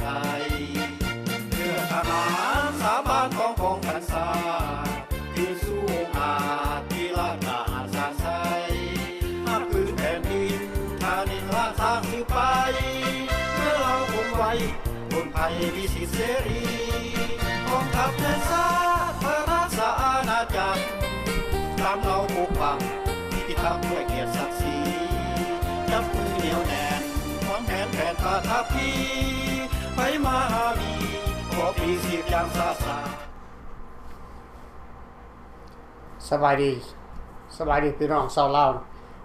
ໄທ ເລືອກທະຫານສາບານຂອງກອງພັນສາ ຄືສູ້ອົງອາດທີ່ລາດການສາດໃສ ຮັກຄືແຜ່ນດິນ ທານິນລາຊາສືບໄປ ເມື່ອລາວຄົງໄວ້ ຄົນໄທມີສິດເສລີ ກອງທັບແຫ່ງຊາດ ພະລາຊາອານາຈັກ ຕາມເຫຼົ່າປົກປັກ ພິທັກດ້ວຍກຽດສັກສີ ຈັບມືໜຽວແໜ້ນ ຫວງແຫນແຜນປະທັບພີ ໄປມາຫາມີ ຂໍປີສືບຢ່າງຊາຊາ. ສະບາຍດີ ສະບາຍດີພີ່ນ້ອງຊາວລາວ.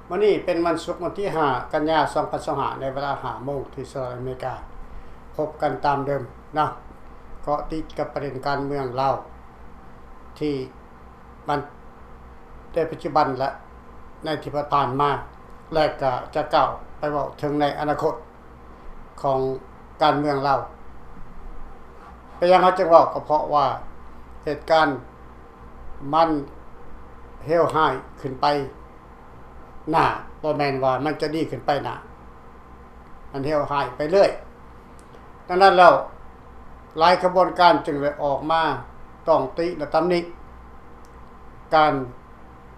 ມື້ນີ້ເປັນວັນສຸກ ວັນທີຫ້າ ກັນຍາ ສອງພັນຊາວຫ້າ ໃນເວລາຫ້າໂມງທີ່ສະຫະລັດອາເມລິກາ. ພົບກັນຕາມເດີມເນາະ ເກາະຕິດກັບປະເດັນການເມືອງລາວ ທີ່ມັນ ໃນປັດຈຸບັນ ແລະ ໃນທີ່ຜ່ານໆມາ ແລະ ກະຈະກ້າວໄປເວົ້າເຖິງໃນອະນາຄົດ ຂອງການເມືອງລາວ. ເປັນຫຍັງເຮົາຈຶ່ງເວົ້າ? ກໍເພາະວ່າເຫດການມັນເຫວຮ້າຍຂຶ້ນໄປໜ້າ, ບໍ່ແມ່ນວ່າມັນຈະດີຂຶ້ນໄປໜ້າ, ມັນເຫວຮ້າຍໄປເລື້ອຍ. ດັ່ງນັ້ນແລ້ວ, ຫຼາຍຂະບວນການຈຶ່ງໄດ້ອອກມາຕ້ອງຕິ ແລະ ຕຳໜິການ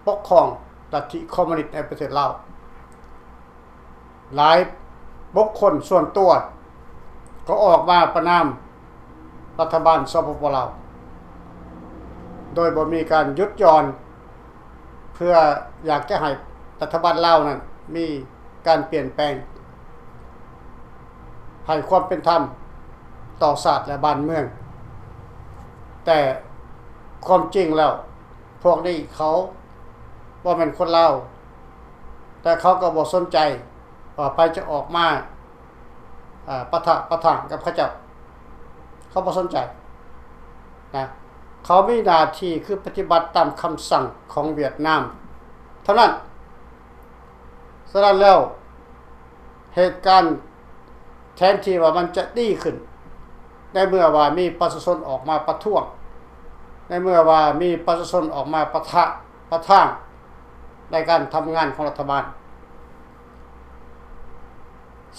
ປົກຄອງລັດທິຄອມມູນິດໃນປະເທດລາວ. ຫຼາຍບຸກຄົນສ່ວນຕົວກໍອອກມາປະນາມລັດຖະບານ ສປປ ລາວ ໂດຍບໍ່ມີການຢຸດຢ່ອນ ເພື່ອຢາກຈະໃຫ້ລັດຖະບານລາວນັ້ນມີການປ່ຽນແປງ ໃຫ້ຄວາມເປັນທຳຕໍ່ຊາດ ແລະ ບ້ານເມືອງ. ແຕ່ຄວາມຈິງແລ້ວ ພວກນີ້ເຂົາບໍ່ແມ່ນຄົນລາວ, ແຕ່ເຂົາກໍບໍ່ສົນໃຈວ່າໃຜຈະອອກມາ ເອີ ປະທະປະທາງກັບເຂົາເຈົ້າ, ເຂົາບໍ່ສົນໃຈນະ. ເຂົາມີໜ້າທີ່ຄືປະຕິບັດຕາມຄຳສັ່ງຂອງຫວຽດນາມເທົ່ານັ້ນ. ສະນັ້ນແລ້ວ ເຫດການແທນທີ່ວ່າມັນຈະດີຂຶ້ນ ໃນເມື່ອວ່າມີປະຊາຊົນອອກມາປະທ້ວງ, ໃນເມື່ອວ່າມີປະຊາຊົນອອກມາປະທະປະທ້າງໃນການທຳງານຂອງລັດຖະບານ,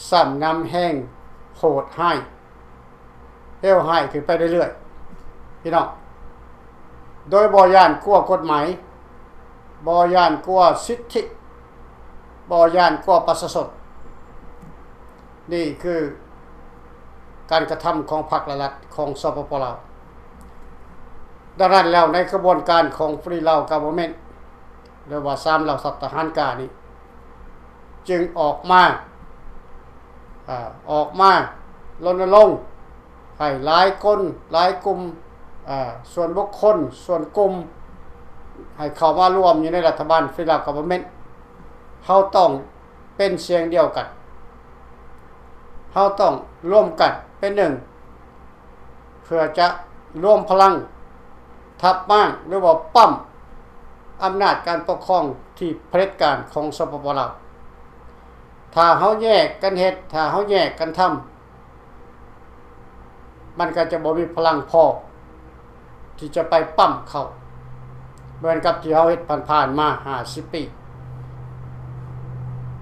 ຊ້ຳນຳແຮງໂຫດຮ້າຍ ເລວຮ້າຍຂຶ້ນໄປເລື້ອຍໆ ພີ່ນ້ອງ, ໂດຍບໍ່ຢ້ານກົວກົດໝາຍ, ບໍ່ຢ້ານກົວສິດທິ, ບໍ່ຢ້ານກົວປະຊາຊົນ. ນີ້ຄືການກະທຳຂອງພັກ ແລະ ລັດຂອງ ສປປ ລາວ. ດັ່ງນັ້ນແລ້ວ, ໃນຂະບວນການຂອງ Free Lao Government ຫຼືວ່າ ສາມເຫຼົ່າທັບທະຫານກ້ານີ້ ຈຶ່ງອອກມາ, ອາ, ອອກມາລົນນະລົງໃຫ້ຫຼາຍຄົນ, ຫຼາຍກຸ່ມ, ອາ, ສ່ວນບຸກຄົນ, ສ່ວນກຸ່ມ, ໃຫ້ເຂົ້າມາລວມຢູ່ໃນລັດຖະບານ Free Lao Government. ເຮົາຕ້ອງເປັນສຽງດຽວກັນ, ເຮົາຕ້ອງລວມກັນເປັນໜຶ່ງ ເພື່ອຈະລວມພະລັງທັບມ້າງ ຫຼືວ່າປ້ຳອຳນາດການປົກຄອງທີ່ຜະເດັດການຂອງ ສປປ ລາວ. ຖ້າເຮົາແຍກກັນເຮັດ, ຖ້າເຮົາແຍກກັນທຳ, ມັນກໍຈະບໍ່ມີພະລັງພໍທີ່ຈະໄປປ້ຳເຂົາ ເໝືອນກັບທີ່ເຮົາເຮັດຜ່ານໆມາຫ້າສິບປີ,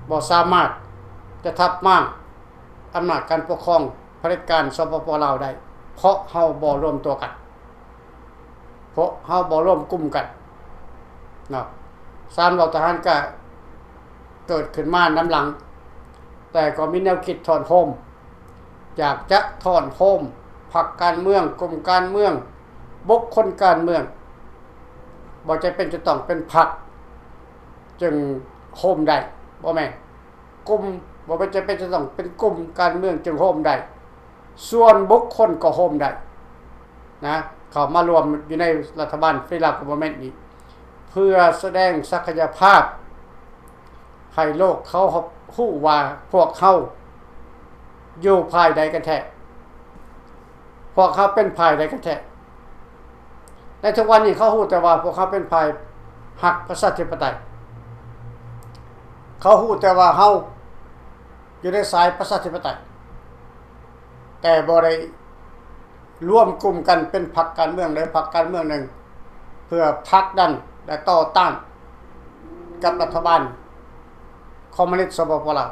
ບໍ່ສາມາດຈະທັບມ້າງ ອຳນາດການປົກຄອງຜະເດັດການ ສປປ ລາວ ໄດ້ ເພາະເຮົາບໍ່ລວມຕົວກັນ, ເພາະເຮົາບໍ່ລວມກຸ່ມກັນເນາະ. ສາມເຫຼົ່າທະຫານກະເກີດຂຶ້ນມານຳຫຼັງ, ແຕ່ກໍມີແນວຄິດທ້ອນໂຮມ, ຢາກຈະທ້ອນໂຮມພັກການເມືອງ, ກຸ່ມການເມືອງ, ບຸກຄົນການເມືອງ, ບໍ່ຈຳເປັນຈະຕ້ອງເປັນພັກຈຶ່ງໂຮມໄດ້, ບໍ່ແມ່ນ. ກຸ່ມ, ບໍ່ແມ່ນຈຳເປັນຈະຕ້ອງເປັນກຸ່ມການເມືອງຈຶ່ງໂຮມໄດ້, ສ່ວນບຸກຄົນກໍໂຮມໄດ້ນະ, ເຂົ້າມາລວມຢູ່ໃນລັດຖະບານ Free Lao Government ນີ້ ເພື່ອສະແດງສັກກະຍະພາບໃຫ້ໂລກເຂົາຮັບຮູ້ວ່າພວກເຮົາຢູ່ຝ່າຍໃດກັນແທ້. ພວກເຮົາເປັນຝ່າຍໃດກັນແທ້? ໃນທຸກວັນນີ້ເຂົາຮູ້ແຕ່ວ່າພວກເຮົາເປັນຝ່າຍຮັກປະຊາທິປະໄຕ, ເຂົາຮູ້ແຕ່ວ່າເຮົາຢູ່ໃນສາຍປະຊາທິປະໄຕ, ແຕ່ບໍ່ໄດ້ລວມກຸ່ມກັນເປັນພັກການເມືອງໃດພັກການເມືອງໜຶ່ງ ເພື່ອຜັກດັນ ແລະ ຕໍ່ຕ້ານກັບລັດຖະບານຄອມມູນິດ ສປປ ລາວ.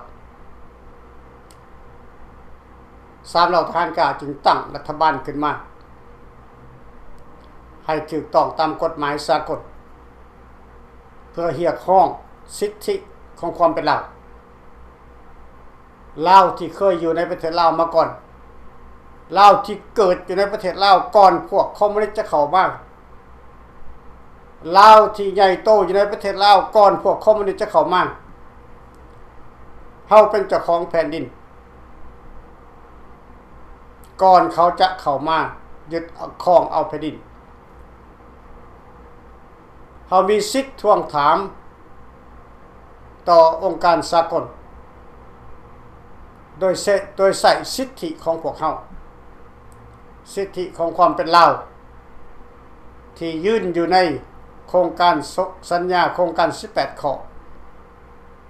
ສາມເຫຼົ່າທະຫານກ້າຈຶ່ງຕັ້ງລັດຖະບານຂຶ້ນມາ ໃຫ້ຖືກຕ້ອງຕາມກົດໝາຍສາກົນ ເພື່ອຮຽກຮ້ອງສິດທິຂອງຄວາມເປັນລາວ. ລາວທີ່ເຄີຍຢູ່ໃນປະເທດລາວມາກ່ອນ, ລາວທີ່ເກີດຢູ່ໃນປະເທດລາວກ່ອນພວກຄອມມູນິດຈະເຂົ້າມາ, ລາວທີ່ໃຫຍ່ໂຕຢູ່ໃນປະເທດລາວກ່ອນພວກຄອມມູນິດຈະເຂົ້າມາ. ເຮົາເປັນເຈົ້າຂອງແຜ່ນດິນ ກ່ອນເຂົາຈະເຂົ້າມາຍຶດຄອງເອົາແຜ່ນດິນ. ເຮົາມີສິດທວງຖາມຕໍ່ອົງການສາກົນ ໂດຍເສ ໂດຍໃຊ້ສິດທິຂອງພວກເຮົາ, ສິດທິຂອງຄວາມເປັນລາວ ທີ່ຢືນຢູ່ໃນໂຄງການສົນ ສັນຍາໂຄງການສິບແປດຂໍ້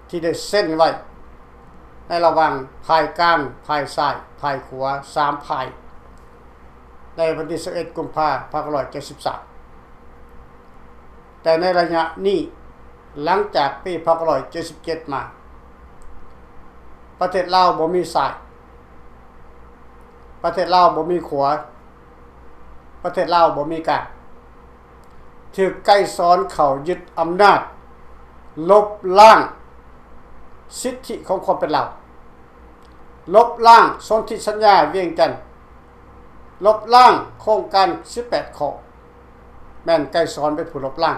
ທີ່ໄດ້ເຊັນໄວ້ໃນລະຫວ່າງຝ່າຍກາງ, ຝ່າຍຊ້າຍ, ຝ່າຍຂວາ ສາມຝ່າຍ ໃນວັນທີສິບເອັດ ກຸມພາ ພັນເກົ້າຮ້ອຍເຈັດສິບສາມ. ແຕ່ໃນໄລຍະນີ້ ຫຼັງຈາກປີ ພັນເກົ້າຮ້ອຍເຈັດສິບເຈັດ ມາ, ປະເທດລາວບໍ່ມີຊ້າຍ, ປະເທດລາວບໍ່ມີຂວາ, ປະເທດລາວບໍ່ມີກາງ. ຖືກໄກສອນເຂົ້າຍຶດອຳນາດ, ລົບລ້າງສິດທິຂອງຄວາມເປັນລາວ, ລົບລ້າງສົນທິສັນຍາວຽງຈັນ, ລົບລ້າງໂຄງການສິບແປດຂໍ້, ແມ່ນໄກສອນເປັນຜູ້ລົບລ້າງ.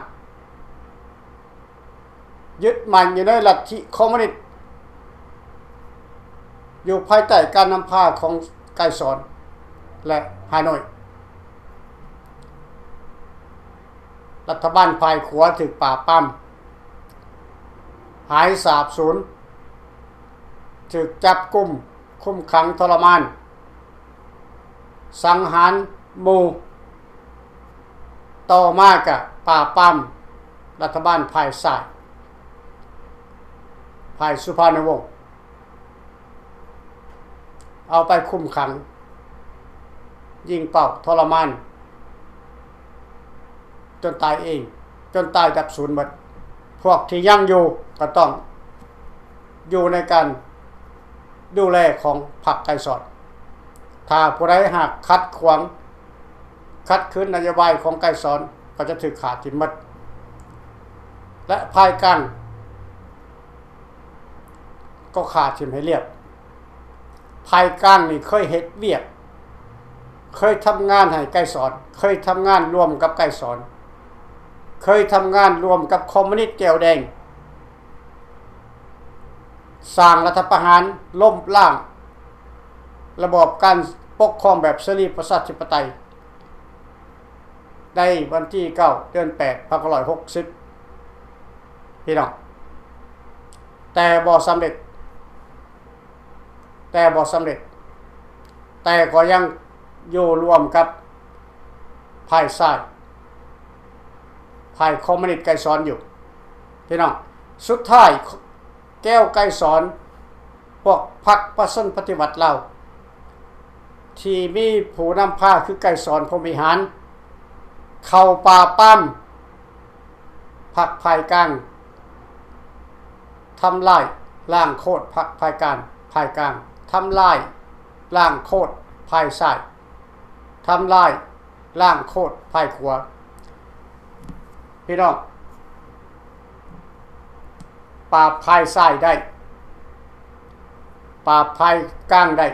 ຍຶດໝັ້ນຢູ່ໃນລັດທິຄອມມູນິດ ຢູ່ພາຍໃຕ້ການນຳພາຂອງໄກສອນ ແລະ ຮ່າໂນ້ຍ. ລັດຖະບານຝ່າຍຂວາຖືກປາບປາມ, ຫາຍສາບສູນ, ຖືກຈັບກຸມ, ຄຸມຂັງທໍລະມານ, ສັງຫານໝູ່. ຕໍ່ມາກະປາບປາມລັດຖະບານຝ່າຍຊ້າຍ, ຝ່າຍສຸພານຸວົງ, ເອົາໄປຄຸມຂັງ, ຍິງເປົ້າ, ທໍລະມານ ຈົນຕາຍເອງ, ຈົນຕາຍດັບສູນໝົດ. ພວກທີ່ຍັງຢູ່ກໍຕ້ອງຢູ່ໃນການດູແລຂອງພັກໄກສອນ. ຖ້າຜູ້ໃດຫາກຂັດຂວາງ, ຂັດຂືນນະໂຍບາຍຂອງໄກສອນ, ກໍຈະຖືກຂ້າຖິ້ມໝົດ ແລະ ຝ່າຍກາງ ກໍຂ້າຖິ້ມໃຫ້ລຽບ. ຝ່າຍກາງນີ້ເຄີຍເຮັດວຽກ, ເຄີຍທຳງານໃຫ້ໄກສອນ, ເຄີຍທຳງານຮ່ວມກັບໄກສອນ, ເຄີຍທຳງານຮ່ວມກັບຄອມມູນິດແກ້ວແດງ, ສ້າງລັດຖະປະຫານ, ລົ້ມລ້າງລະບອບການປົກຄອງແບບເສລີປະຊາທິປະໄຕ ໃນວັນທີເກົ້າ ເດືອນແປດ ພັນເກົ້າຮ້ອຍຫົກສິບ ພີ່ນ້ອງ, ແຕ່ບໍ່ສຳເລັດ, ແຕ່ບໍ່ສຳເລັດ, ແຕ່ກໍຍັງຢູ່ຮ່ວມກັບຝ່າຍຊ້າຍ, ຝ່າຍຄອມມູນິດໄກສອນຢູ່ ພີ່ນ້ອງ. ສຸດທ້າຍ ແກ້ວໄກສອນ, ພວກພັກປະຊາຊົນປະຕິວັດລາວ ທີ່ມີຜູ້ນຳພາຄືໄກສອນ ພົມວິຫານ ເຂົ້າປາບປາມພັກຝ່າຍກາງ, ທຳລາຍລ້າງໂຄດພັກຝ່າຍກາງ, ຝ່າຍກາງ, ທຳລາຍລ້າງໂຄດຝ່າຍຊ້າຍ, ທຳລາຍ ລ້າງໂຄດຝ່າຍຂວາ. ພີ່ນ້ອງ, ປາບຝ່າຍຊ້າຍໄດ້, ປາບຝ່າຍກາງໄດ້,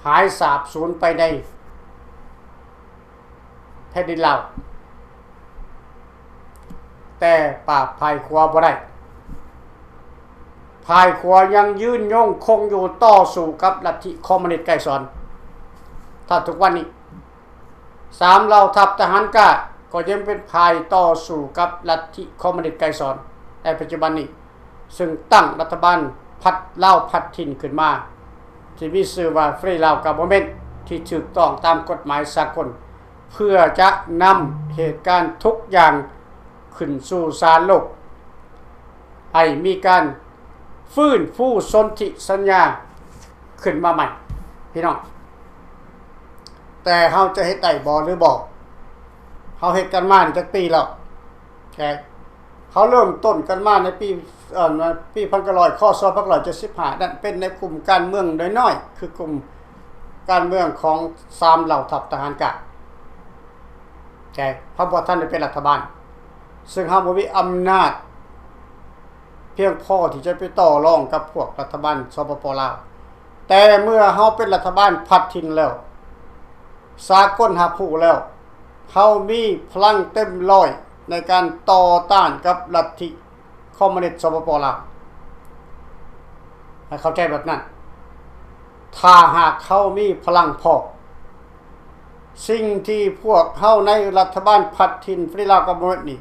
ຫາຍສາບສູນໄປໃນແຜ່ນດິນລາວ. ແຕ່ປາບຝ່າຍຂວາບໍ່ໄດ້. ຝ່າຍຂວາຍັງຢືນຍົງຄົງຢູ່ຕໍ່ສູ້ກັບລັດທິຄອມມູນິດໄກສອນ. ຖ້າທຸກວັນນີ້ ສາມເຫຼົ່າທັບທະຫານກ້າກໍຍັງເປັນຝ່າຍຕໍ່ສູ້ກັບລັດທິຄອມມູນິດໄກສອນໃນປັດຈຸບັນນີ້, ເຊິ່ງຕັ້ງລັດຖະບານພັດລາວພັດຖິ່ນຂຶ້ນມາ ທີ່ມີຊື່ວ່າ Free Lao Government ທີ່ຖືກຕ້ອງຕາມກົດໝາຍສາກົນ ເພື່ອຈະນຳເຫດການທຸກຢ່າງຂຶ້ນສູ່ສານໂລກ ໃຫ້ມີການຟື້ນຟູສົນທິສັນຍາຂຶ້ນມາໃໝ່ ພີ່ນ້ອງ. ແຕ່ເຮົາຈະເຮັດໄດ້ບໍ່ ຫຼື ບໍ່? ເຮົາເຮັດກັນມານີ້ຈັກປີແລ້ວ? ແຂກ ເຂົາເລີ່ມຕົ້ນກັນມາໃນປີ ເອີ ໃນປີພັນເກົ້າຮ້ອຍ ຄ.ສ. ພັນເກົ້າຮ້ອຍເຈັດສິບຫ້າ ນັ້ນເປັນໃນກຸ່ມການເມືອງນ້ອຍໆ ຄືກຸ່ມການເມືອງຂອງສາມເຫຼົ່າທັບທະຫານກາງ ແຕ່ເຮົາບໍ່ທັນໄດ້ເປັນລັດຖະບານ ເຊິ່ງເຮົາບໍ່ມີອຳນາດພຽງພໍທີ່ຈະໄປຕໍ່ລອງກັບພວກລັດຖະບານ ສປປ ລາວ. ແຕ່ເມື່ອເຮົາເປັນລັດຖະບານພັດຖິ່ນແລ້ວ ສາກົນຮັບຮູ້ແລ້ວ ເຮົາມີພະລັງເຕັມຮ້ອຍໃນການຕໍ່ຕ້ານກັບລັດທິຄອມມູນິດ ສປປ ລາວ ໃຫ້ເຂົ້າໃຈແບບນັ້ນ. ຖ້າຫາກເຮົາມີພະລັງພໍ ສິ່ງທີ່ພວກເຮົາໃນລັດຖະບານພັດຖິ່ນ Free Lao Government ນີ້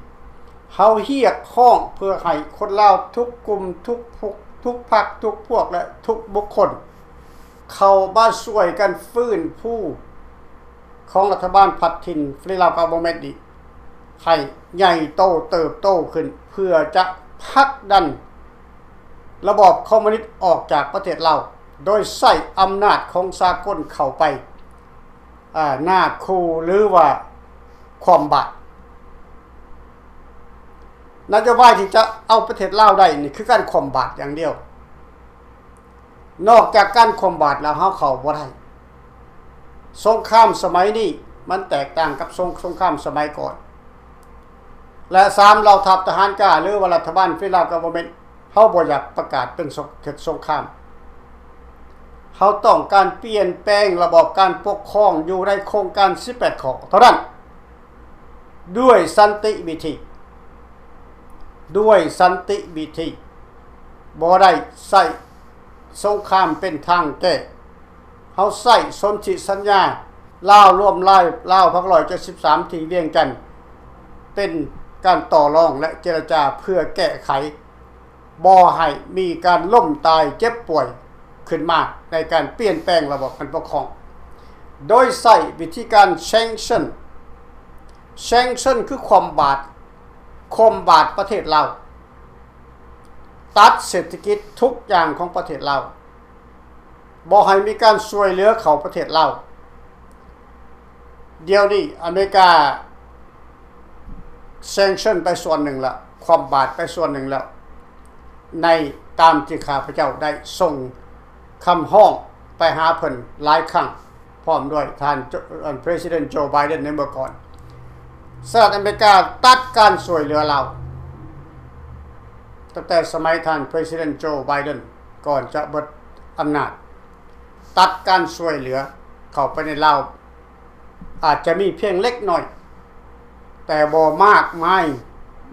ເຮົາຮຽກຮ້ອງເພື່ອໃຫ້ຄົນລາວທຸກກຸ່ມ ທຸກພວກ ທຸກພັກ ທຸກພວກ ແລະ ທຸກບຸກຄົນ ເຂົ້າມາຊ່ວຍກັນຟື້ນຟູຂອງລັດຖະບານພັດຖິ່ນ Free Lao Government ນີ້ ໃຫ້ໃຫຍ່ໂຕເຕີບໂຕຂຶ້ນ ເພື່ອຈະຜັກດັນລະບອບຄອມມູນິດອອກຈາກປະເທດລາວ ໂດຍໃຊ້ອຳນາດຂອງສາກົນເຂົ້າໄປ ອາ ນາຄູ ຫຼືວ່າຄວ່ຳບາດ. ນະໂຍບາຍທີ່ຈະເອົາປະເທດລາວໄດ້ນີ້ ຄືການຄວ່ຳບາດຢ່າງດຽວ. ນອກຈາກການຄວ່ຳບາດແລ້ວ ເຮົາເຂົ້າບໍ່ໄດ້. ສົງຄາມສະໄໝນີ້ມັນແຕກຕ່າງກັບສົງ ສົງຄາມສະໄໝກ່ອນ ແລະ ສາມເຫຼົ່າທັບທະຫານກາງ ຫຼືວ່າລັດຖະບານ Free Lao Government ເຮົາບໍ່ຢາກປະກາດເປັນສົງ ເຂດສົງຄາມ. ເຮົາຕ້ອງການປ່ຽນແປງລະບອບການປົກຄອງຢູ່ໃນໂຄງການສິບແປດຂໍ້ເທົ່ານັ້ນ ດ້ວຍສັນຕິວິທີ ດ້ວຍສັນຕິວິທີ ບໍ່ໄດ້ໃຊ້ສົງຄາມເປັນທາງແກ້. ເຮົາໃຊ້ສົນທິສັນຍາລາວລວມລາຍ ລາວພັນເກົ້າຮ້ອຍເຈັດສິບສາມ ທີ່ວຽງຈັນ ເປັນການຕໍ່ລອງ ແລະ ເຈລະຈາເພື່ອແກ້ໄຂ ບໍ່ໃຫ້ມີການລົ້ມຕາຍເຈັບປ່ວຍຂຶ້ນມາ ໃນການປ່ຽນແປງລະບອບການປົກຄອງ ໂດຍໃຊ້ວິທີການ sanction. Sanction ຄືຄວ່ຳບາດ ຄວ່ຳບາດປະເທດລາວ, ຕັດເສດຖະກິດທຸກຢ່າງຂອງປະເທດລາວ, ບໍ່ໃຫ້ມີການຊ່ວຍເຫຼືອເຂົ້າປະເທດລາວ. ດຽວນີ້ອາເມລິກາ sanction ໄປສ່ວນໜຶ່ງລະ, ຄວ່ຳບາດໄປສ່ວນໜຶ່ງແລ້ວ ໃນຕາມທີ່ຂ້າພະເຈົ້າໄດ້ສົ່ງຄຳຮ້ອງໄປຫາເພິ່ນຫຼາຍຄັ້ງ ພ້ອມດ້ວຍທ່ານ President Joe Biden ໃນເມື່ອກ່ອນ. ສະຫະລັດອາເມລິກາຕັດການຊ່ວຍເຫຼືອລາວ ຕັ້ງແຕ່ສະໄໝທ່ານ President Joe Biden ກ່ອນຈະເບິດອຳນາດ, ຕັດການຊ່ວຍເຫຼືອເຂົ້າໄປໃນລາວ ອາດຈະມີພຽງເລັກນ້ອຍ ແຕ່ບໍ່ມາກມາຍ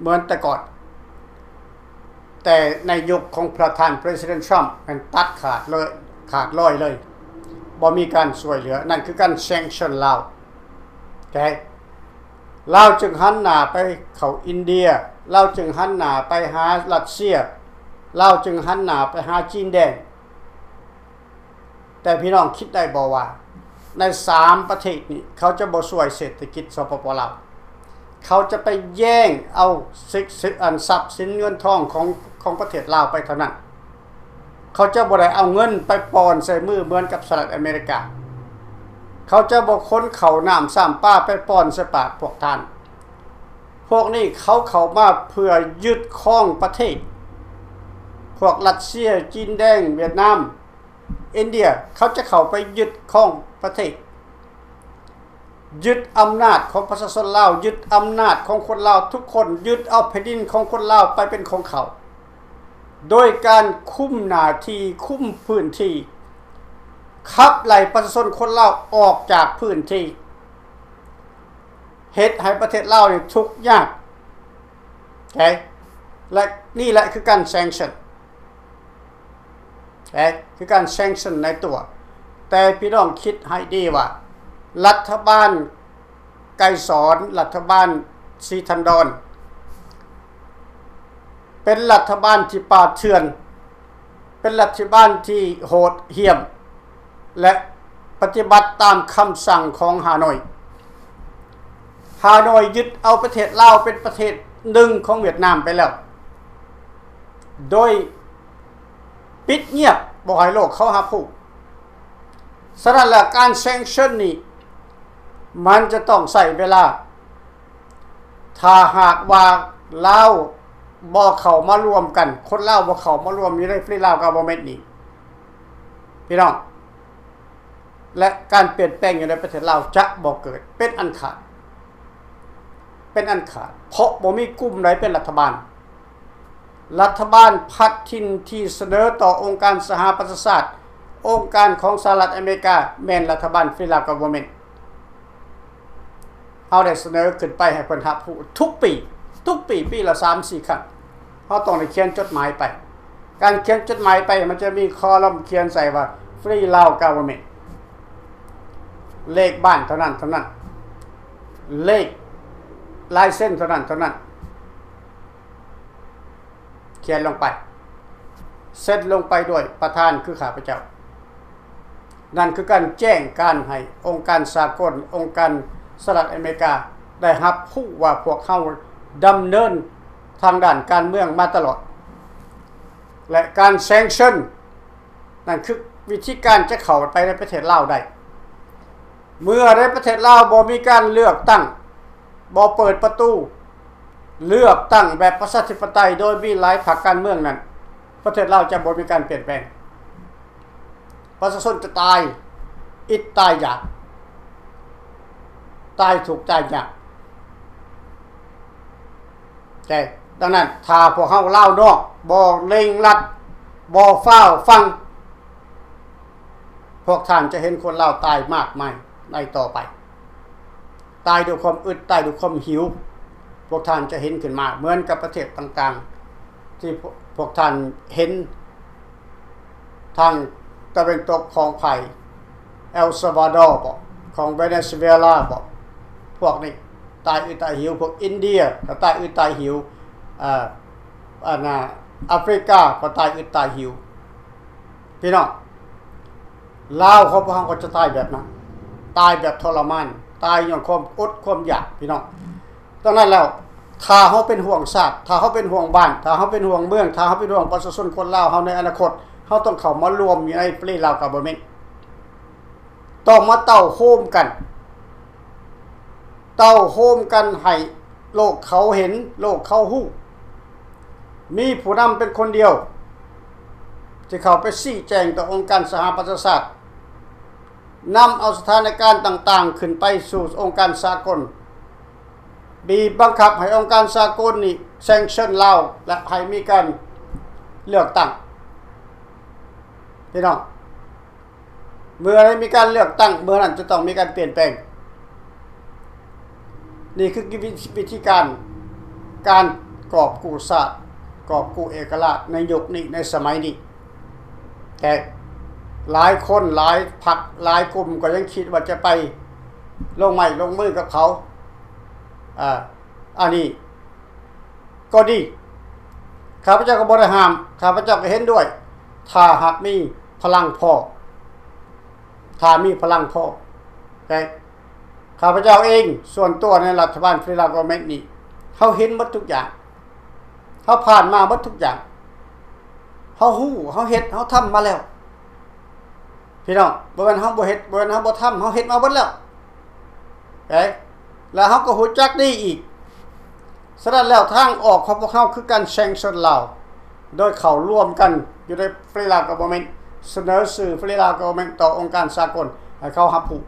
ເໝືອນແຕ່ກ່ອນ. ແຕ່ໃນຍຸກຂອງປະທານ President Trump ແມ່ນຕັດຂາດເລີຍ, ຂາດລອຍເລີຍ, ບໍ່ມີການຊ່ວຍເຫຼືອ. ນັ້ນຄືການ sanction ລາວ. ແຕ່ລາວຈຶ່ງຫັນໜ້າໄປເຂົ້າອິນເດຍ, ລາວຈຶ່ງຫັນໜ້າໄປຫາຣັດເຊຍ, ລາວຈຶ່ງຫັນໜ້າໄປຫາຈີນແດງ. ແຕ່ພີ່ນ້ອງຄິດໄດ້ບໍ່ວ່າ ໃນສາມປະເທດນີ້ ເຂົາຈະບໍ່ຊ່ວຍເສດຖະກິດ ສປປ ລາວ? ເຂົາຈະໄປແຍ່ງເອົາ ອັນ ຊັບສິນເງິນທອງຂອງ ຂອງປະເທດລາວໄປເທົ່ານັ້ນ. ເຂົາຈະບໍ່ໄດ້ເອົາເງິນໄປປ່ອນໃສ່ມືເໝືອນກັບສະຫະລັດອາເມລິກາ. ເຂົາຈະບໍ່ຂົນເຂົ້ານ້ຳຊ້ຳປາໄປປ່ອນໃສ່ປາກພວກທ່ານ. ພວກນີ້ເຂົາເຂົ້າມາເພື່ອຍຶດຄອງປະເທດ. ພວກຣັດເຊຍ, ຈີນແດງ, ຫວຽດນາມ, ອິນເດຍ ເຂົາຈະເຂົ້າໄປຍຶດຄອງປະເທດ, ຍຶດອຳນາດຂອງປະຊາຊົນລາວ, ຍຶດອຳນາດຂອງຄົນລາວທຸກຄົນ, ຍຶດເອົາແຜ່ນດິນຂອງຄົນລາວໄປເປັນຂອງເຂົາ ໂດຍການຄຸມໜ້າທີ່, ຄຸມພື້ນທີ່, ຂັບໄລ່ປະຊາຊົນຄົນລາວອອກຈາກພື້ນທີ່, ເຮັດໃຫ້ປະເທດລາວນີ້ທຸກຍາກ. ໂອເຄ ແລະ ນີ້ແຫຼະຄືການ sanction ແລະ ຄືການ sanction ໃນຕົວ. ແຕ່ພີ່ນ້ອງຄິດໃຫ້ດີວ່າ ລັດຖະບານໄກສອນ, ລັດຖະບານສີທັນດອນ ເປັນລັດຖະບານທີ່ປ່າເຖື່ອນ, ເປັນລັດຖະບານທີ່ໂຫດຫ້ຽມ ແລະ ປະຕິບັດຕາມຄຳສັ່ງຂອງຮ່າໂນ້ຍ. ຮ່າໂນ້ຍຍຶດເອົາປະເທດລາວເປັນປະເທດໜຶ່ງຂອງຫວຽດນາມໄປແລ້ວ ໂດຍປິດງຽບ ບໍ່ໃຫ້ໂລກເຂົາຮັບຮູ້. ສະນັ້ນແລ້ວ ການ sanction ນີ້ ມັນຈະຕ້ອງໃຊ້ເວລາ. ຖ້າຫາກວ່າລາວ ບໍ່ເຂົ້າມາລວມກັນ, ຄົນລາວບໍ່ເຂົ້າມາລວມຢູ່ໃນ Free Lao Government ນີ້ ພີ່ນ້ອງ, ແລະ ການປ່ຽນແປງຢູ່ໃນປະເທດລາວຈະບໍ່ເກີດເປັນອັນຂາດ, ເປັນອັນຂາດ, ເພາະບໍ່ມີກຸ່ມໃດເປັນລັດຖະບານ. ລັດຖະບານພັດຖິ່ນທີ່ສະເໜີຕໍ່ອົງການສະຫະປະຊາຊາດ, ອົງການຂອງສະຫະລັດອາເມລິກາ ແມ່ນລັດຖະບານ Free Lao Government. ເຮົາໄດ້ສະເໜີຂຶ້ນໄປໃຫ້ເພິ່ນຮັບຮູ້ທຸກປີ, ທຸກປີ, ປີລະສາມສີ່ຄັ້ງ. ເຮົາຕ້ອງໄດ້ຂຽນຈົດໝາຍໄປ. ການຂຽນຈົດໝາຍໄປ ມັນຈະມີຄໍລັມຂຽນໃສ່ວ່າ Free Lao Government, ເລກບ້ານເທົ່ານັ້ນເທົ່ານັ້ນ, ເລກລາຍເຊັນເທົ່ານັ້ນເທົ່ານັ້ນ. ຂຽນລົງໄປ, ເຊັນລົງໄປດ້ວຍປະທານຄືຂ້າພະເຈົ້າ. ນັ້ນຄືການແຈ້ງການໃຫ້ອົງການສາກົນ, ອົງການສະຫະລັດອາເມລິກາໄດ້ຮັບຮູ້ວ່າພວກເຮົາດຳເນີນທາງດ້ານການເມືອງມາຕະຫຼອດ ແລະ ການ sanction ນັ້ນຄືວິທີການຈະເຂົ້າໄປໃນປະເທດລາວໄດ້. ເມື່ອໃດປະເທດລາວບໍ່ມີການເລືອກຕັ້ງ, ບໍ່ເປີດປະຕູເລືອກຕັ້ງແບບປະຊາທິປະໄຕໂດຍມີຫຼາຍພັກການເມືອງນັ້ນ, ປະເທດລາວຈະບໍ່ມີການປ່ຽນແປງ. ປະຊາຊົນຈະຕາຍອິດຕາຍຢາກ, ຕາຍທຸກຕາຍຍາກ. ແຕ່ ດັ່ງນັ້ນ ຖ້າພວກເຮົາລາວນອກບໍ່ເລັ່ງລັດ, ບໍ່ຟ້າວຟັ່ງ, ພວກທ່ານຈະເຫັນຄົນລາວຕາຍມາກມາຍໃນຕໍ່ໄປ, ຕາຍດ້ວຍຄວາມອຶດ, ຕາຍດ້ວຍຄວາມຫິວ. ພວກທ່ານຈະເຫັນຂຶ້ນມາເໝືອນກັບປະເທດຕ່າງໆ ທີ່ພວກ ພວກທ່ານເຫັນ ທາງຕາເວັນຕົກຂອງໃຜ ເອລຊາວາດໍບໍ ຂອງເວເນຊູເອລາບໍ ພວກນີ້ຕາຍອຶດຕາຍຫິວ, ພວກອິນເດຍກໍຕາຍອຶດຕາຍຫິວ, ເອີ ອັນນ່າ ອາຟຣິກາກໍຕາຍອຶດຕາຍຫິວ. ພີ່ນ້ອງ, ລາວຂອງພວກເຮົາກໍຈະຕາຍແບບນັ້ນ, ຕາຍແບບທໍລະມານ, ຕາຍຍ້ອນຄວາມອົດຄວາມຢາກ ພີ່ນ້ອງ. ດັ່ງນັ້ນແລ້ວ ຖ້າເຮົາເປັນຫ່ວງຊາດ, ຖ້າເຮົາເປັນຫ່ວງບ້ານ, ຖ້າເຮົາເປັນຫ່ວງເມືອງ, ຖ້າເຮົາເປັນຫ່ວງປະຊາຊົນຄົນລາວເຮົາໃນອະນາຄົດ, ເຮົາຕ້ອງເຂົ້າມາລວມຢູ່ໃນ Free Lao Government, ຕ້ອງມາເຕົ້າໂຮມກັນ, ເຕົ້າໂຮມກັນໃຫ້ໂລກເຂົາເຫັນ, ໂລກເຂົາຮູ້. ມີຜູ້ນຳເປັນຄົນດຽວທີ່ເຂົ້າໄປຊີ້ແຈງຕໍ່ອົງການສະຫະປະຊາຊາດ, ນຳເອົາສະຖານະການຕ່າງໆຂຶ້ນໄປສູ່ອົງການສາກົນ, ບີບບັງຄັບໃຫ້ອົງການສາກົນນີ້ sanction ລາວ ແລະ ໃຫ້ມີການເລືອກຕັ້ງ. ພີ່ນ້ອງ, ເມື່ອໃດມີການເລືອກຕັ້ງ, ເມື່ອນັ້ນຈະຕ້ອງມີການປ່ຽນແປງ. ນີ້ຄືວິ ວິທີການ ການກອບກູ້ຊາດ, ກອບກູ້ເອກະລາດໃນຍຸກນີ້, ໃນສະໄໝນີ້. ແຕ່ຫຼາຍຄົນ, ຫຼາຍພັກ, ຫຼາຍກຸ່ມກໍຍັງຄິດວ່າຈະໄປລົງໄມ້ລົງມືກັບເຂົາ. ອາ ອັນນີ້ກໍດີ, ຂ້າພະເຈົ້າກໍບໍ່ໄດ້ຫ້າມ, ຂ້າພະເຈົ້າກໍເຫັນດ້ວຍ, ຖ້າຫາກມີພະລັງພໍ, ຖ້າມີພະລັງພໍ. ແຕ່ຂ້າພະເຈົ້າເອງສ່ວນຕົວໃນລັດຖະບານ Free Lao Government ນີ້, ເຮົາເຫັນໝົດທຸກຢ່າງ, ເຮົາຜ່ານມາໝົດທຸກຢ່າງ, ເຮົາຮູ້, ເຮົາເຮັດ, ເຮົາທຳມາແລ້ວ. ພີ່ນ້ອງ, ບໍ່ແມ່ນເຮົາບໍ່ເຮັດ, ບໍ່ແມ່ນເຮົາບໍ່ທຳ, ເຮົາເຮັດມາເບິດແລ້ວ. ເອີ ແລະ ເຮົາກໍຮູ້ຈັກດີອີກ. ສະນັ້ນແລ້ວ ທາງອອກຂອງພວກເຮົາຄືການ sanction ລາວ ໂດຍເຂົ້າລວມກັນຢູ່ໃນ Free Lao Government, ສະເໜີຊື່ Free Lao Government ຕໍ່ອົງການສາກົນໃຫ້ເຂົາຮັບຮູ້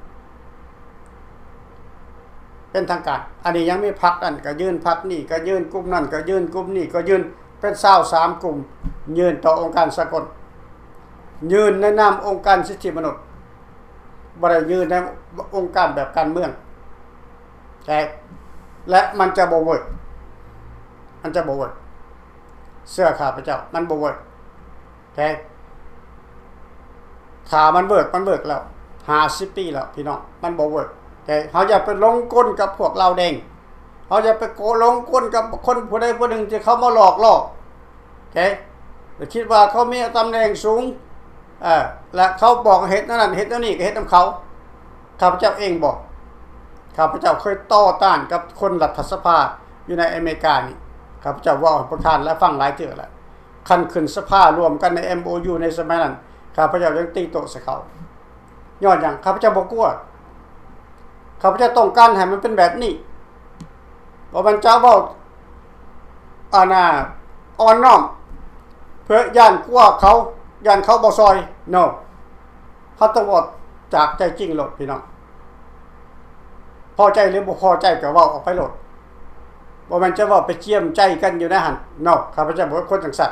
ເປັນທາງການ. ອັນນີ້ຍັງມີພັກນັ້ນກໍຍື່ນ, ພັກນີ້ກໍຍື່ນ, ກຸ່ມນັ້ນກໍຍື່ນ, ກຸ່ມນີ້ກໍຍື່ນ, ເປັນຊາວສາມກຸ່ມຍື່ນຕໍ່ອົງການສາກົນ, ຍື່ນໃນນາມອົງການສິດທິມະນຸດ, ບໍ່ໄດ້ຍື່ນໃນອົງການແບບການເມືອງ. ແຕ່ ແລະ ມັນຈະບໍ່ເວີກ, ມັນຈະບໍ່ເວີກ. ເຊື່ອຂ້າພະເຈົ້າ, ມັນບໍ່ເວີກ. ແຕ່ ຖ້າມັນເວີກ, ມັນເວີກແລ້ວ ຫ້າສິບປີແລ້ວ ພີ່ນ້ອງ, ມັນບໍ່ເວີກ. ແຕ່ເຮົາຢ່າໄປຫຼົງກົນກັບພວກລາວແດງ, ເຮົາຢ່າໄປໂກ ຫຼົງກົນກັບຄົນຜູ້ໃດຜູ້ໜຶ່ງທີ່ເຂົາມາຫຼອກຫຼໍ້. ໂອເຄ ແລະ ຄິດວ່າເຂົາມີຕຳແໜ່ງສູງ, ເອີ ແລະ ເຂົາບອກໃຫ້ເຮັດແນວນັ້ນເຮັດແນວນີ້ ກໍເຮັດນຳເຂົາ. ຂ້າພະເຈົ້າເອງບອກ, ຂ້າພະເຈົ້າເຄີຍຕໍ່ຕ້ານກັບຄົນລັດຖະສະພາຢູ່ໃນອາເມລິການີ້. ຂ້າພະເຈົ້າເວົ້າໃຫ້ພວກທ່ານລະຟັງຫຼາຍເທື່ອລະ. ຄັນຂຶ້ນສະພາລວມກັນໃນ ເອັມໂອຢູ ໃນສະໄໝນັ້ນ, ຂ້າພະເຈົ້າຍັງຕີໂຕ້ໃສ່ເຂົາ. ຍ້ອນຫຍັງ? ຂ້າພະເຈົ້າບໍ່ກົວ. ຂ້າພະເຈົ້າຕ້ອງການໃຫ້ມັນເປັນແບບນີ້. ບໍ່ແມ່ນຈະເວົ້າ ອັນນ່າ ອ່ອນນ້ອມ ເພື່ອຢ້ານກົວເຂົາ ຢ້ານເຂົາບໍ່ຊ່ອຍ. No. ເຮົາຕ້ອງເວົ້າຈາກໃຈຈິງໂລດພີ່ນ້ອງ. ພໍໃຈຫຼືບໍ່ພໍໃຈກໍເວົ້າອອກໄປໂລດ. ບໍ່ແມ່ນຈະເວົ້າໄປຈຽມໃຈກັນຢູ່ໃນຫັ້ນ. No. ຂ້າພະເຈົ້າບໍ່ເປັນຄົນຈັ່ງຊັ້ນ.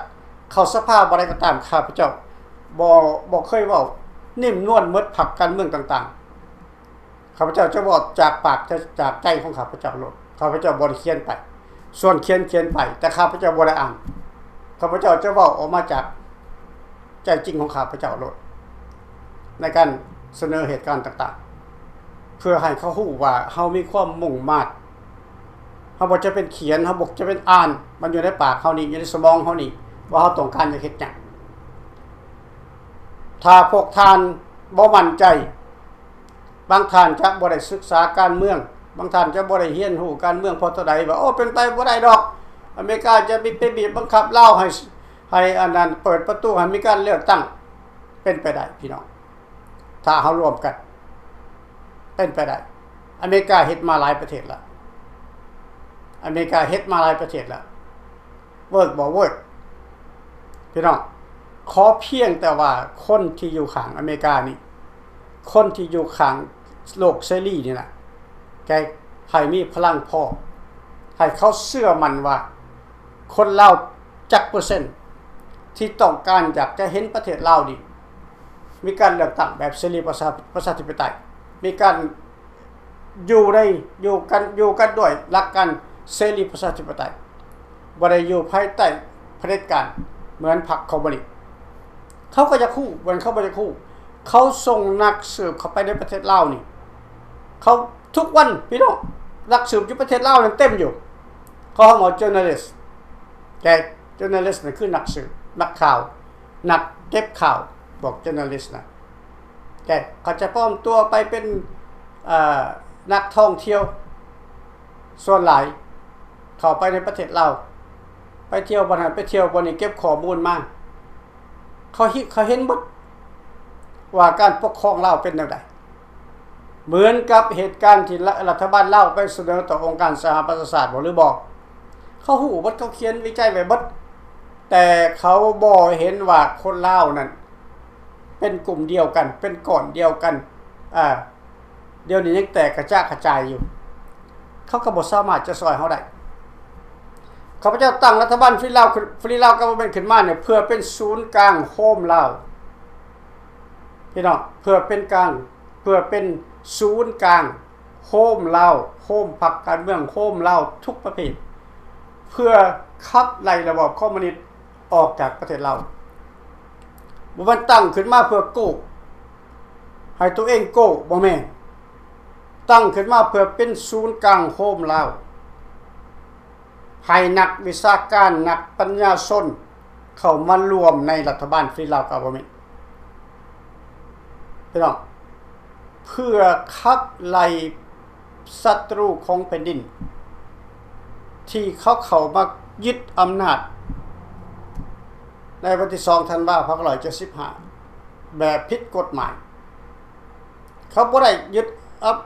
ເຂົ້າສະພາບໍ່ໄດ້ກໍຕາມ, ຂ້າພະເຈົ້າບໍ່, ບໍ່ເຄີຍເວົ້ານິ້ມນວນໝົດພັກການເມືອງຕ່າງໆ. ຂ້າພະເຈົ້າຈະເວົ້າຈາກປາກ, ຈາກໃຈຂອງຂ້າພະເຈົ້າໂລດ. ຂ້າພະເຈົ້າບໍ່ໄດ້ຂຽນໄປ. ສ່ວນຂຽນ, ຂຽນໄປ, ແຕ່ຂ້າພະເຈົ້າບໍ່ໄດ້ອ່ານ. ຂ້າພະເຈົ້າຈະເວົ້າອອກມາຈາກໃຈຈິງຂອງຂ້າພະເຈົ້າໂລດ ໃນການສະເໜີເຫດການຕ່າງໆ ເພື່ອໃຫ້ເຂົາຮູ້ວ່າເຮົາມີຄວາມມຸ່ງມາດ. ເຮົາບໍ່ຈຳເປັນຂຽນ, ເຮົາບໍ່ຈຳເປັນອ່ານ, ມັນຢູ່ໃນປາກເຮົານີ້, ຢູ່ໃນສະໝອງເຮົານີ້ ວ່າເຮົາຕ້ອງການຈະເຮັດຫຍັງ. ຖ້າພວກທ່ານບໍ່ໝັ້ນໃຈ, ບາງທ່ານຈະບໍ່ໄດ້ສຶກສາການເມືອງ, ບາງທ່ານຈະບໍ່ໄດ້ຮຽນຮູ້ການເມືອງພໍເທົ່າໃດ, ວ່າ ໂອ້ ເປັນໄປບໍ່ໄດ້ດອກ, ອາເມລິກາຈະໄປບີບບັງຄັບລາວໃຫ້, ໃຫ້ອັນນັ້ນ ເປີດປະຕູໃຫ້ມີການເລືອກຕັ້ງ. ເປັນໄປໄດ້ພີ່ນ້ອງ, ຖ້າເຮົາລວມກັນ ເປັນໄປໄດ້. ອາເມລິກາເຮັດມາຫຼາຍປະເທດລະ, ອາເມລິກາເຮັດມາຫຼາຍປະເທດລະ. ເວີກບໍ່ເວີກ ພີ່ນ້ອງ? ຂໍພຽງແຕ່ວ່າຄົນທີ່ຢູ່ຂ້າງອາເມລິການີ້, ຄົນທີ່ຢູ່ຂ້າງໂລກເສລີນີ້ນະ, ໃຫ້ມີພະລັງພໍ, ໃຫ້ເຂົາເຊື່ອໝັ້ນວ່າຄົນລາວຈັກເປີເຊັນທີ່ຕ້ອງການຢາກຈະເຫັນປະເທດລາວນີ້ ມີການເລືອກຕັ້ງແບບເສລີປະຊາ, ປະຊາທິປະໄຕ, ມີການ ຢູ່ໃນ, ຢູ່ກັນ, ຢູ່ກັນດ້ວຍຫຼັກການເສລີປະຊາທິປະໄຕ, ບໍ່ໄດ້ຢູ່ພາຍໃຕ້ຜະເດັດການເໝືອນພັກຄອມມູນິດ. ເຂົາກໍຢາກຮູ້, ເໝືອນເຂົາບໍ່ຢາກຮູ້, ເຂົາສົ່ງນັກສືບເຂົ້າໄປໃນປະເທດລາວນີ້, ເຂົາ ທຸກວັນພີ່ນ້ອງ, ນັກສືບຢູ່ປະເທດລາວນັ້ນເຕັມຢູ່. ເຂົາເອົາ journalist, ແຕ່ journalist ນັ້ນຄືນັກສືບ, ນັກຂ່າວ, ນັກເກັບຂ່າວ, ພວກ journalist ນະ. ແຕ່ເຂົາຈະປອມຕົວໄປເປັນ, ເອີ, ນັກທ່ອງທ່ຽວ. ສ່ວນຫຼາຍເຂົ້າໄປໃນປະເທດລາວ, ໄປທ່ຽວບ່ອນນັ້ນ, ໄປທ່ຽວບ່ອນນີ້, ເກັບຂໍ້ມູນມາ. ເຂົາເຫັນ, ເຂົາເຫັນໝົດວ່າການປົກຄອງລາວເປັນແນວໃດ. ເໝືອນກັບເຫດການທີ່ລັດ, ລັດຖະບານລາວໄປສະເໜີຕໍ່ອົງການສະຫະປະຊາຊາດບໍ ຫຼືບໍ່? ເຂົາຮູ້ໝົດ, ເຂົາຂຽນວິໄຈໄວ້ໝົດ, ແຕ່ເຂົາບໍ່ເຫັນວ່າຄົນລາວນັ້ນ ເປັນກຸ່ມດຽວກັນ, ເປັນກ້ອນດຽວກັນ, ອາ, ດຽວນີ້ຍັງແຕກກະຈາກກະຈາຍຢູ່. ເຂົາກໍບໍ່ສາມາດຈະຊ່ອຍເຮົາໄດ້. ຂ້າພະເຈົ້າຕັ້ງລັດຖະບານ Free Lao, Free Lao Government ຂຶ້ນມານີ້ ເພື່ອເປັນສູນກາງໂຮມລາວ, ພີ່ນ້ອງ, ເພື່ອເປັນກາງ, ເພື່ອເປັນສູນກາງໂຮມລາວ, ໂຮມພັກການເມືອງ, ໂຮມລາວທຸກປະເພດ, ເພື່ອຂັບໄລ່ລະບອບຄອມມູນິດ ອອກຈາກປະເທດລາວ. ບໍ່ແມ່ນຕັ້ງຂຶ້ນມາເພື່ອໂກ້, ໃຫ້ຕົວເອງໂກ້, ບໍ່ແມ່ນ. ຕັ້ງຂຶ້ນມາເພື່ອເປັນສູນກາງໂຮມລາວ, ໃຫ້ນັກວິຊາການ, ນັກປັນຍາຊົນເຂົ້າມາລວມໃນລັດຖະບານ Free Lao Government. ພີ່ນ້ອງ, ເພື່ອຂັບໄລ່ສັດຕູຂອງແຜ່ນດິນ ທີ່ເຂົາເຂົ້າມາຍຶດອຳນາດໃນວັນທີສອງທັນວາ ພັນເກົ້າຮ້ອຍເຈັດສິບຫ້າ ແບບຜິດກົດໝາຍ. ເຂົາບໍ່ໄດ້ຍຶດ,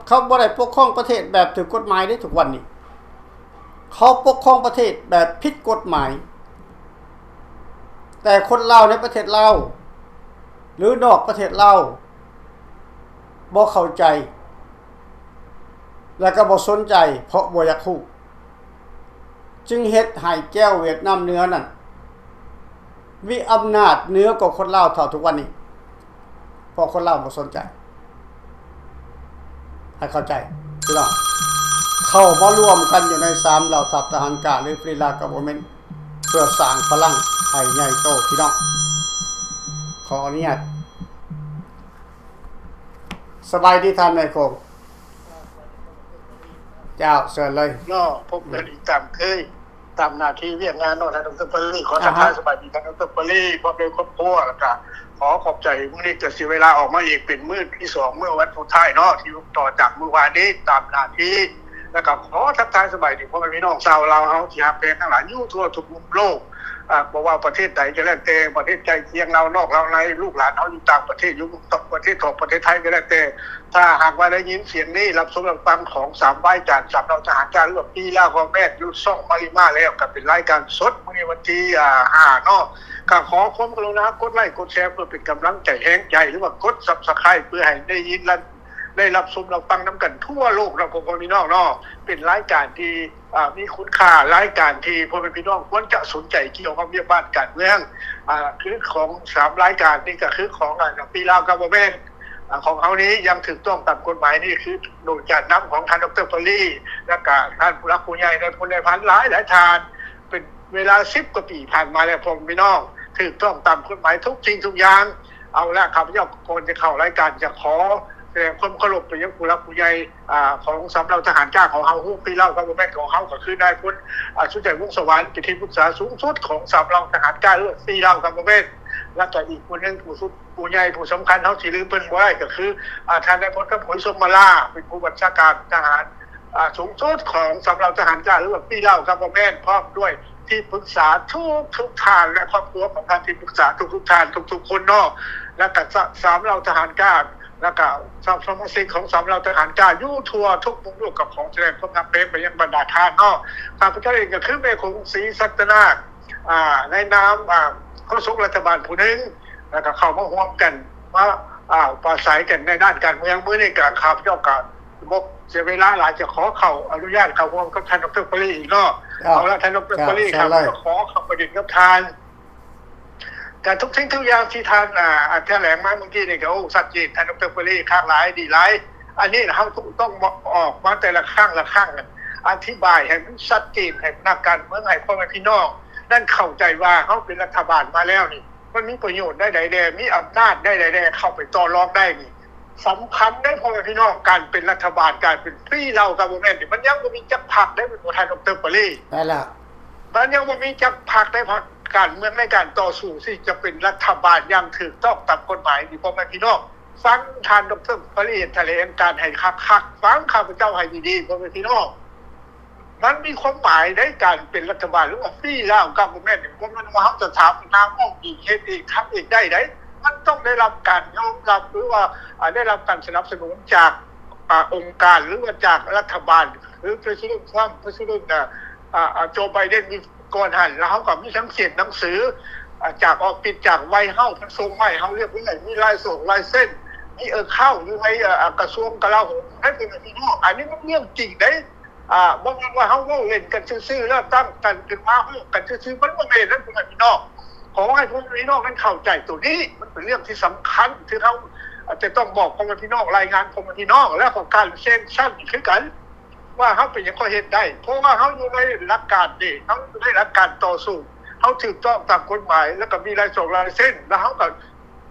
ເຂົາບໍ່ໄດ້ປົກຄອງປະເທດແບບຖືກກົດໝາຍເດ້. ທຸກວັນນີ້ ເຂົາປົກຄອງປະເທດແບບຜິດກົດໝາຍ, ແຕ່ຄົນລາວໃນປະເທດລາວ ຫຼື ນອກປະເທດລາວ ບໍ່ເຂົ້າໃຈ ແລະ ກໍບໍ່ສົນໃຈ ເພາະບໍ່ຢາກຮູ້, ຈຶ່ງເຮັດໃຫ້ແກ້ວຫວຽດນາມເໜືອນັ້ນ ມີອຳນາດເໜືອກວ່າຄົນລາວເທົ່າທຸກວັນນີ້, ເພາະຄົນລາວບໍ່ສົນໃຈ. ໃຫ້ເຂົ້າໃຈພີ່ນ້ອງ, ເຂົ້າມາລວມກັນຢູ່ໃນສາມເຫຼົ່າທັບທະຫານກ້າ ຫຼື Free Lao Government ເພື່ອສ້າງພະລັງໃຫ້ໃຫຍ່ໂຕພີ່ນ້ອງ. ຂໍອະນຸຍາດ. ສະບາຍດີທ່ານນາຍໂຄງ. ເຈົ້າ, ເຊີນເລີຍເນາະ, ພົບກັນອີກຕາມເຄີຍ ຕາມໜ້າທີ່ວຽກງານເນາະ ທ່ານດອກເຕີປາລີ. ຂໍທັກທາຍສະບາຍດີທ່ານດອກເຕີປາລີ ພ້ອມດ້ວຍຄອບຄົວ, ແລ້ວກະຂໍຂອບໃຈ ມື້ນີ້ກະເສຍເວລາອອກມາອີກເປັນມື້ທີສອງ ມື້ວັນສຸດທ້າຍເນາະ ທີ່ຕໍ່ຈາກມື້ວານນີ້ ຕາມໜ້າທີ່ ແລ້ວກໍຂໍທັກທາຍສະບາຍດີພໍ່ແມ່ພີ່ນ້ອງຊາວລາວເຮົາທີ່ຮັກແພງທັງຫຼາຍ ຢູ່ທົ່ວທຸກມຸມໂລກ. ອາ ບໍ່ວ່າປະເທດໃດກໍແລ້ວແຕ່, ປະເທດໃກ້ຄຽງລາວນອກລາວໃນ, ລູກຫຼານເຮົາຢູ່ຕ່າງປະເທດ, ຢູ່ປະເທດຂອງປະເທດໄທກໍແລ້ວແຕ່, ຖ້າຫາກວ່າໄດ້ຍິນສຽງນີ້, ຮັບຊົມຮັບຟັງຂອງສາມລາຍການສາມເຫຼົ່າທະຫານການ ຫຼືວ່າ Free Lao Government ຢູ່ຊ່ອງມາລິມາແລ້ວ, ກໍເປັນລາຍການສົດມື້ວັນທີ ອາ ຫ້າເນາະ. ກໍຂໍຄວາມກະລຸນາກົດໄລ້ກົດແຊເພື່ອເປັນກຳລັງໃຈແຮງໃຈ ຫຼືວ່າກົດ Subscribe ເພື່ອໃຫ້ໄດ້ຍິນ ແລະ ໄດ້ຮັບຊົມຮັບຟັງນຳກັນທົ່ວໂລກເນາະ ພໍ່ແມ່ພີ່ນ້ອງເນາະ. ເປັນລາຍການທີ່ ອາ ມີຄຸນຄ່າ, ລາຍການທີ່ພໍ່ແມ່ພີ່ນ້ອງຄວນຈະສົນໃຈກ່ຽວກັບວຽກບ້ານການເມືອງ. ອາ ຄືຂອງສາມລາຍການນີ້ກໍຄືຂອງ ອາ Free Lao Government ອາ ຂອງເຮົານີ້ຢ່າງຖືກຕ້ອງຕາມກົດໝາຍນີ້ ຄືໂດຍການນຳຂອງທ່ານ ດຣ ປະລີ ແລ້ວກະທ່ານຜູ້ຫຼັກຜູ້ໃຫຍ່ນາຍພົນນາຍພັນຫຼາຍໆທ່ານ ເປັນເວລາສິບກວ່າປີຜ່ານມາແລ້ວ ພໍ່ແມ່ພີ່ນ້ອງ ຖືກຕ້ອງຕາມກົດໝາຍທຸກສິ່ງທຸກຢ່າງ. ເອົາລະ ຂ້າພະເຈົ້າກ່ອນຈະເຂົ້າລາຍການ ຈະຂໍສະແດງຄວາມເຄົາລົບໄປຍັງຜູ້ຫຼັກຜູ້ໃຫຍ່ ອາ ຂອງສາມເຫຼົ່າທະຫານການຂອງເຮົາ, ຮູ້ Free Lao Government ຂອງເຮົາ ກໍຄືນາຍພົນ ອາ ສຸດໃຈ ວົງສະຫວັນ ເປັນທີ່ປຶກສາສູງສຸດຂອງສາມເຫຼົ່າທະຫານການ ຫຼືວ່າ Free Lao Government ແລ້ວກໍອີກຜູ້ໜຶ່ງ ຜູ້ສຸດ ຜູ້ໃຫຍ່ຜູ້ສຳຄັນ ເຮົາຊິລືມເພິ່ນບໍ່ໄດ້ ກໍຄື ອາ ທ່ານນາຍພົນ ຄຳຜົຍ ສົມມາລາ ເປັນຜູ້ບັນຊາການທະຫານ ອາ ສູງສຸດຂອງສາມເຫຼົ່າທະຫານການ ຫຼືວ່າ Free Lao Government ພ້ອມດ້ວຍທີ່ປຶກສາທຸກໆທ່ານ ແລະ ຄອບຄົວຂອງທ່ານທີ່ປຶກສາທຸກໆທ່ານ ທຸກໆຄົນເນາະ. ແລ້ວກໍສາມເຫຼົ່າທະຫານການ ແລ້ວກໍສະມາຊິກຂອງສາມເຫຼົ່າທະຫານການຢູ່ທົ່ວທຸກມຸມໂລກ ກໍຂໍສະແດງຄວາມຮັກແພງໄປຍັງບັນດາທ່ານເນາະ. ຂ້າພະເຈົ້າເອງກໍຄືແມ່ຄົງ ສີສັດຕະນາກ ອາ ໃນນາມ ອາ ໂຄສົກລັດຖະບານຜູ້ໜຶ່ງ ແລ້ວກໍເຂົ້າມາຮ່ວມກັນ ມາ ອາ ປາໄສກັນໃນດ້ານການເມືອງ. ມື້ນີ້ກໍຂ້າພະເຈົ້າກໍບໍ່ເສຍເວລາຫຼາຍ ຈະຂໍເຂົ້າອະນຸຍາດເຂົ້າຮ່ວມກັບທ່ານ ດຣ ປະລີ ອີກເນາະ. ເອົາລະ ທ່ານ ດຣ ປະລີ ຂ້າພະເຈົ້າຂໍເຂົ້າປະເດັນກັບທ່ານ. ກໍທຸກສິ່ງທຸກຢ່າງທີ່ທ່ານ ອາ ອາ ຖະແຫຼງມາເມື່ອກີ້ນີ້ກໍ ໂອ້ ຊັດເຈນ, ທ່ານ ດຣ ປະລີ ຄັກຫຼາຍ ດີຫຼາຍ. ອັນນີ້ເຮົາຕ້ອງ ຕ້ອງອອກມາແຕ່ລະຄັ້ງລະຄັ້ງ ອະທິບາຍໃຫ້ມັນຊັດເຈນ ໃຫ້ນັກການເມືອງ ໃຫ້ພໍ່ແມ່ພີ່ນ້ອງນັ້ນເຂົ້າໃຈວ່າ ເຮົາເປັນລັດຖະບານມາແລ້ວນີ້ ມັນມີປະໂຫຍດໃດໆແດ່, ມີອຳນາດໃດໆແດ່ ເຂົ້າໄປຕໍ່ລອງໄດ້ນີ້ ສຳຄັນເດ້ ພໍ່ແມ່ພີ່ນ້ອງ. ການເປັນລັດຖະບານ, ການເປັນ Free Lao Government ນີ້ ມັນຍັງບໍ່ມີຈັກພັກເດ້ ແມ່ນບໍ່ ທ່ານ ດຣ ປະລີ? ແມ່ນລະ ມັນຍັງບໍ່ມີຈັກພັກໃດ ພັກການເມືອງໃນການຕໍ່ສູ້ທີ່ຈະເປັນລັດຖະບານຢ່າງຖືກຕ້ອງຕາມກົດໝາຍນີ້ ພໍ່ແມ່ພີ່ນ້ອງ. ຟັງທ່ານ ດຣ ປະລີ ຖະແຫຼງການໃຫ້ຄັກໆ, ຟັງຂ້າພະເຈົ້າໃຫ້ດີໆ ພໍ່ແມ່ພີ່ນ້ອງ. ມັນມີຄວາມໝາຍໃນການເປັນລັດຖະບານ ຫຼືວ່າ Free Lao Government ນີ້ ບໍ່ແມ່ນວ່າເຮົາຈະຖາປະນາ ອອກເອງ ເຮັດເອງ ທຳເອງໄດ້ໃດ໋. ມັນຕ້ອງໄດ້ຮັບການຍອມຮັບ ຫຼືວ່າ ອາ ໄດ້ຮັບການສະໜັບສະໜູນຈາກ ອາ ອົງການ ຫຼືວ່າຈາກລັດຖະບານ ຫຼື President Trump, President ອາ ອາ Joe Biden ກ່ອນຫັ້ນ ແລ້ວເຮົາກໍມີທັງເຊັນໜັງສື ອາ ຈາກອອບຟິດ ຈາກ White House ເພິ່ນສົ່ງມາໃຫ້ເຮົາລຽບຮ້ອຍ, ມີລາຍສອງລາຍເຊັນ, ມີ account ຢູ່ໃນ ອາ ກະຊວງກະລາໂຫມ ໃຫ້ເປັນທີ່ຮູ້. ອັນນີ້ມັນເລື່ອງຈິງເດ້. ອາ ບໍ່ແມ່ນວ່າເຮົາເວົ້າເລ່ນກັນຊື່ໆ ແລ້ວຕັ້ງກັນຂຶ້ນມາ ເວົ້າກັນຊື່ໆ ມັນບໍ່ແມ່ນນັ້ນ ພໍ່ແມ່ພີ່ນ້ອງ. ຂໍໃຫ້ພໍ່ແມ່ພີ່ນ້ອງນັ້ນເຂົ້າໃຈໂຕນີ້ ມັນເປັນເລື່ອງທີ່ສຳຄັນ ທີ່ເຮົາຈະຕ້ອງບອກພໍ່ແມ່ພີ່ນ້ອງ, ລາຍງານພໍ່ແມ່ພີ່ນ້ອງ. ແລ້ວກໍການ sanction ນີ້ຄືກັນ ວ່າເຮົາເປັນຫຍັງກໍເຮັດໄດ້ ເພາະວ່າເຮົາຢູ່ໃນຫຼັກການເດ້, ເຮົາຢູ່ໃນຫຼັກການຕໍ່ສູ້, ເຮົາຖືກຕ້ອງຕາມກົດໝາຍ ແລ້ວກໍມີລາຍສອງລາຍເຊັນ ແລ້ວເຮົາກໍ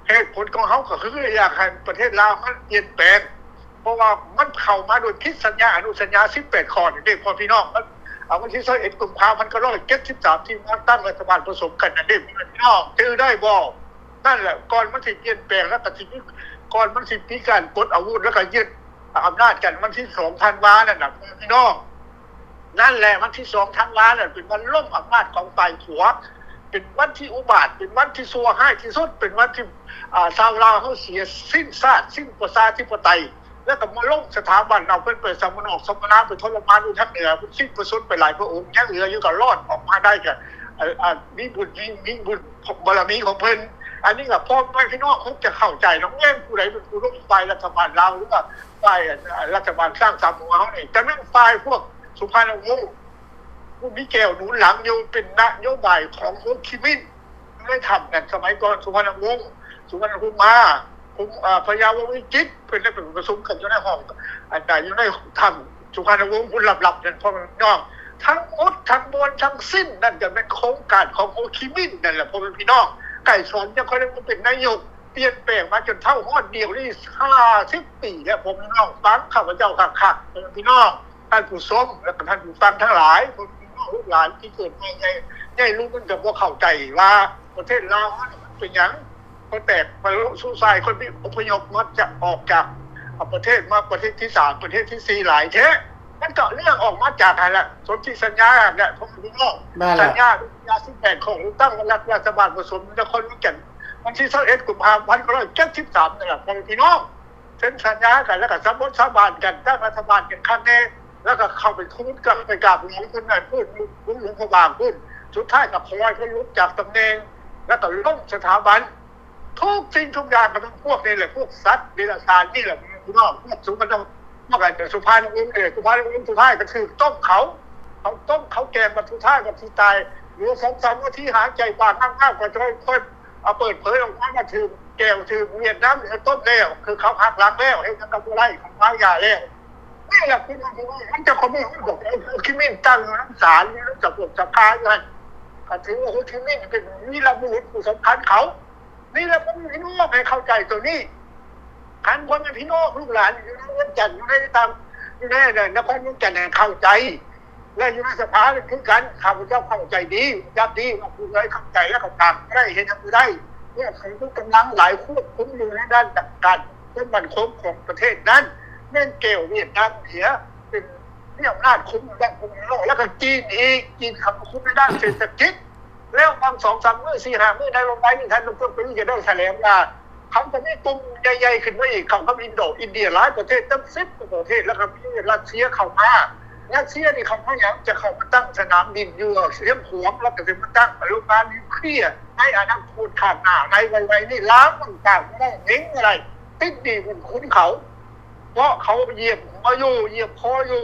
ເຫດຜົນຂອງເຮົາກໍຄືຢາກໃຫ້ປະເທດລາວມັນປ່ຽນແປງ ເພາະວ່າມັນເຂົ້າມາໂດຍຜິດສັນຍາອະນຸສັນຍາສິບແປດຂໍ້ນີ້ເດ້ ພໍ່ພີ່ນ້ອງ. ມັນ ເອົາ ວັນທີຊາວເອັດ ກຸມພາ ພັນເກົ້າຮ້ອຍເຈັດສິບສາມ ທີ່ມາຕັ້ງລັດຖະບານປະສົມກັນນັ້ນເດ້ ພີ່ນ້ອງ ຈື່ໄດ້ບໍ່? ນັ້ນແຫຼະ ກ່ອນມັນຊິປ່ຽນແປງ ແລ້ວກໍຊິມີ ກ່ອນມັນຊິມີການປົດອາວຸດ ແລ້ວກໍຍຶດອຳນາດກັນ ວັນທີສອງ ທັນວານັ້ນນະ ພີ່ນ້ອງ. ນັ້ນແຫຼະ ວັນທີສອງ ທັນວານັ້ນ ເປັນວັນລົ້ມອຳນາດຂອງຝ່າຍຂົວ, ເປັນວັນທີ່ອຸບາດ, ເປັນວັນທີ່ຊົ່ວຮ້າຍທີ່ສຸດ, ເປັນວັນທີ່ ອາ ຊາວລາວເຮົາເສຍສິ້ນຊາດ, ສິ້ນປະຊາທິປະໄຕ, ແລ້ວກໍມາລົ້ມສະຖາບັນ, ເອົາເພິ່ນໄປສຳມະນອກສຳມະນາ, ໄປທໍລະມານຢູ່ທາງເໜືອ, ເພິ່ນສິ້ນພະຊົນໄປຫຼາຍພະອົງ, ຍັງເຫຼືອຢູ່ກໍລອດອອກມາໄດ້, ກໍ ເອີ ອາ ມີບຸນ, ມີ ມີບຸນບາລະມີຂອງເພິ່ນ. ອັນນີ້ກໍພໍ່ແມ່ພີ່ນ້ອງຄົງຈະເຂົ້າໃຈເນາະ, ແມ່ນຜູ້ໃດເປັນຜູ້ລົ້ມຝ່າຍລັດຖະບານລາວ ຫຼືວ່າ ຝ່າຍ ອາ ລັດຖະບານສ້າງສາມຫົວເຮົານີ້ ຈະແມ່ນຝ່າຍພວກສຸພານຸວົງ ຜູ້ມີແກ້ວໜູນຫຼັງຢູ່ ເປັນນະໂຍບາຍຂອງໂຮຈິມິນ ໃນຖ້ຳນັ້ນ ສະໄໝກ່ອນ ສຸພານຸວົງ ສຸວັນນະພູມາ ພູມ ອາ ພະຍາວົງວິຈິດ ເພິ່ນໄດ້ໄປປະຊຸມກັນຢູ່ໃນຫ້ອງ ອັນໃດ ຢູ່ໃນຖ້ຳສຸພານຸວົງ ພຸ້ນລັບໆນັ້ນ ພໍ່ແມ່ພີ່ນ້ອງ. ທັງໝົດທັງມວນທັງສິ້ນນັ້ນ ກໍແມ່ນໂຄງການຂອງໂຮຈິມິນນັ້ນແຫຼະ ພໍ່ແມ່ພີ່ນ້ອງ. ໄກສອນ ຈະຄ່ອຍໄດ້ມາເປັນນາຍົກ ປ່ຽນແປງມາຈົນເທົ່າຮອດດຽວນີ້ຫ້າສິບປີແລ້ວ ພໍ່ແມ່ພີ່ນ້ອງ. ຟັງຂ້າພະເຈົ້າຄັກໆ ພໍ່ແມ່ພີ່ນ້ອງ ທ່ານຜູ້ຊົມ ແລະ ກໍທ່ານຜູ້ຟັງທັງຫຼາຍ ພໍ່ແມ່ພີ່ນ້ອງ ລູກຫຼານທີ່ເກີດໃໝ່ໃຫຍ່ ໃຫຍ່ລຸ້ນ ມັນກໍບໍ່ເຂົ້າໃຈວ່າປະເທດລາວເຮົານີ້ມັນເປັນຫຍັງ ກໍແຕກປະລຸສຸຊາຍ ຄົນທີ່ອົບພະຍົບມາຈາກ ອອກຈາກ ອາ ປະເທດມາປະເທດທີສາມ ປະເທດທີສີ່ຫຼາຍແທ້. ມັນກໍເນື່ອງອອກມາຈາກຫັ້ນແຫຼະ ສົນທິສັນຍາຫັ້ນແຫຼະ ພໍ່ແມ່ພີ່ນ້ອງ. ແມ່ນແຫຼະ ສັນຍາ ສັນຍາສິບແປດ ຂອງຕັ້ງລັດ ລັດຖະບານຜະສົມນະຄອນຫຼວງວຽງຈັນ ວັນທີຊາວເອັດ ກຸມພາພັນ ເກົ້າຮ້ອຍເຈັດສິບສາມ ນັ້ນແຫຼະ ພໍ່ແມ່ພີ່ນ້ອງ. ເຊັນສັນຍາກັນ ແລ້ວກໍສາບົນສາບານກັນ ຕັ້ງລັດຖະບານກັນຄັກແນ່ ແລ້ວກໍເຂົ້າໄປທູນກັບ ໄປກາບຫຼວງເພິ່ນນັ້ນ ພຸ້ນ ຢູ່ຫຼວງພະບາງພຸ້ນ. ສຸດທ້າຍກໍປ່ອຍເພິ່ນລົງຈາກຕຳແໜ່ງ ແລ້ວກໍລົ້ມສະຖາບັນ. ທຸກສິ່ງທຸກຢ່າງກໍແມ່ນພວກນີ້ແຫຼະ ພວກສັດເດຍລະສານນີ້ແຫຼະ ພີ່ນ້ອງ. ພວກສຸພານ ພວກອັນສຸພານຸວົງ ເອີ ສຸພານຸວົງ ສຸດທ້າຍກໍຖືກຕົ້ມເຂົາ ເຂົາຕົ້ມເຂົາແກງ ບັດສຸດທ້າຍກໍຊິຕາຍ ເຫຼືອສອງສາມນາທີ ຫາຍໃຈປາກງາບໆ ກໍຈະຄ່ອຍ ເອົາເປີດເຜີຍອອກມາ ວ່າຖືກແກວ ຖືກຫວຽດນາມເຫຼືອຕົ້ມແລ້ວ ຄືເຂົາຫັກຫຼັງແລ້ວ ເຮັດຫຍັງກໍບໍ່ໄດ້ ເຂົາວາງຢາແລ້ວ. ນີ້ແຫຼະຄືມັນຈະເຂົ້າໄປຮູ້ດອກ ໂຮຈິມິນຕັ້ງຢູ່ນຳສານ ຢູ່ນຳສະພາຢູ່ຫັ້ນ ກໍຖືວ່າໂຮຈິມິນເປັນວີລະບຸລຸດຜູ້ສຳຄັນເຂົາ. ນີ້ແຫຼະ ພໍ່ແມ່ພີ່ນ້ອງໃຫ້ເຂົ້າໃຈໂຕນີ້ ຄັນພໍ່ແມ່ພີ່ນ້ອງລູກຫຼານຢູ່ໃນວຽງຈັນ ຢູ່ໃນຕ່າງ ຢູ່ໃນນະຄອນວຽງຈັນໃຫ້ເຂົ້າໃຈ ແລະ ຢູ່ໃນສະພານັ້ນຄືກັນ ຂ້າພະເຈົ້າເຂົ້າໃຈດີ ຮູ້ຈັກດີ ວ່າຜູ້ໃດເຂົ້າໃຈແລ້ວກໍຕາມໄດ້ ເຮັດຫຍັງບໍ່ໄດ້ ພວກເຂົາມີກຳລັງຫຼາຍ ຄວບຄຸມຢູ່ໃນດ້ານການຄວາມໝັ້ນຄົງຂອງປະເທດນັ້ນ ແມ່ນແກວຫວຽດນາມເສຍ ເປັນມີອຳນາດຄຸມຢູ່ດ້ານພວກນີ້ ແລ້ວກໍຈີນອີກ ຈີນເຂົ້າມາຄຸມໃນດ້ານເສດຖະກິດ. ແລ້ວບາງສອງສາມມື້ ສີ່ຫ້າມື້ ໃນລະຫວ່າງນີ້ ທ່ານດອກເຕີ ປະຍຸດຈະໄດ້ຖະແຫຼງວ່າ ເຂົາຈະມີກຸ່ມໃຫຍ່ໆຂຶ້ນມາອີກ ເຂົ້າກັບອິນໂດ ອິນເດຍ ຫຼາຍປະເທດ ຕັ້ງສິບກວ່າປະເທດ ແລ້ວກໍມີຣັດເຊຍເຂົ້າມາ. ຣັດເຊຍນີ້ເຂົ້າມາຫຍັງ? ຈະເຂົ້າມາຕັ້ງສະໜາມບິນຢູ່ຊຽງຂວາງ ແລ້ວກໍຈະມາຕັ້ງໂຮງງານນິວເຄລຍໃນອະນາຄົດຂ້າງໜ້າ ໃນໄວໆນີ້. ລາວຕ້ອງການບໍ່ໄດ້ ເໜັງບໍ່ໄດ້ ຕິດໜີ້ບຸນຄຸນເຂົາ. ເພາະເຂົາຢຽບຫົວຢູ່ ຢຽບຄໍຢູ່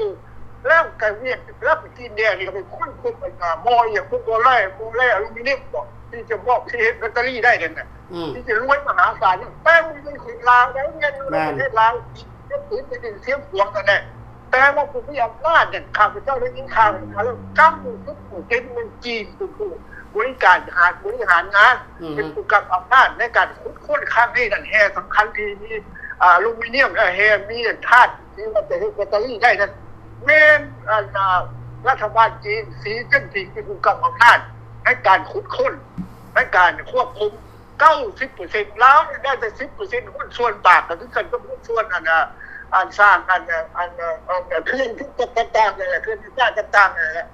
ແລ້ວກະຫວຽດ ແລ້ວກະຈີນແດງນີ້ກະເປັນຄົນຂຸດ ເອີ ບໍ່ ອີ່ຫຍັງ ບໍ່ແຮ່ ບໍ່ແຮ່ອະລູມິນຽມບໍ ທີ່ຈະບອກ ທີ່ເຮັດແບັດເຕີຣີໄດ້ນັ້ນນະ ອືມ ທີ່ຈະລວຍມະຫາສານ. ແຕ່ມັນເປັນຄົນລາວ ແລ້ວເງິນຢູ່ໃນປະເທດລາວ ເຮັດຖືກໄປເປັນຊຽງຂວາງນັ້ນແຫຼະ. ແຕ່ວ່າຜູ້ມີອຳນາດນັ້ນ ຂ້າພະເຈົ້າໄດ້ຍິນຂ່າວມາແລ້ວ ເກົ້າສິບເປີເຊັນ ແມ່ນຈີນເປັນຜູ້ບໍລິການ ຫານ ບໍລິຫານງານ ອືມ ເປັນຜູ້ກຳອຳນາດໃນການຂຸດຄົ້ນຄັ້ງນີ້ນັ້ນ. ແຮ່ສຳຄັນທີ່ມີ ອາ ອະລູມິນຽມ ແລະ ແຮ່ມີທາດທີ່ວ່າຈະເຮັດແບັດເຕີຣີໄດ້ນັ້ນ ແມ່ນ ອັນ ອາ ລັດຖະບານຈີນ ສີຈິ້ນຜິງ ເປັນຜູ້ກຳອຳນາດໃນການຂຸດຄົ້ນ ໃນການຄວບຄຸມ ເກົ້າສິບເປີເຊັນ. ລາວນີ້ໄດ້ແຕ່ສິບເປີເຊັນ ຫຸ້ນສ່ວນບາງ ກໍຄືກັນກັບຫຸ້ນສ່ວນ ອັນ ອາ ອັນສ້າງ ອັນ ອັນ ອັນ ອັນເຂື່ອນທີ່ຕົກຕ່າງໆນັ້ນແຫຼະ ເຂື່ອນທີ່ສ້າງຕ່າງໆນັ້ນແຫຼະ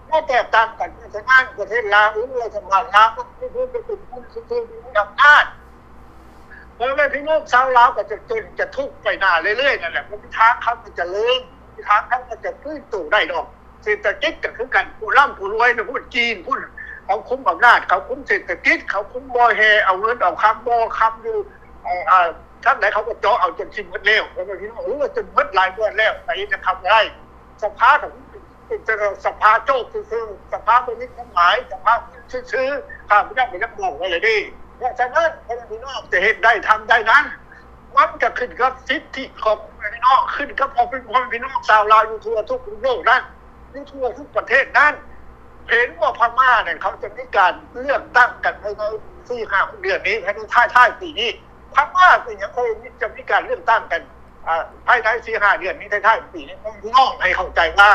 ບໍ່ແຕກຕ່າງກັນ. ເພາະສະນັ້ນ ປະເທດລາວ ຫຼື ລັດຖະບານລາວ ມັນຄືເປັນກຸ່ມຄົນທີ່ມີອຳນາດ. ພໍ່ແມ່ພີ່ນ້ອງຊາວລາວກໍຈະຈົນ ຈະທຸກໄປໜ້າເລື້ອຍໆນັ້ນແຫຼະ. ບໍ່ມີທາງເຂົາຈະຈະເລີນ ບໍ່ມີທາງເຂົາຈະຟື້ນໂຕໄດ້ດອກ. ເສດຖະກິດກໍຄືກັນ ຜູ້ລ່ຳຜູ້ລວຍນະ ພວກຈີນພຸ້ນ ເຂົາຄຸມອຳນາດ ເຂົາຄຸມເສດຖະກິດ ເຂົາຄຸມບໍ່ແຮ່ ເອົາເງິນເອົາຄຳ ບໍ່ຄຳຢູ່ ເອີ ທາງໃດເຂົາກໍເຈາະເອົາຈົນຊິໝົດແລ້ວ ພໍ່ແມ່ພີ່ນ້ອງ ຫຼືວ່າຈົນໝົດຫຼາຍບ່ອນແລ້ວ ໄປເຮັດຫຍັງເຂົາບໍ່ໄດ້. ສະພາກໍ ເປັນແຕ່ສະພາໂຈກຊື່ໆ ສະພາບໍ່ມີຄວາມໝາຍ ສະພາຄົນຊື່ໆ ຂ້າພະເຈົ້າກໍຍັງບອກໄວ້ແລ້ວເດ້. ເພາະສະນັ້ນ ພໍ່ແມ່ພີ່ນ້ອງຈະເຮັດໄດ້ ທຳໄດ້ນັ້ນ ມັນກໍຂຶ້ນກັບສິດທິຂອງພໍ່ແມ່ພີ່ນ້ອງ ຂຶ້ນກັບພໍ່ແມ່ພີ່ນ້ອງຊາວລາວຢູ່ທົ່ວທຸກໂລກນັ້ນ ຢູ່ທົ່ວທຸກປະເທດນັ້ນ. ເຫັນວ່າພະມ້ານັ້ນ ເຂົາຈະມີການເລືອກຕັ້ງກັນພາຍໃນສີ່ຫ້າຫົກເດືອນນີ້ ພາຍໃນທ້າຍໆປີນີ້. ພະມ້າເປັນຫຍັງເຂົາຈະມີການເລືອກຕັ້ງກັນ ອາ ພາຍໃນສີ່ຫ້າເດືອນນີ້ ທ້າຍໆປີນີ້ ພີ່ນ້ອງໃຫ້ເຂົ້າໃຈວ່າ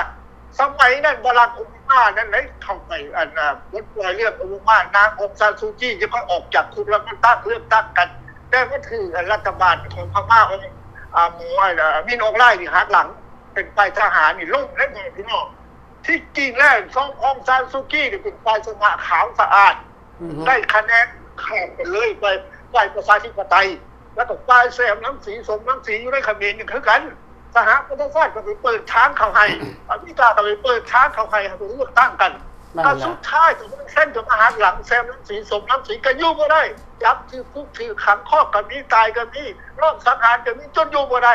ສະໄໝນັ້ນ ບາຣັກ ໂອບາມານັ້ນໄດ້ເຂົ້າໄປ ອັນ ອາ ປົດປ່ອຍເລື່ອງໂອບາມາ ນາງ ອອງຊານຊູຈີ ຈະຄ່ອຍອອກຈາກຄຸກ ແລ້ວມາຕັ້ງ ເລືອກຕັ້ງກັນ ແຕ່ມາຖືກ ອັນ ລັດຖະບານຂອງພະມ້າ ຂອງ ອາ ໝໍ ອັນ ອາ ມິນ ອອງລາຍ ນີ້ຫັກຫຼັງ ເປັນຝ່າຍທະຫານນີ້ ລົ້ມເລີຍ ພີ່ນ້ອງ. ທີ່ຈິງແລ້ວ ຊອງ ອອງຊານຊູຈີ ນີ້ເປັນຝ່າຍຊະນະຂາວສະອາດ ອືຮຶ ໄດ້ຄະແນນຂ້າມໄປເລີຍ ໄປຝ່າຍປະຊາທິປະໄຕ ແລ້ວກໍຝ່າຍແຊມ ລຳສີ ສົມ ລຳສີ ຢູ່ໃນຂະເໝນນີ້ຄືກັນ. ສະຫະປະຊາຊາດກໍໄປເປີດທາງເຂົ້າໃຫ້ ອາເມລິກາກໍໄປເປີດທາງເຂົ້າໃຫ້ ໃຫ້ໄປເລືອກຕັ້ງກັນ ແມ່ນແຫຼະ ກໍສຸດທ້າຍກໍເຊັນກໍມາຫັກຫຼັງ ແຊມ ລຳສີ ສົມ ລຳສີ ກໍຢູ່ບໍ່ໄດ້ ຈັບຖືກຄຸກຖືກຂັງ ຄອກກໍມີ ຕາຍກໍມີ ລອບສັງຫານກໍມີ ຈົນຢູ່ບໍ່ໄດ້.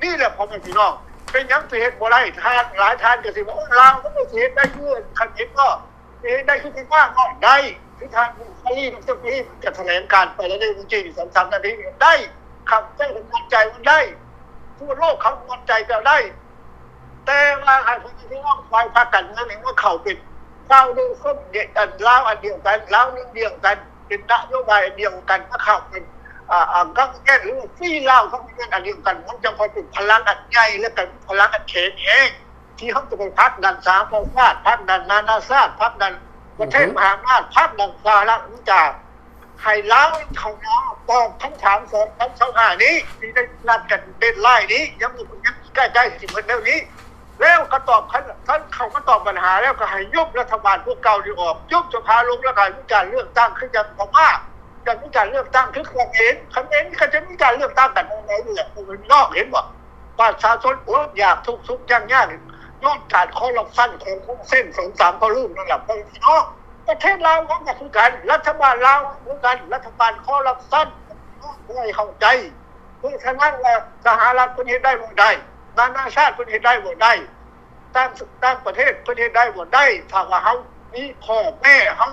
ນີ້ແຫຼະ ພໍ່ແມ່ພີ່ນ້ອງ ເປັນຫຍັງຊິເຮັດບໍ່ໄດ້? ທ່ານ ຫຼາຍທ່ານກໍຊິວ່າ ໂອ້ ລາວມັນກໍຊິເຮັດໄດ້ຄືຂະເໝນບໍ? ເຮັດໄດ້ຄືພະມ້າເນາະ ໄດ້ ຄືທ່ານ ບຸກຄາລີ ດອກເຕີ ບຸກຄາລີ ກໍຖະແຫຼງການໄປແລ້ວເດ້ ເມື່ອກີ້ນີ້ ສອງສາມນາທີນີ້ ໄດ້ ຂ້າພະເຈົ້າກໍໝັ້ນໃຈວ່າໄດ້ ທົ່ວໂລກເຂົາໝັ້ນໃຈວ່າໄດ້ ແຕ່ວ່າໃຫ້ພໍ່ແມ່ພີ່ນ້ອງຝ່າຍພາກການເມືອງນີ້ມາເຂົ້າເປັນ foundation ອັນລາວອັນດຽວກັນ ລາວໜຶ່ງດຽວກັນ ເປັນນະໂຍບາຍອັນດຽວກັນ ມາເຂົ້າເປັນ ອາ ອາ government ຫຼືວ່າ free ລາວ government ອັນດຽວກັນ ມັນຈັ່ງຄ່ອຍເປັນພະລັງອັນໃຫຍ່ ແລະກໍມີພະລັງອັນແຂງແຮງ ທີ່ເຮົາຈະໄປຜັກດັນສະຫະປະຊາຊາດ ຜັກດັນນານາຊາດ ຜັກດັນປະເທດ ອືຮຶ ມະຫາອຳນາດ ຜັກດັນສະຫະລັດອາເມລິກາ ໃຫ້ລາວເຂົ້າມາຕອບຄຳຖາມສອງພັນຊາວຫ້ານີ້ ທີ່ໄດ້ນັດກັນ deadline ນີ້ ຍັງບໍ່ ຍັງໃກ້ໆຊິໝົດແລ້ວນີ້ ແລ້ວກໍຕອບ ຄັນ ຄັນເຂົາມາຕອບບັນຫາແລ້ວ ກໍໃຫ້ຍຸບລັດຖະບານພວກເກົ່ານີ້ອອກ, ຍຸບສະພາລົງ ແລ້ວກໍໃຫ້ມີການເລືອກຕັ້ງຄືຈັ່ງພະມ້າ, ຢາກມີການເລືອກຕັ້ງຄືຂະເໝນ, ຂະເໝນກໍຈະມີການເລືອກຕັ້ງກັນໃນນີ້ແຫຼະ ພີ່ນ້ອງເຫັນບໍ່? ປະຊາຊົນອົດຢາກທຸກສຸກຍາກຍາກ ຍ້ອນການຄໍຣັບຊັນຂອງຄົນເສັ້ນສອງສາມພໍ່ລູກນັ້ນແຫຼະ ພີ່ນ້ອງ. ປະເທດລາວເຮົາກໍຄືກັນ, ລັດຖະບານລາວເຮົາຄືກັນ, ລັດຖະບານຄໍຣັບຊັນ ບໍ່ໃຫ້ເຂົ້າໃຈ. ເພາະສະນັ້ນແລ້ວ ສະຫະລັດເພິ່ນເຮັດໄດ້ບໍ່ໄດ້, ນານາຊາດເພິ່ນເຮັດໄດ້ບໍ່ໄດ້, ຕ່າງ ຕ່າງປະເທດເພິ່ນເຮັດໄດ້ບໍ່ໄດ້. ຖ້າວ່າເຮົາມີຂໍ້ແມ້ ເຮົາ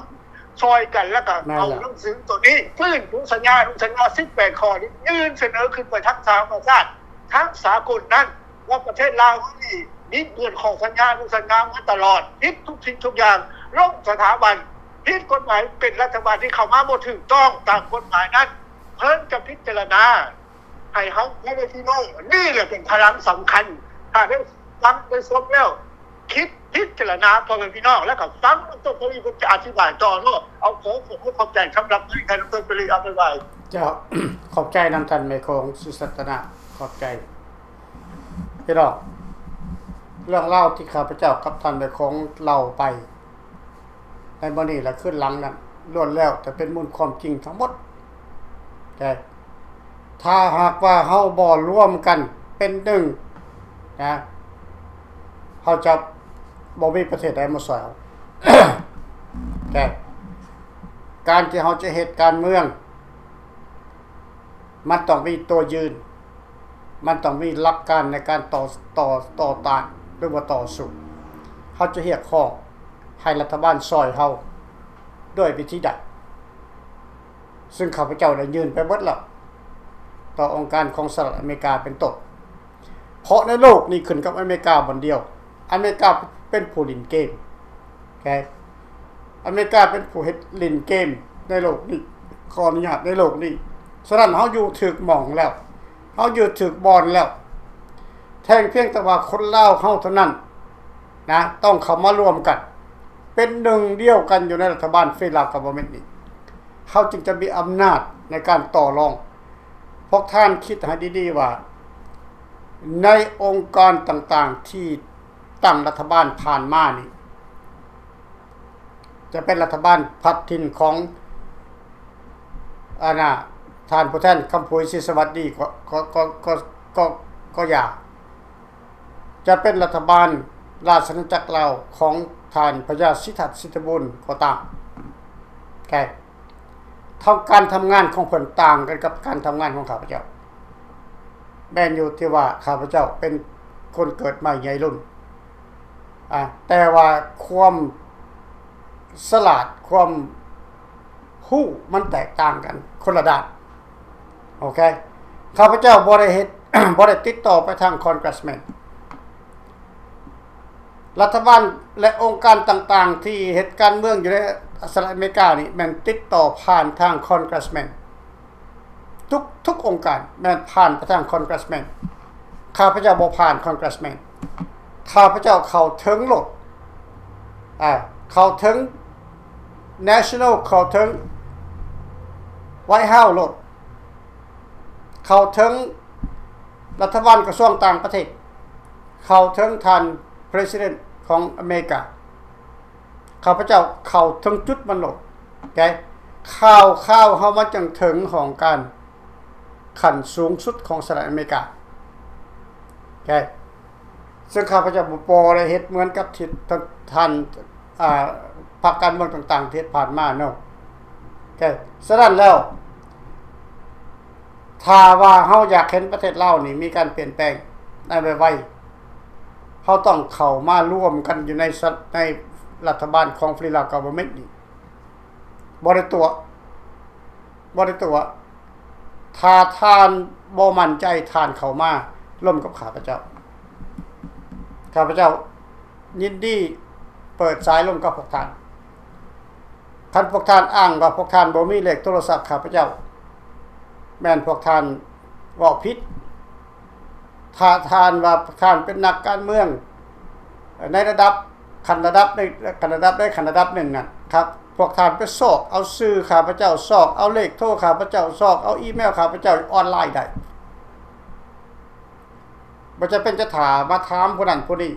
ຊ່ອຍກັນ ແລ້ວກໍ ແມ່ນແຫຼະ ເອົາໜັງສືໂຕນີ້ຟື້ນຟູສັນຍາ ອະນຸສັນຍາສິບແປດຂໍ້ນີ້ ຍື່ນສະເໜີຂຶ້ນໄປທາງສະຫະປະຊາຊາດ ທາງສາກົນນັ້ນ ວ່າປະເທດລາວເຮົານີ້ບິດເບືອນຂໍ້ສັນຍາ ອະນຸສັນຍາມາຕະຫຼອດ, ຜິດທຸກສິ່ງທຸກຢ່າງ, ລົ້ມສະຖາບັນ, ຜິດກົດໝາຍ, ເປັນລັດຖະບານທີ່ເຂົ້າມາບໍ່ຖືກຕ້ອງຕາມກົດໝາຍນັ້ນ, ເພິ່ນຈະພິຈາລະນາໃຫ້ເຮົາ ພໍ່ແມ່ພີ່ນ້ອງ. ນີ້ແຫຼະເປັນພະລັງສຳຄັນ. ຖ້າໄດ້ຟັງໄດ້ຊົມແລ້ວ ຄິດພິຈາລະນາ ພໍ່ແມ່ພີ່ນ້ອງ, ແລ້ວກໍຟັງ ດຣ. ເສລີ ເພິ່ນຈະອະທິບາຍຕໍ່ເນາະ. ເອົາ ຂໍຂອບໃຈສຳລັບໃນ ດຣ. ເສລີ. ເອົາ ບາຍບາຍ. ເຈົ້າ ຂອບໃຈນຳທ່ານແມ່ຂອງ ສຸສັດຕະນະ, ຂອບໃຈ. ພີ່ນ້ອງ, ເລື່ອງລາວທີ່ຂ້າພະເຈົ້າກັບທ່ານແມ່ຂອງເລົ່າໄປໃນມື້ນີ້ ແລະ ຄືນຫຼັງນັ້ນ ລ້ວນແລ້ວແຕ່ເປັນມູນຄວາມຈິງທັງໝົດ. ແຕ່ຖ້າຫາກວ່າເຮົາບໍ່ລວມກັນເປັນໜຶ່ງນະ, ເຮົາຈະບໍ່ມີປະເທດໃດມາຊ່ວຍເຮົາ. ແຕ່ການທີ່ເຮົາຈະເຮັດການເມືອງ ມັນຕ້ອງມີຕົວຢືນ, ມັນຕ້ອງມີຫຼັກການໃນການຕໍ່ ຕໍ່ ຕໍ່ຕ້ານ ຫຼືວ່າຕໍ່ສູ້. ເຮົາຈະຮຽກຮ້ອງໃຫ້ລັດຖະບານຊ່ອຍເຮົາດ້ວຍວິທີໃດ? ຊຶ່ງຂ້າພະເຈົ້າໄດ້ຍື່ນໄປເບິດແລ້ວ ຕໍ່ອົງການຂອງສະຫະລັດອາເມລິກາເປັນຕົ້ນ. ເພາະໃນໂລກນີ້ຂຶ້ນກັບອາເມລິກາບ່ອນດຽວ. ອາເມລິກາເປັນຜູ້ຫຼິ້ນເກມ. ໂອເຄ. ອາເມລິກາເປັນຜູ້ເຮັດຫຼິ້ນເກມໃນໂລກນີ້, ຂໍອະນຸຍາດ, ໃນໂລກນີ້. ສະນັ້ນເຮົາຢູ່ຖືກໝ່ອງແລ້ວ, ເຮົາຢູ່ຖືກບ່ອນແລ້ວ. ແຕ່ພຽງແຕ່ວ່າຄົນລາວເຮົາເທົ່ານັ້ນນະ ຕ້ອງເຂົ້າມາລວມກັນເປັນໜຶ່ງດຽວກັນຢູ່ໃນລັດຖະບານ Free Lao Government ນີ້, ເຮົາຈຶ່ງຈະມີອຳນາດໃນການຕໍ່ລອງ. ພວກທ່ານຄິດໃຫ້ດີໆວ່າ ໃນອົງການຕ່າງໆທີ່ຕັ້ງລັດຖະບານຜ່ານມານີ້ ຈະເປັນລັດຖະບານພັດຖິ່ນຂອງ ອັນນ່າ ທ່ານຜູ້ແທນຄຳພົຍ ສີສະຫວັດດີ ກໍ ກໍ ກໍ ກໍ ກໍ ກໍຢ່າ, ຈະເປັນລັດຖະບານລາຊະອານາຈັກລາວຂອງທ່ານພະຍາສິດທັດ ສິດຖະບູນກໍຕາມ, ແຕ່ ເທົ່າ ການທຳງານຂອງເພິ່ນຕ່າງກັນກັບການທຳງານຂອງຂ້າພະເຈົ້າ. ແມ່ນຢູ່ທີ່ວ່າຂ້າພະເຈົ້າເປັນຄົນເກີດໃໝ່ໃຫຍ່ລຸ້ນ, ອາ ແຕ່ວ່າຄວາມສະຫຼາດ, ຄວາມຮູ້ມັນແຕກຕ່າງກັນຄົນລະດ້ານ. ໂອເຄ, ຂ້າພະເຈົ້າບໍ່ໄດ້ເຮັດ ບໍ່ໄດ້ຕິດຕໍ່ໄປທາງ Congressman. ລັດຖະບານ ແລະ ອົງການຕ່າງໆທີ່ເຮັດການເມືອງຢູ່ໃນສະຫະລັດອາເມລິການີ້ ແມ່ນຕິດຕໍ່ຜ່ານທາງ Congressman. ທຸກ ທຸກອົງການແມ່ນຜ່ານໄປທາງ Congressman. ຂ້າພະເຈົ້າບໍ່ຜ່ານ Congressman. ຂ້າພະເຈົ້າເຂົ້າເຖິງໂລດ, ອາ ເຂົ້າເຖິງ National, ເຂົ້າເຖິງ White House ໂລດ, ເຂົ້າເຖິງລັດຖະບານກະຊວງຕ່າງປະເທດ, ເຂົ້າເຖິງທ່ານ President ຂອງອາເມລິກາ. ຂ້າພະເຈົ້າເຂົ້າເຖິງຈຸດມັນໂລດ. ໂອເຄ, ຂ່າວ ຂ່າວເຮົາມາຈັ່ງເຖິງຫ້ອງການຂັ້ນສູງສຸດຂອງສະຫະລັດອາເມລິກາ. ໂອເຄ, ເຊິ່ງຂ້າພະເຈົ້າບໍ່ ບໍ່ໄດ້ເຮັດເໝືອນກັບທີ່ທ່ານ ອາ ພັກການເມືອງຕ່າງໆທີ່ເຮັດຜ່ານມາເນາະ. ໂອເຄ, ສະນັ້ນແລ້ວ ຖ້າວ່າເຮົາຢາກເຫັນປະເທດລາວນີ້ມີການປ່ຽນແປງໃນໄວໆ, ເຮົາຕ້ອງເຂົ້າມາລວມກັນຢູ່ໃນ ໃນລັດຖະບານຂອງ Free Lao Government ນີ້. ບໍ່ໄດ້ຕົວະ, ບໍ່ໄດ້ຕົວະ. ຖ້າທ່ານບໍ່ໝັ້ນໃຈ, ທ່ານເຂົ້າມາລົມກັບຂ້າພະເຈົ້າ. ຂ້າພະເຈົ້າ ຍິນດີເປີດສາຍລົມກັບພວກທ່ານ. ຄັນພວກທ່ານອ້າງວ່າພວກທ່ານບໍ່ມີເລກໂທລະສັບຂ້າພະເຈົ້າ, ແມ່ນພວກທ່ານເວົ້າຜິດ. ຖ້າທ່ານວ່າທ່ານເປັນນັກການເມືອງໃນລະດັບ ຂັ້ນລະດັບໃດ ຂັ້ນລະດັບໃດ ຂັ້ນລະດັບໜຶ່ງນັ້ນຄັບ, ພວກທ່ານໄປຊອກເອົາຊື່ຂ້າພະເຈົ້າ, ຊອກເອົາເລກໂທຂ້າພະເຈົ້າ, ຊອກເອົາອີເມວຂ້າພະເຈົ້າອອນລາຍໄດ້. ບໍ່ຈຳເປັນຈະຖ້າມາຖາມຜູ້ນັ້ນຜູ້ນີ້,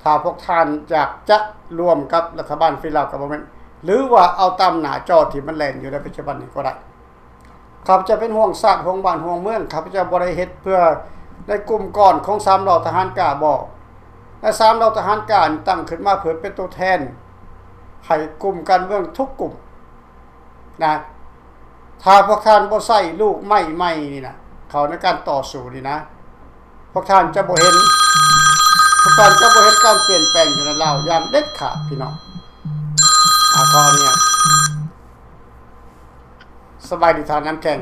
ຖ້າພວກທ່ານຢາກຈະຮ່ວມກັບລັດຖະບານ Free Lao Government ຫຼືວ່າເອົາຕາມໜ້າຈໍທີ່ມັນແລ່ນຢູ່ໃນປັດຈຸບັນນີ້ກໍໄດ້. ຂ້າພະເຈົ້າເປັນຫ່ວງຊາດ, ຫ່ວງບ້ານ, ຫ່ວງເມືອງ. ຂ້າພະເຈົ້າບໍ່ໄດ້ເຮັດເພື່ອໃນກຸ່ມກ້ອນຂອງສາມເຫຼົ່າທະຫານກ້າບໍ. ແລະ ສາມເຫຼົ່າທະຫານກ້ານີ້ຕັ້ງຂຶ້ນມາເພື່ອເປັນຕົວແທນໃຫ້ກຸ່ມການເມືອງທຸກກຸ່ມນະ. ຖ້າພວກທ່ານບໍ່ໃຊ້ລູກໄມ້ໃໝ່ນີ້ນະ ເຂົ້າໃນການຕໍ່ສູ້ນີ້ນະ, ພວກທ່ານຈະບໍ່ເຫັນ, ພວກທ່ານຈະບໍ່ເຫັນການປ່ຽນແປງຢູ່ໃນລາວຢ່າງເດັດຂາດ, ພີ່ນ້ອງ. ອາ ຂໍອະນຸຍາດ. ສະບາຍດີທ່ານນ້ຳແຂງ.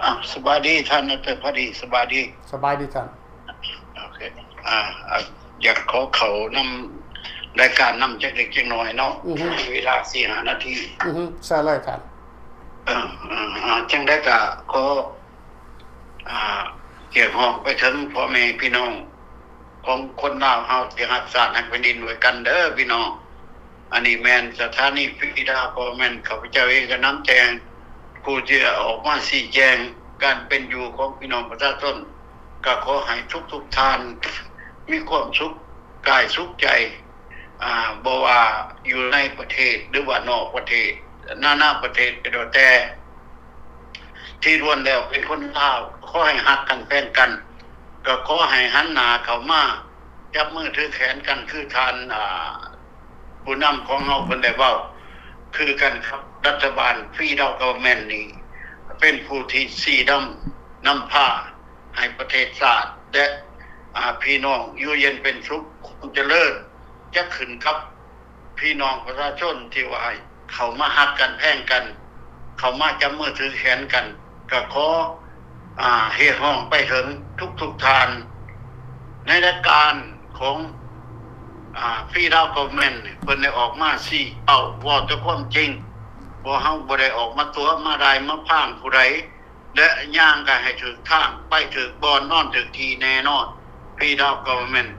ອາ ສະບາຍດີທ່ານ ດຣ ພະດີ. ສະບາຍດີ. ສະບາຍດີທ່ານ. ໂອເຄ ອາ ອາ ຢາກຂໍເຂົ້ານຳລາຍການນຳຈັກເລັກຈັກນ້ອຍເນາະ. ອືຮຶ ເວລາສີ່ຫ້ານາທີ. ອືຮຶ ເຊີນເລີຍທ່ານ. ເອີ ອາ ອາ ຈັ່ງໃດກໍຂໍ ອາ ຮຽກຮ້ອງໄປເຖິງພໍ່ແມ່ພີ່ນ້ອງຂອງຄົນລາວເຮົາທີ່ຮັກຊາດຮັກແຜ່ນດິນດ້ວຍກັນເດີພີ່ນ້ອງ. ອັນນີ້ແມ່ນສະຖານີຟຣີດາວ ກໍແມ່ນຂ້າພະເຈົ້າເອງກໍນຳແຕ່ງ ຜູ້ທີ່ອອກມາຊີ້ແຈງການເປັນຢູ່ຂອງພີ່ນ້ອງປະຊາຊົນ. ກໍຂໍໃຫ້ທຸກໆທ່ານມີຄວາມສຸກກາຍສຸກໃຈ, ອາ ບໍ່ວ່າຢູ່ໃນປະເທດ ຫຼືວ່ານອກປະເທດ, ນານາປະເທດກໍແລ້ວແຕ່ ທີ່ລ້ວນແລ້ວເປັນຄົນລາວ, ຂໍໃຫ້ຮັກກັນແພງກັນ, ກໍຂໍໃຫ້ຫັນໜ້າເຂົ້າມາ ຈັບມືຖືແຂນກັນ ຄືທ່ານ ອາ ຜູ້ນຳຂອງເຮົາເພິ່ນໄດ້ເວົ້າຄືກັນກັບລັດຖະບານ Free Lao Government ນີ້ ເປັນຜູ້ທີ່ຊີ້ນຳ ນຳພາໃຫ້ປະເທດຊາດ ແລະ ອາ ພີ່ນ້ອງຢູ່ເຢັນເປັນສຸກ, ຄວາມຈະເລີນຈະຂຶ້ນກັບ ພີ່ນ້ອງປະຊາຊົນທີ່ວ່າເຂົ້າມາຮັກກັນແພງກັນ, ເຂົ້າມາຈັບມືຖືແຂນກັນ, ກໍຂໍ ອາ ຮຽກຮ້ອງໄປເຖິງທຸກໆທ່ານ ໃນລາຍການຂອງ ອາ Free Lao Government ເພິ່ນໄດ້ອອກມາຊີ້ເປົ້າ ເວົ້າແຕ່ຄວາມຈິງ, ບໍ່ ເຮົາບໍ່ໄດ້ອອກມາຕົວະມາດ່າຍມາພາງຜູ້ໃດ. ແລະ ຍ່າງກໍໃຫ້ຖືກທາງ, ໄປຖືກບ່ອນ, ນອນຖືກທີ່ແນ່ນອນ. Free Lao Government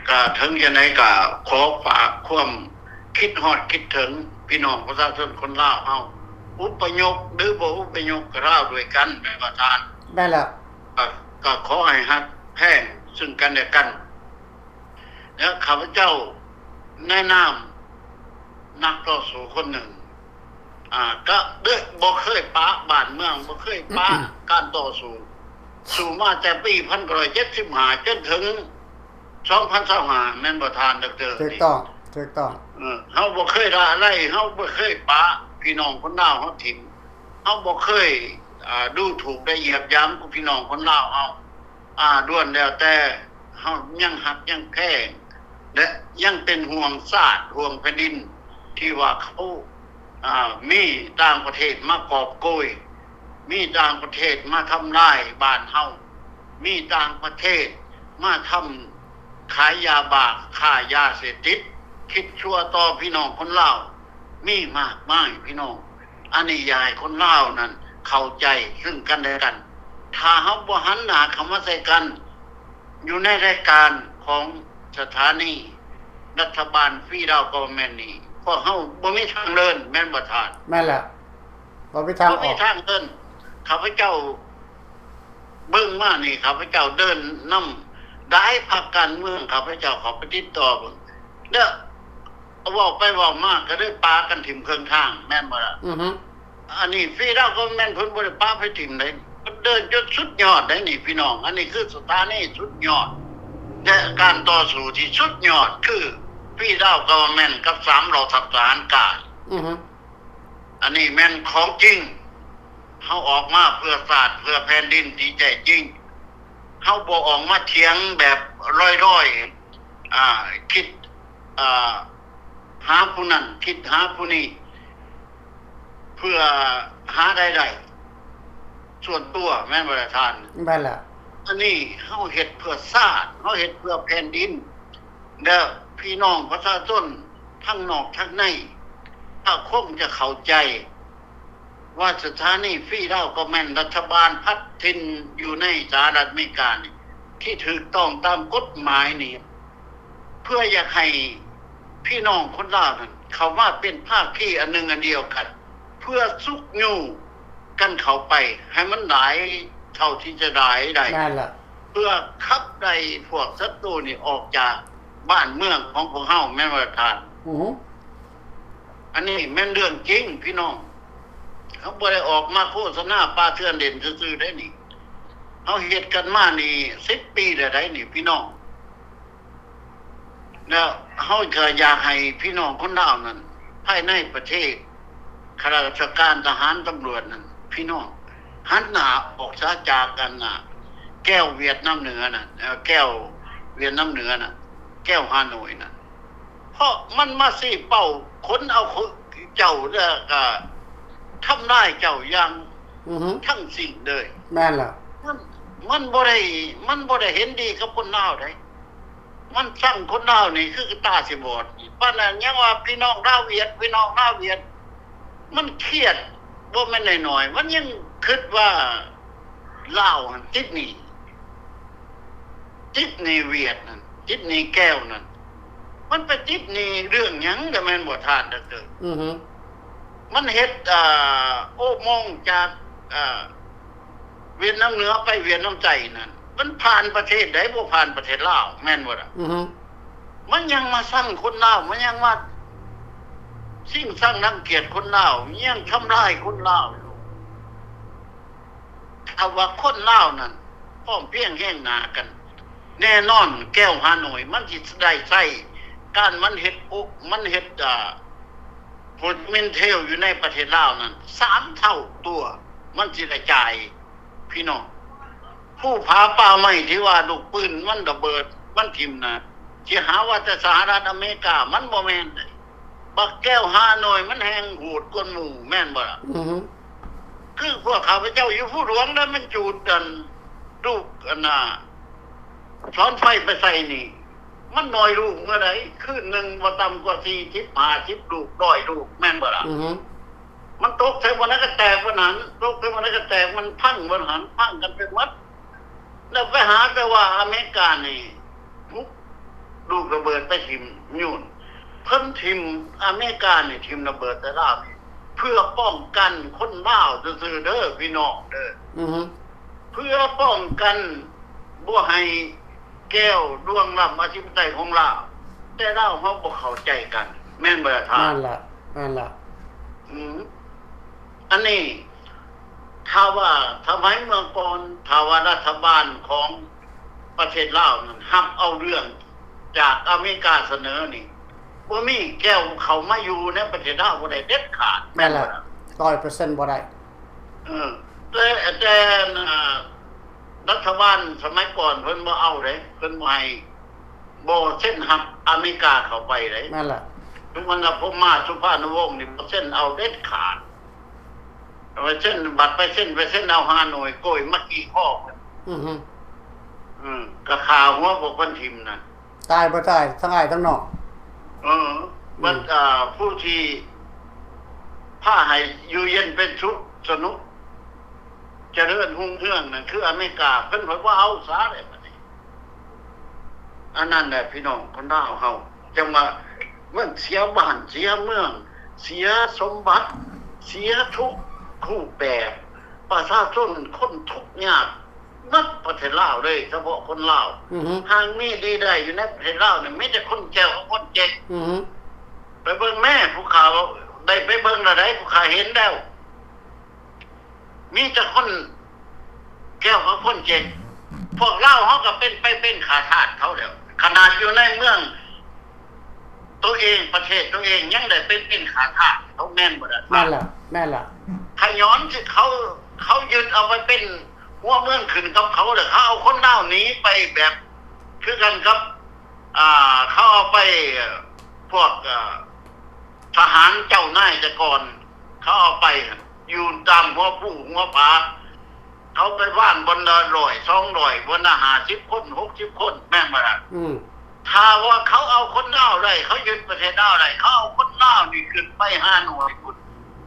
ກໍເຖິງຈັ່ງໃດກໍຂໍຝາກຄວາມຄິດຮອດຄິດເຖິງພີ່ນ້ອງປະຊາຊົນຄົນລາວເຮົາ, ອົບພະຍົບ ຫຼື ບໍ່ອົບພະຍົບກໍລາວດ້ວຍກັນ, ແມ່ນບໍ່ທ່ານ? ແມ່ນແລ້ວ. ກໍ ກໍຂໍໃຫ້ຮັກແພງຊຶ່ງກັນແລະກັນ. ແລະ ຂ້າພະເຈົ້າໃນນາມນັກຕໍ່ສູ້ຄົນໜຶ່ງ ອາ ກະເລີຍບໍ່ເຄີຍປະບ້ານເມືອງ, ບໍ່ເຄີຍປະການຕໍ່ສູ້, ສູ້ມາແຕ່ປີພັນເກົ້າຮ້ອຍເຈັດສິບຫ້າ ຈົນເຖິງສອງພັນຊາວຫ້າ ແມ່ນບໍ່ທ່ານດອກເຕີ? ຖືກຕ້ອງ, ຖືກຕ້ອງ. ເອີ ເຮົາບໍ່ເຄີຍລະໄລ, ເຮົາບໍ່ເຄີຍປະພີ່ນ້ອງຄົນລາວເຮົາຖິ້ມ, ເຮົາບໍ່ເຄີຍ ອາ ດູຖູກ ແລະ ຢຽບຢາມພີ່ນ້ອງຄົນລາວເຮົາ. ອາ ລ້ວນແລ້ວແຕ່ເຮົາຍັງຮັກຍັງແພງ ແລະ ຍັງເປັນຫ່ວງຊາດຫ່ວງແຜ່ນດິນ ທີ່ວ່າເຂົາ ອາ ມີຕ່າງປະເທດມາກອບໂກຍ, ມີຕ່າງປະເທດມາທຳລາຍບ້ານເຮົາ, ມີຕ່າງປະເທດມາທຳ ຂາຍຢາບ້າ, ຄ້າຢາເສບຕິດ, ຄິດຊົ່ວຕໍ່ພີ່ນ້ອງຄົນລາວ ມີມາກມາຍພີ່ນ້ອງ. ອັນນີ້ຢາກໃຫ້ຄົນລາວນັ້ນເຂົ້າໃຈຊຶ່ງກັນແລະກັນ. ຖ້າເຮົາບໍ່ຫັນໜ້າເຂົ້າມາໃສ່ກັນ ຢູ່ໃນລາຍການຂອງສະຖານີລັດຖະບານ Free Lao Government ນີ້ ພວກເຮົາບໍ່ມີທາງເດີນ, ແມ່ນບໍ່ທ່ານ? ແມ່ນແລ້ວ, ບໍ່ມີທາງອອກ, ບໍ່ມີທາງເດີນ. ຂ້າພະເຈົ້າ ເບິ່ງມານີ້ ຂ້າພະເຈົ້າເດີນນຳຫຼາຍພັກການເມືອງ, ຂ້າພະເຈົ້າເຂົ້າໄປຕິດຕໍ່ເບິ່ງ ແລ້ວເວົ້າໄປເວົ້າມາກໍໄດ້ປະກັນຖິ້ມເຄິ່ງທາງ, ແມ່ນບໍ່ລະ? ອືຮຶ. ອັນນີ້ Free Lao Government ເພິ່ນບໍ່ໄດ້ປະໃຜຖິ້ມເດ້, ເພິ່ນເດີນຈົນສຸດຍອດໄດ໋ນີ້ພີ່ນ້ອງ. ອັນນີ້ຄືສະຖານີສຸດຍອດ ແລະ ການຕໍ່ສູ້ທີ່ສຸດຍອດ ຄື Free Lao Government ກັບສາມເຫຼົ່າທັບທະຫານກ້າ. ອືຮຶ. ອັນນີ້ແມ່ນຂອງຈິງ, ເຮົາອອກມາເພື່ອຊາດເພື່ອແຜ່ນດິນທີ່ແທ້ຈິງ, ເຮົາບໍ່ອອກມາຖຽງແບບລອຍໆ, ອາ, ຄິດ, ອາ, ຫາຜູ້ນັ້ນ, ຄິດຫາຜູ້ນີ້ ເພື່ອຫາລາຍໄດ້ສ່ວນຕົວ, ແມ່ນບໍ່ລະທ່ານ? ແມ່ນແລ້ວ. ອັນນີ້ເຮົາເຮັດເພື່ອຊາດ, ເຮົາເຮັດເພື່ອແຜ່ນດິນ ແລະ ພີ່ນ້ອງປະຊາຊົນທັງນອກທັງໃນກໍຄົງຈະເຂົ້າໃຈວ່າ ສະຖານີຟຣີລາວກໍແມ່ນລັດຖະບານພັດຖິ່ນຢູ່ໃນສະຫະລັດອາເມລິການີ້ ທີ່ຖືກຕ້ອງຕາມກົດໝາຍນີ້ ເພື່ອຢາກໃຫ້ພີ່ນ້ອງຄົນລາວນັ້ນເຂົ້າມາເປັນພາຄີອັນໜຶ່ງອັນດຽວກັນ ເພື່ອຊຸກຍູ້ກັນເຂົ້າໄປໃຫ້ມັນຫຼາຍເທົ່າທີ່ຈະຫຼາຍໄດ້. ນັ້ນລະ. ພື່ອຂັບໄລ່ພວກສັດຕູນີ້ອອກຈາກບ້ານເມືອງຂອງພວກເຮົາ ແມ່ນບໍ່ທ່ານ? ອືຮຶ ອັນນີ້ແມ່ນເລື່ອງຈິງພີ່ນ້ອງ. ເຮົາບໍ່ໄດ້ອອກມາໂຄສະນາປາເຖື່ອນເຫຼັ້ນຊື່ໆເດ້ນີ້. ເຮົາເຮັດກັນມານີ້ສິບປີແລ້ວໃດ໋ນີ້ພີ່ນ້ອງ. ແລ້ວເຮົາກໍຢາກໃຫ້ພີ່ນ້ອງຄົນລາວນັ້ນ ພາຍໃນປະເທດ ຂ້າລາຊະການ ທະຫານ ຕຳຫຼວດນັ້ນ ພີ່ນ້ອງຫັນໜ້າອອກສາຈາກອັນນະ ແກວຫວຽດນາມເໜືອນັ້ນ ເອີ ແກວຫວຽດນາມເໜືອນັ້ນ ແກວຮ່າໂນ້ຍນັ້ນ. ເພາະມັນມາຊີ້ເປົ້າຂົນເອົາເຈົ້າ ແລ້ວກໍທຳລາຍເຈົ້າຢ່າງ ອືຮຶ ທັງສິ້ນເລີຍ. ແມ່ນລະ ມັນ ມັນບໍ່ໄດ້ ມັນບໍ່ໄດ້ເຫັນດີກັບຄົນລາວໃດ. ມັນຊັງຄົນລາວນີ້ຄືຕາຊິບອດ. ປານນັ້ນຍັງວ່າພີ່ນ້ອງລາວຫວຽດ ພີ່ນ້ອງລາວຫວຽດ. ມັນຄຽດບໍ່ແມ່ນໜ້ອຍໆ. ມັນຍັງຄິດວ່າລາວຫັ້ນຕິດໜີ້ ຕິດໜີ້ຫວຽດນັ້ນ ຕິດໜີ້ແກວນັ້ນ. ມັນໄປຕິດໜີ້ເລື່ອງຫຍັງ ກໍແມ່ນບໍ່ທ່ານດອກເຕີ? ອືຮຶ ມັນເຮັດ ອ່າ ໂອ້ໂມງຈາກ ອ່າ ຫວຽດນາມເໜືອໄປຫວຽດນາມໃຕ້ນັ້ນ ມັນຜ່ານປະເທດໃດ ບໍ່ຜ່ານປະເທດລາວ ແມ່ນບໍ່ລະ? ອືຮຶ ມັນຍັງມາຊັງຄົນລາວ ມັນຍັງມາຊິງຊັງລັງກຽດຄົນລາວ ຍັງທຳລາຍຄົນລາວຢູ່. ຖ້າວ່າຄົນລາວນັ້ນພ້ອມພຽງແຮງໜ້າກັນ ແນ່ນອນແກວຮ່າໂນ້ຍມັນຊິໄດ້ໃຊ້ ການມັນເຮັດ ໂອ ມັນເຮັດ ອ່າ ໂຮດມິນເທວຢູ່ໃນປະເທດລາວນັ້ນ ສາມເທົ່າຕົວມັນຊິໄດ້ຈ່າຍພີ່ນ້ອງ. ພູຜາປ່າໄມ້ທີ່ວ່າລູກປືນມັນລະເບີດມັນຖິ້ມນະ ຊິຫາວ່າແຕ່ສະຫະລັດອາເມລິກາ ມັນບໍ່ແມ່ນເດ້. ບັກແກວຮ່າໂນ້ຍມັນແຮ່ງໂຫດກວ່າໝູ່ ແມ່ນບໍ່ລະ? ອືຮຶ ຄືພວກຂ້າພະເຈົ້າຢູ່ພູຫຼວງ ແລ້ວມັນຈູດອັນ ລູກອັນນ່າ ສອນໄຟໄປໃສ່ນີ້ ມັນໜ້ອຍລູກເມື່ອໃດ ຄືນໜຶ່ງບໍ່ຕ່ຳກວ່າສີ່ສິບ ຫ້າສິບລູກ ຮ້ອຍລູກ ແມ່ນບໍ່ລະ? ອືຮຶ ມັນຕົກໃສ່ບ່ອນໃດກໍແຕກບ່ອນນັ້ນ ຕົກໃສ່ບ່ອນໃດກໍແຕກ ມັນພັງບ່ອນຫັ້ນ ພັງກັນໄປໝົດ. ແລ້ວໄປຫາແຕ່ວ່າອາເມລິການີ້ ປຸກລູກລະເບີດໄປຖິ້ມໂຍນ ເພິ່ນຖິ້ມ ອາເມລິການີ້ຖິ້ມລະເບີດໃສ່ລາວນີ້ ເພື່ອປ້ອງກັນຄົນລາວຊື່ໆເດີ ພີ່ນ້ອງເດີ. ອືຮຶ ເພື່ອປ້ອງກັນບໍ່ໃຫ້ແກວລ່ວງລ້ຳອະທິປະໄຕຂອງລາວ ແຕ່ລາວເຮົາບໍ່ເຂົ້າໃຈກັນ ແມ່ນບໍ່ລະທ່ານ? ນັ້ນລະ ນັ້ນລະ ອືມ ອັນນີ້ ຖ້າວ່າສະໄໝເມື່ອກ່ອນ ຖ້າວ່າລັດຖະບານຂອງປະເທດລາວນັ້ນຮັບເອົາເລື່ອງຈາກອາເມລິກາສະເໜີນີ້ ບໍ່ມີແກວເຂົ້າມາຢູ່ໃນປະເທດລາວບໍ່ໄດ້ເດັດຂາດ ແມ່ນບໍ່ລະ? ຮ້ອຍເປີເຊັນບໍ່ໄດ້. ເອີ ແຕ່ ແຕ່ ອ່າ ລັດຖະບານສະໄໝກ່ອນເພິ່ນບໍ່ເອົາເດ້ ເພິ່ນບໍ່ໃຫ້ ບໍ່ເຊັນຮັບອາເມລິກາເຂົ້າໄປເດ້. ນັ້ນລະ ຄືມັນລະ ພົມມາ ສຸພານຸວົງນີ້ບໍ່ເຊັນເອົາເດັດຂາດ. ໄປເຊັນ ບັດໄປເຊັນ ໄປເຊັນເອົາຮ່າໂນ້ຍໂກຍມາກີ້ຄໍເພິ່ນ. ອືຮຶ ອືມ ກະຂ້າຫົວພວກເພິ່ນຖິ້ມນັ້ນ ຕາຍບໍ່ຕາຍ ທັງອ້າຍທັງນ້ອງ. ເອີ ອືມ ບັດ ອ່າ ຜູ້ທີ່ພາໃຫ້ຢູ່ເຢັນເປັນສຸກ ສະໜຸກ ຈະເລີນຮຸ່ງເຮືອງນັ້ນຄືອາເມລິກາ ເພິ່ນເພິ່ນບໍ່ເອົາຊະເດ້ບັດນີ້. ອັນນັ້ນແຫຼະພີ່ນ້ອງຄົນລາວເຮົາ ຈັ່ງວ່າມັນເສຍບ້ານເສຍເມືອງ ເສຍສົມບັດ ເສຍທຸກຮູບແບບ ປະຊາຊົນຄົນທຸກຍາກໝົດປະເທດລາວເລີຍ ສະເພາະຄົນລາວ. ອືຮຶ ຫາກມີດີໄດ້ຢູ່ໃນປະເທດລາວນີ້ ມີແຕ່ຄົນແກວກັບຄົນເຈັກ. ອືຮຶ ໄປເບິ່ງແມ້ ຜູ້ຂ້າໄດ້ໄປເບິ່ງແລ້ວໃດ໋ ຜູ້ຂ້າເຫັນແລ້ວ. ມີແຕ່ຄົນແກວກັບຄົນເຈັກ ພວກລາວເຮົາກໍເປັນ ໄປເປັນຂ້າທາດເຂົາແລ້ວ ຂະໜາດຢູ່ໃນເມືອງໂຕເອງ ປະເທດໂຕເອງ ຍັງໄດ້ໄປເປັນຂ້າທາດເຂົາ ແມ່ນບໍ່ລະ? ແມ່ນລະ ແມ່ນລະ. ຂະຍ້ອນທີ່ເຂົາ ເຂົາຍຶດເອົາໄປເປັນຫົວເມືອງຂຶ້ນກັບເຂົາ ແລ້ວເຂົາເອົາຄົນລາວໜີໄປແບບ ຄືກັນກັບ ອ່າ ເຂົາເອົາໄປ ພວກ ອ່າ ທະຫານເຈົ້ານາຍແຕ່ກ່ອນ ເຂົາເອົາໄປຢູ່ຕາມຫົວພູຫົວຜາ ເຂົາໄປວາງບ່ອນລະຮ້ອຍ ສອງຮ້ອຍ ບ່ອນລະຫ້າສິບຄົນ ຫົກສິບຄົນ ແມ່ນບໍ່ລະ? ອືມ ຖ້າວ່າເຂົາເອົາຄົນລາວໄດ້ ເຂົາຍຶດປະເທດລາວໄດ້ ເຂົາເອົາຄົນລາວນີ້ຂຶ້ນໄປຫາໜ່ວຍພຸ້ນ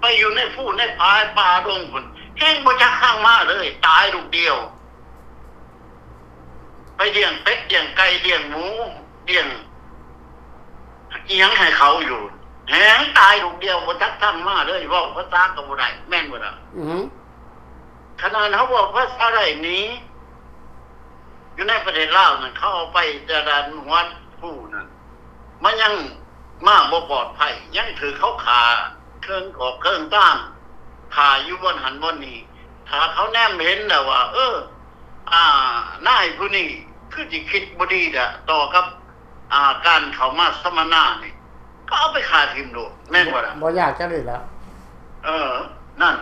ໄປຢູ່ໃນພູໃນຜາປ່າດົງພຸ້ນ ແຮ່ງບໍ່ຈັກຄັ້ງມາເລີຍ ຕາຍລູກດຽວ. ໄປລ້ຽງເປັດລ້ຽງໄກ່ລ້ຽງໝູລ້ຽງອີ່ຫຍັງໃຫ້ເຂົາຢູ່ ແຮ່ງຕາຍລູກດຽວ ບໍ່ຈັກທັງມາເລີຍ ເວົ້າພາສາກໍບໍ່ໄດ້ ແມ່ນບໍ່ລະ? ອືຮຶ ຂະໜາດເຮົາເວົ້າພາສາໄດ້ໜີ ຢູ່ໃນປະເທດລາວນັ້ນ ເຂົາເອົາໄປແຕ່ລະຫົວຜູ້ນັ້ນ ມັນຍັງມາບໍ່ປອດໄພ ຍັງຖືກເຂົາຂ້າເຄິ່ງອອກເຄິ່ງຕາມ ຂ້າຢູ່ບ່ອນຫັ້ນບ່ອນນີ້. ຖ້າເຂົາແນມເຫັນແລ້ວວ່າ ເອີ ອ່າ ນາຍຜູ້ນີ້ຄືຊິຄິດບໍ່ດີແຫຼະ ຕໍ່ກັບ ອ່າ ການເຂົ້າມາສຳມະນານີ້ ກໍເອົາໄປຂ້າຖິ້ມໂລດ ແມ່ນບໍ່ລະ? ບໍ່ຍາກຈັກເລີຍລະ. ເອີ ນັ້ນ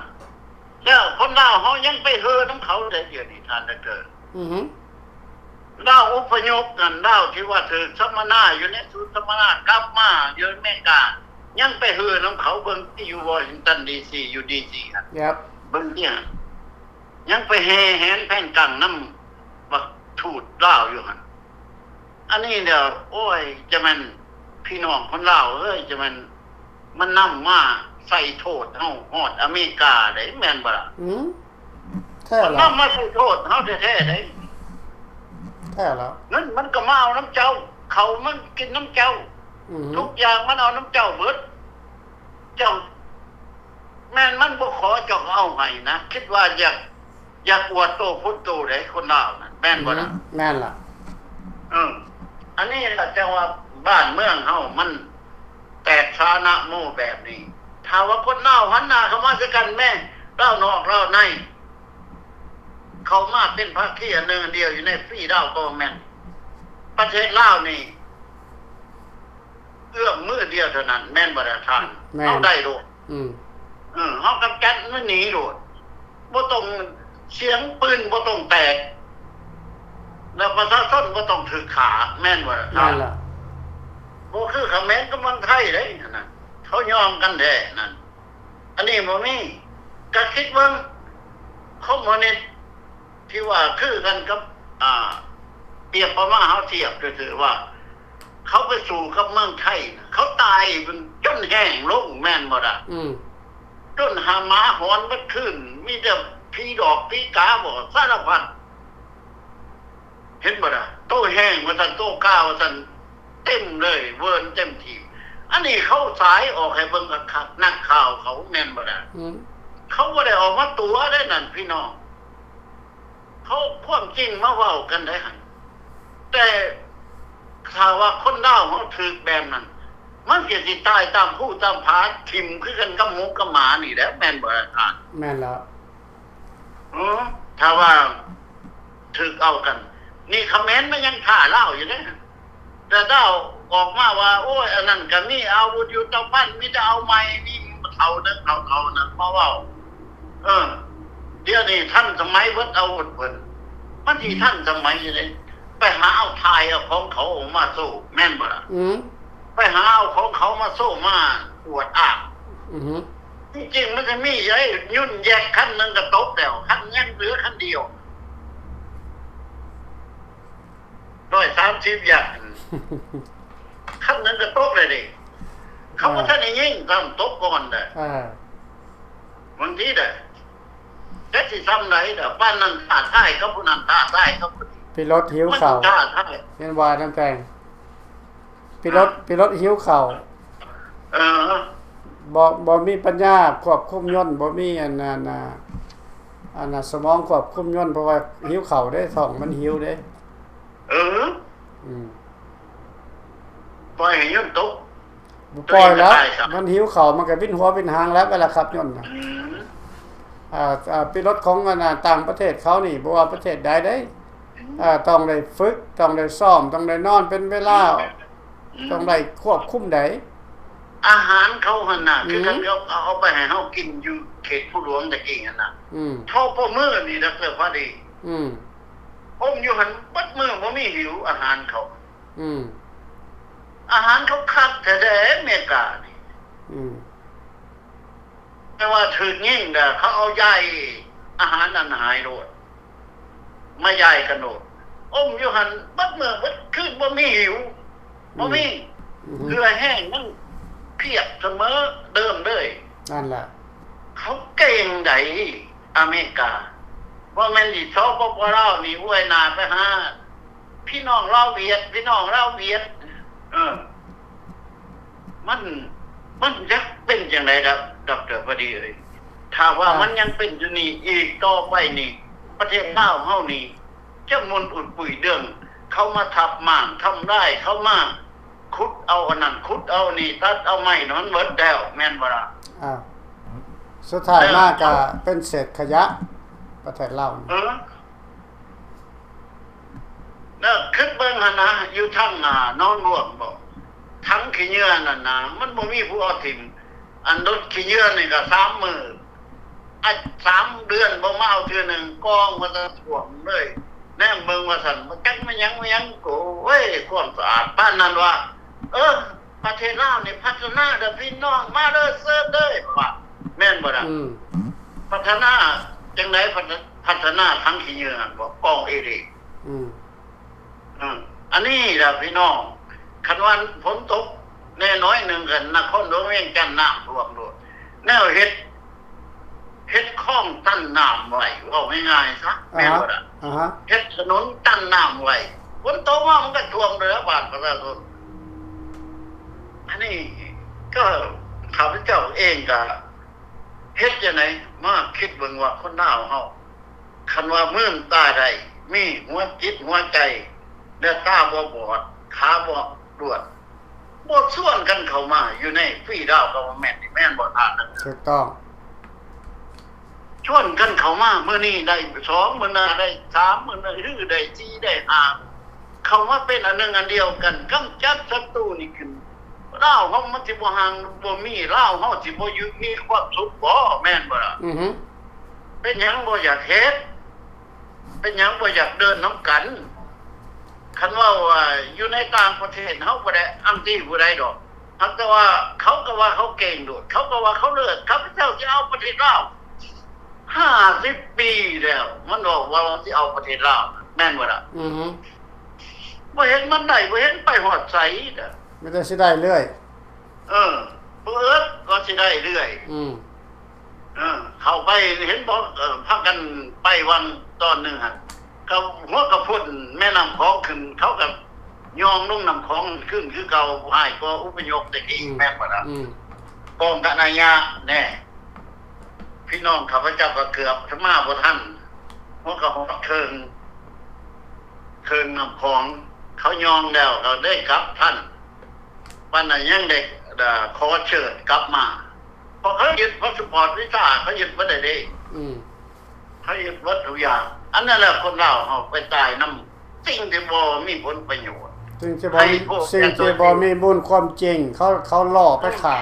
ແລ້ວຄົນລາວເຮົາຍັງໄປເຮີນຳເຂົາເດ້ ດຽວນີ້ທ່ານດອກເຕີ. ອືຮຶ ລາວອົບພະຍົບນັ້ນ ລາວທີ່ວ່າຖືກສຳມະນາຢູ່ໃນສູນສຳມະນາ ກັບມາຢູ່ອາເມລິກາ ຍັງໄປເຮີນຳເຂົາ. ເບິ່ງທີ່ຢູ່ວໍຊິງຕັນ ດີຊີ ຢູ່ ດີຊີ ຫັ້ນ ເບິ່ງຕິຫັ້ນ ຍັງໄປແຫ່ແຫນແຜ່ນກັງນຳບັກທູດລາວຢູ່ຫັ້ນ. ອັນນີ້ແຫຼະ ໂອ້ຍ ຈະແມ່ນພີ່ນ້ອງຄົນລາວເອີຍ ຈະແມ່ນມັນນຳມາໃສ່ໂທດເຮົາຮອດອາເມລິກາເດ້ ແມ່ນບໍ່ລະ? ອືມ ແທ້ລະ ມັນນຳມາໃສ່ໂທດເຮົາແທ້ໆເດ້. ແທ້ລະ ເງິນມັນກໍມາເອົານຳເຈົ້າ ເຂົ້າມັນກິນນຳເຈົ້າ ອືຮຶ ທຸກຢ່າງມັນເອົານຳເຈົ້າເບິດ. ເຈົ້າ ແມ່ນມັນບໍ່ຂໍເຈົ້າກໍເອົາໃຫ້ນະ ຄິດວ່າຢາກ ຢາກອວດໂຕໂພດໂຕເດ້ ຄົນລາວນັ້ນ ແມ່ນບໍ່ລະ? ອືມ ແມ່ນລະ. ເອີ ອັນນີ້ລະຈັ່ງວ່າບ້ານເມືອງເຮົາມັນແຕກສານະໂມແບບນີ້. ຖ້າວ່າຄົນລາວຫັນໜ້າເຂົ້າມາໃສ່ກັນແມ້ ລາວນອກລາວໃນ ເຂົ້າມາເປັນພາຄີອັນໜຶ່ງອັນດຽວຢູ່ໃນ Free Lao Government ປະເທດລາວນີ້ ເອື້ອມມືດຽວເທົ່ານັ້ນ ແມ່ນບໍ່ລະທ່ານ? ແມ່ນ ເຮົາໄດ້ໂລດ. ອືມ ເອີ ເຮົາກຳຈັດມັນໜີໂລດ ບໍ່ຕ້ອງ ສຽງປືນບໍ່ຕ້ອງແຕກ ແລ້ວປະຊາຊົນບໍ່ຕ້ອງຖືກຂ້າ ແມ່ນບໍ່ລະທ່ານ? ແມ່ນລະ. ບໍ່ຄືຂະເໝນກັບເມືອງໄທເດ້ຫັ້ນນະ ເຂົາຍອມກັນແທ້ນັ້ນ. ອັນນີ້ບໍ່ມີ ກະຄິດເບິ່ງ ຄອມມູນິດ ທີ່ວ່າຄືກັນກັບ ອ່າ ປຽບປະມາເຮົາທຽບຊື່ໆວ່າ ເຂົາໄປສູ້ກັບເມືອງໄທນະ ເຂົາຕາຍຈົນແຫ້ງລົງ ແມ່ນບໍ່ລະ? ອືມ ຈົນຫາໝາຫອນໝົດຄືນ ມີແຕ່ຜີດອກຜີກາບໍ ສາລະພັດ ເຫັນບໍ່ລະ? ໂຕແຫ້ງວ່າຊັ້ນ ໂຕກາວ່າຊັ້ນ ເຕັມເລີຍ ເວີນເຕັມທີ່. ອັນນີ້ເຂົາສາຍອອກໃຫ້ເບິ່ງຄັກໆ ນັກຂ່າວເຂົາ ແມ່ນບໍ່ລະ? ອືມ ເຂົາບໍ່ໄດ້ອອກມາຕົວະເດ້ນັ້ນ ພີ່ນ້ອງ. ເຂົາຄວາມຈິງມາເວົ້າກັນໄດ້ຫັ້ນ. ແຕ່ຖ້າວ່າຄົນລາວເຮົາຖືກແບບນັ້ນ ມັນກໍຊິຕາຍຕາມພູຕາມຜາ ຖິ້ມຄືກັນກັບໝູກັບໝານີ້ແຫຼະ ແມ່ນບໍ່ລະທ່ານ? ແມ່ນແລ້ວ. ເອີ ຖ້າວ່າຖືກເອົາກັນ ນີ້ຂະເໝນມັນຍັງຂ້າລາວຢູ່ເດ້. ແຕ່ລາວອອກມາວ່າ ໂອ້ຍ ອັນນັ້ນກໍມີອາວຸດຍຸດທະພັນ ມີແຕ່ເອົາໃໝ່ ມີເຖົ້າໜຶ່ງເຖົ້າໆນັ້ນມາເວົ້າ. ເອີ ດຽວນີ້ທັນສະໄໝເບິດອາວຸດເພິ່ນ ມັນຊິທັນສະໄໝຢູ່ເດ້. ໄປຫາເອົາຖ່າຍເອົາຂອງເຂົາອອກມາໂຊ ແມ່ນບໍ່ລະ? ອືມ ໄປຫາເອົາຂອງເຂົາມາໂຊ ມາອວດອ້າງ. ອືຮຶ ຈິງໆ ມັນຈະມີໃດ ຍົນແຢກຄັນໜຶ່ງກໍຕົກແລ້ວ ຄັນຍັງເຫຼືອຄັນດຽວ ຮ້ອຍສາມສິບຢ່າງ ຄັນໜຶ່ງກໍຕົກແລ້ວເດ້. ເຂົາບໍ່ ອ່າ ທັນໄດ້ຍິງຊ້ຳ ຕົກກ່ອນເດ້. ອ່າ ບາງທີເດ້ ຈັກຊິຊ່ຳໃດເດ້ ປານນັ້ນທ້າທາຍກັບຜູ້ນັ້ນ ທ້າທາຍກັບຜູ້ນີ້ ຂີ່ລົດຫິວເຂົ້າ ມັນທ້າທາຍ ເຫັນວ່ານຳແປງ ຂີ່ລົດ ອ່າ ຂີ່ລົດຫິວເຂົ້າ. ເອີ ບໍ່ ບໍ່ມີປັນຍາຄວບຄຸມຍົນ ບໍ່ມີອັນ ອັນ ອັນ ອັນ ສະໝອງຄວບຄຸມຍົນ ເພາະວ່າຫິວເຂົ້າເດ້ ທ້ອງມັນຫິວເດ້. ເອີ ອືມ ປ່ອຍໃຫ້ຍົນຕົກ ບໍ່ປ່ອຍແລ້ວ ຕົວເອງກໍຕາຍຊ້ຳ ມັນຫິວເຂົ້າ ມັນກໍວິນຫົວວິນຫາງແລ້ວ ເວລາຂັບຍົນນະ. ອືມ ອ່າ ອ່າ ປີລົດຂອງອັນນ່າ ຕ່າງປະເທດເຂົານີ້ ບໍ່ວ່າປະເທດໃດເດ້ ອືມ ອ່າ ຕ້ອງໄດ້ຝຶກ ຕ້ອງໄດ້ຊ້ອມ ຕ້ອງໄດ້ນອນເປັນເວລາ ອືມ ຕ້ອງໄດ້ຄວບຄຸມໃດ. ອາຫານເຂົາຫັ້ນນະ ອືມ ຄືກັນເຂົາເອົາໄປໃຫ້ເຮົາກິນຢູ່ເຂດພູຫຼວງຕະກີ້ຫັ້ນນະ ອືມ ເທົ່າປະມື້ນີ້ ດອກເຕີ ພາດີ ອືມ ອົມຢູ່ຫັ້ນເບິດມື້ ບໍ່ມີຫິວອາຫານເຂົາ. ອືມ ອາຫານເຂົາຄັກແທ້ໆ ອາເມລິການີ້. ອືມ ແຕ່ວ່າຖືກຍິງແລ້ວ ເຂົາເອົາຢາຍອາຫານນັ້ນໃຫ້ໂລດ ມາຢາຍກັນໂລດ ອົມຢູ່ຫັ້ນເບິດມື້ເບິດຄືນ ບໍ່ມີຫິວ ບໍ່ມີ ອືມ ເຫື່ອແຮງຍັງພຽບສະເໝີເດີມເລີຍ. ນັ້ນລະ ເຂົາເກັ່ງໃດ໋ ອາເມລິກາ ບໍ່ແມ່ນທີ່ ສປປ ລາວນີ້ອວຍໜ້າໄປຫາ ພີ່ນ້ອງລາວຫວຽດ ພີ່ນ້ອງລາວຫວຽດ ເອີ ມັນ ມັນຈະເປັນຈັ່ງໃດດອກ ດອກເຕີ ພາດີເອີຍ? ຖ້າວ່າ ອ່າ ມັນຍັງເປັນຢູ່ນີ້ອີກຕໍ່ໄປນີ້ ປະເທດລາວເຮົານີ້ ຈະໝຸ່ນປຸ້ຍໆ ເລື່ອງເຂົາມາທັບມ້າງທຳລາຍ ເຂົາມາຂຸດເອົາອັນນັ້ນ ຂຸດເອົານີ້ ຕັດເອົາໄມ້ນັ້ນ ມັນເໝິດແລ້ວ ແມ່ນບໍ່ລະ? ອ້າວ ສຸດທ້າຍມາກະເປັນເສດຂະຫຍະປະເທດລາວ. ເອີ ແລ້ວຄິດເບິ່ງຫັ້ນນະ ຢູ່ທາງໜອງຫຼວງບໍ ຖັງຂີ້ເຫຍື້ອນັ້ນນະ ມັນບໍ່ມີຜູ້ເອົາຖິ້ມ. ອັນລົດຂີ້ເຫຍື້ອນີ້ກໍສາມມື້ ອາ ສາມເດືອນບໍ່ມາເອົາເທື່ອໜຶ່ງ ກອງວ່າຊັ້ນ ຖ້ວມເລີຍ. ແນມເບິ່ງວ່າຊັ້ນ ບໍ່ຈັກແມ່ນຫຍັງ ແມ່ນຫຍັງ. ໂອ້ຍ ຄວາມສະອາດປານນັ້ນວ່າ ເອີ ປະເທດລາວນີ້ພັດທະນາເດີ້ພີ່ນ້ອງ ມາເດີ້ ເຊີນເດີ້ ວ່າ ແມ່ນບໍ່ລະ? ອືມ ພັດທະນາຈັ່ງໃດ? ພັດທະ ພັດທະນາຖັງຂີ້ເຫຍື້ອ ກອງເອເດ. ອືມ ອືມ ອັນນີ້ລະພີ່ນ້ອງ ຄັນວ່າຝົນຕົກແດ່ໜ້ອຍໜຶ່ງ ກໍນະຄອນຫຼວງວຽງຈັນນ້ຳຖ້ວມໂລດ. ແນວເຮັດ ເຮັດຄອງຕັນນ້ຳໄວ້ ເວົ້າງ່າຍໆຊະ ແມ່ນບໍ່ລະ? ອາຮະ ເຮັດຖະໜົນຕັນນ້ຳໄວ້ ຝົນຕົກມາມັນກໍຖ້ວມແລ້ວ ບ້ານປະຊາຊົນ. ອັນນີ້ກໍ ຂ້າພະເຈົ້າເອງກໍເຮັດຈັ່ງໃດ ມາຄິດເບິ່ງວ່າຄົນລາວເຮົາ ຄັນວ່າມືນຕາໄດ້ ມີຫົວຈິດຫົວໃຈ ແລະ ຕາບໍ່ບອດ ຂາບໍ່ຫຼວດ ບໍ່ຊວນກັນເຂົ້າມາຢູ່ໃນຟຣີດາວກັອບເວີນເມັນນີ້ ແມ່ນບໍ່ທ່ານ? ຖືກຕ້ອງ ຊວນກັນເຂົ້າມາ ມື້ນີ້ໄດ້ສອງ ມື້ໜ້າໄດ້ສາມ ມື້ໜ້າໄດ້ສີ່ ໄດ້ຫ້າ ເຂົ້າມາເປັນອັນໜຶ່ງອັນດຽວກັນ ກຳຈັດສັດຕູນີ້ຂຶ້ນ. ລາວເຮົາມັນຊິບໍ່ຮັ່ງບໍ່ມີ ລາວເຮົາຊິບໍ່ຢູ່ມີຄວາມສຸກບໍ ແມ່ນບໍ່ລະ? ອືຮຶ ເປັນຫຍັງບໍ່ຢາກເຮັດ? ເປັນຫຍັງບໍ່ຢາກເດີນນຳກັນ? ຄັນເວົ້າວ່າຢູ່ໃນຕ່າງປະເທດ ເຮົາບໍ່ໄດ້ອັງຕີຜູ້ໃດດອກ ຫາກແຕ່ວ່າເຂົາກໍວ່າເຂົາເກັ່ງໂລດ ເຂົາກໍວ່າເຂົາເລີດ. ຂ້າພະເຈົ້າຊິເອົາປະເທດລາວ ຫ້າສິບປີແລ້ວ ມັນບອກວ່າມັນຊິເອົາປະເທດລາວ ແມ່ນບໍ່ລະ? ອືຮຶ ບໍ່ເຫັນມັນໄດ້ ບໍ່ເຫັນໄປຮອດໃສເດີ້ ມີແຕ່ຊິໄດ້ເລື້ອຍ. ເອີ ເປີດກໍຊິໄດ້ເລື້ອຍ. ອືມ ເອີ ເຂົ້າໄປເຫັນບໍ່ ເອີ ພາກັນໄປວັນຕອນໜຶ່ງຫັ້ນ ກໍຫົວກະພົ້ນແມ່ນ້ຳຂອງຂຶ້ນ ເຂົາກໍຍ່ອງລົງນ້ຳຂອງຄືນຄືເກົ່າ ຮ້າຍກວ່າອົບພະຍົບແຕ່ກີ້. ອືມ ແມ່ນບໍ່ລະ? ອືມ ກອງກະນາຍະແນ່ ພີ່ນ້ອງຂ້າພະເຈົ້າກໍເກືອບຈະມາບໍ່ທັນ ຫົວກະຮອດເຄິ່ງ ເຄິ່ງນ້ຳຂອງ ເຂົາຍ່ອງແລ້ວກໍໄດ້ກັບທັນ. ປານນັ້ນຍັງໄດ້ ເອີ ຂໍເຊີນກັບມາ ເພາະເຂົາຍຶດພາສປອດ ວີຊາ ເຂົາຍຶດເບິດແລ້ວເດ້. ອືມ ເຂົາຍຶດເບິດທຸກຢ່າງ. ອັນນັ້ນແຫຼະ ຄົນລາວເຮົາໄປຕາຍນຳສິ່ງທີ່ບໍ່ມີຜົນປະໂຫຍດ ສິ່ງທີ່ບໍ່ ສິ່ງທີ່ບໍ່ມີມູນຄວາມຈິງ ເຂົາ ເຂົາຫຼໍ່ໄປຂ້າ.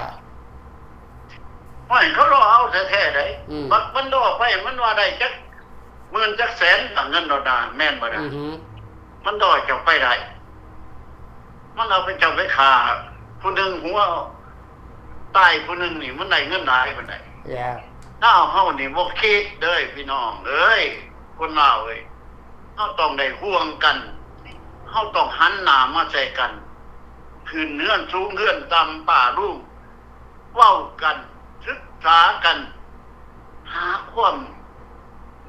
ໂອ້ຍ ເຂົາຫຼໍ່ເອົາແທ້ໆໃດ໋. ອືມ ບັດມັນຫຼໍ່ໄປ ມັນວ່າໄດ້ຈັກ ໝື່ນຈັກແສນ ເງິນໂດລາ ແມ່ນບໍ່ລະ? ອືຮຶ ມັນດ້ອຍເຈົ້າໄປໄດ້ ມັນເອົາໄປ ເຈົ້າໄປຂ້າຜູ້ໜຶ່ງ ຫົວຕາຍຜູ້ໜຶ່ງນີ້ ມັນໄດ້ເງິນຫຼາຍປານໃດ? ລາວເຮົານີ້ບໍ່ຄິດເດີ້ພີ່ນ້ອງເອີຍ ຄົນລາວເອີຍ. ເຮົາຕ້ອງໄດ້ຫ່ວງກັນ ເຮົາຕ້ອງຫັນໜ້າມາໃສ່ກັນ ຂຶ້ນເຮືອນສູງເຮືອນຕ່ຳ ປ່າລຸງ ເວົ້າກັນ ສຶກສາກັນ ຫາຄວາມ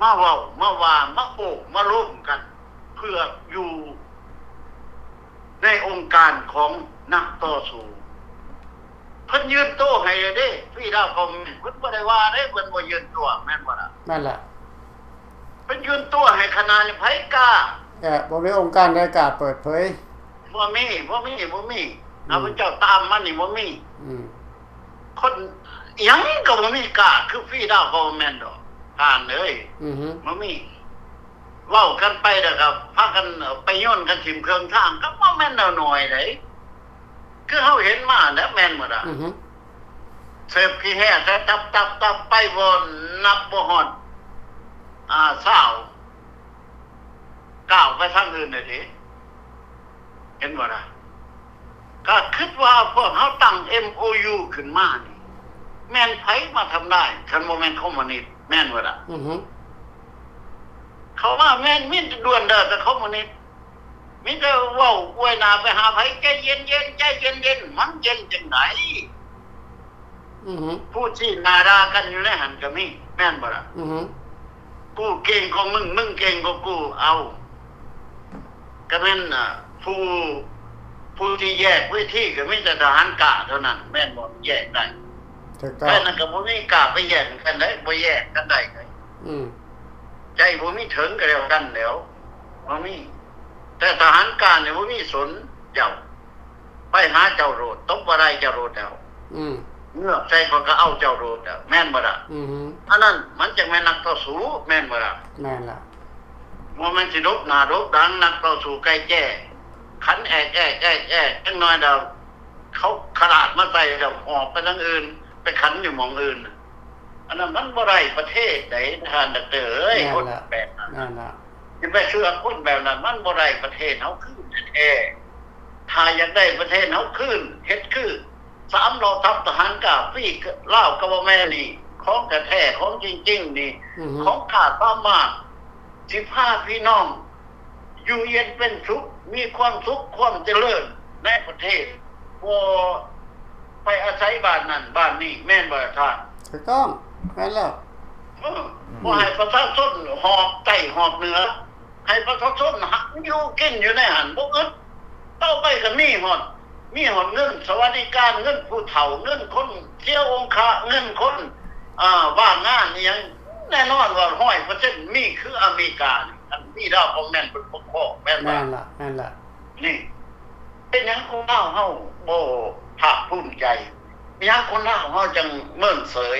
ມາເວົ້າມາວ່າ ມາໂອ້ມາລົມກັນ ເພື່ອຢູ່ໃນອົງການຂອງນັກຕໍ່ສູ້. ເພິ່ນຍື່ນໂຕໃຫ້ແລ້ວເດ້ ຟຣີດາວກໍມີ ເພິ່ນບໍ່ໄດ້ວ່າເດ້ ເພິ່ນບໍ່ຍື່ນໂຕ ແມ່ນບໍ່ລະ? ນັ້ນແຫຼະ ເພິ່ນຍື່ນໂຕໃຫ້ຂະໜາດໃຜກ້າ ແຕ່ບໍ່ມີອົງການໃດກ້າເປີດເຜີຍ. ບໍ່ມີ ບໍ່ມີ ບໍ່ມີ. ອືມ ຂ້າພະເຈົ້າຕາມມານີ້ບໍ່ມີ. ອືມ ຄົນຫຍັງກໍບໍ່ມີກ້າຄືຟຣີດາວກໍບໍ່ແມ່ນດອກ ທ່ານເອີຍ. ອືຮຶ ບໍ່ມີ. ເວົ້າກັນໄປແລ້ວກໍພາກັນໄປໂຍນກັນຖິ້ມເຄິ່ງທາງ ກໍບໍ່ແມ່ນແນວໜ້ອຍໃດ ຄືເຮົາເຫັນມາແຫຼະ ແມ່ນບໍ່ລະ? ອືຮຶ ເສີບຂີ້ແຮ່ແຕ່ຕັບໆໆ ໄປບໍ່ນັບບໍ່ຮອດ ອ່າ ຊາວ ກ້າວໄປທາງອື່ນແລ້ວເດ້ ເຫັນບໍ່ລະ? ກໍຄິດວ່າພວກເຮົາຕັ້ງເອັມໂອຢູຂຶ້ນມານີ້ ແມ່ນໃຜມາທຳລາຍ ຄັນບໍ່ແມ່ນຄອມມູນິດ ແມ່ນບໍ່ລະ? ອືຮຶ ເຂົາວ່າແມ່ນ ມີແຕ່ດ່ວນເດີ ແຕ່ຄອມມູນິດ ມີແຕ່ເວົ້າອວຍໜ້າໄປຫາໃຜ ໃຈເຢັນໆ ໃຈເຢັນໆ ມັນເຢັນຈັ່ງໃດ? ອືຮຶ ຜູ້ຊີ້ໜ້າດ່າກັນຢູ່ໃນຫັ້ນກໍມີ ແມ່ນບໍ່ລະ? ອືຮຶ ກູເກັ່ງກວ່າມຶງ ມຶງເກັ່ງກວ່າກູ ເອົາ ກໍແມ່ນ ອາ ຜູ້ ຜູ້ທີ່ແຍກເວທີກໍມີແຕ່ທະຫານກ້າເທົ່ານັ້ນ ແມ່ນບໍ່? ແຍກໄດ້ ຖືກຕ້ອງ ແຕ່ນັ້ນກໍບໍ່ມີກ້າໄປແຍກກັນໄດ້ ບໍ່ແຍກກັນໄດ້. ອືມ ໃຈບໍ່ມີເຖິງກໍແລ້ວກັນແລ້ວ. ບໍ່ມີ. ແຕ່ທະຫານການນີ້ບໍ່ມີສົນເຈົ້າ. ໄປຫາເຈົ້າໂລດ, ຕົບບໍ່ໄດ້ເຈົ້າໂລດແລ້ວ. ອືມ. ເງືອບໃສ່ຂ້ອຍກໍເອົາເຈົ້າໂລດແລ້ວ, ແມ່ນບໍ່ລະ? ອືຮຶ. ອັນນັ້ນມັນຈັ່ງແມ່ນນັກຕໍ່ສູ້, ແມ່ນບໍ່ລະ? ແມ່ນລະ. ບໍ່ແມ່ນຊິຫຼົບໜ້າຫຼົບຫຼັງ, ນັກຕໍ່ສູ້ໄກ່ແຈ້, ຂັນແອກໆໆໆ ຈັກໜ້ອຍດຽວ ເຂົາຂະລາດມາໃສ່ແລ້ວຫອບໄປທາງອື່ນ, ໄປຂັນຢູ່ໝ່ອງອື່ນ. ອັນນັ້ນມັນບໍ່ໄດ້ປະເທດໃດທ່ານດອກເຕີເອີຍ. ແມ່ນລະ ຄົນແບບນັ້ນ ແມ່ນລະ. ຊິໄປເຊື່ອຄົນແບບນັ້ນ ມັນບໍ່ໄດ້ປະເທດເຮົາຄືນແທ້ໆ. ຖ້າຢາກໄດ້ປະເທດເຮົາຄືນ ເຮັດຄືສາມເຫຼົ່າທັບທະຫານກາຟຣີ ລາວກະບໍ່ແມ່ນນີ້ ຂອງແທ້ໆ ຂອງຈິງໆນີ້ ອືຮຶ ຂອງຂ້າສາມາດ ຊິພາພີ່ນ້ອງຢູ່ເຢັນເປັນສຸກ ມີຄວາມສຸກຄວາມຈະເລີນໃນປະເທດ ບໍ່ໄປອາໄສບ້ານນັ້ນບ້ານນີ້ ແມ່ນບໍ່ລະທ່ານ? ຖືກຕ້ອງ ແມ່ນແລ້ວ. ເອີ ອືມ ບໍ່ໃຫ້ປະຊາຊົນຫອບໃຕ້ຫອບເໜືອ ໃຫ້ປະຊາຊົນຫາຢູ່ກິນຢູ່ໃນຫັ້ນ ບໍ່ອຶດ. ຕໍ່ໄປກໍມີຮອດ ມີຮອດເງິນສະຫວັດດີການ ເງິນຜູ້ເຖົ້າ ເງິນຄົນເສຍອົງຄະ ເງິນຄົນ ອ່າ ວ່າງງານອີ່ຫຍັງ. ແນ່ນອນວ່າຮ້ອຍເປີເຊັນມີຄືອາເມລິການີ້ ຄັນມີດາວຄອມແມັນເພິ່ນປົກຄອງ ແມ່ນບໍ່? ແມ່ນລະ ແມ່ນລະ. ນີ້ ເປັນຫຍັງຄົນລາວເຮົາບໍ່ພາກພູມໃຈ? ເປັນຫຍັງຄົນລາວເຮົາຈັ່ງເມີນເສີຍ?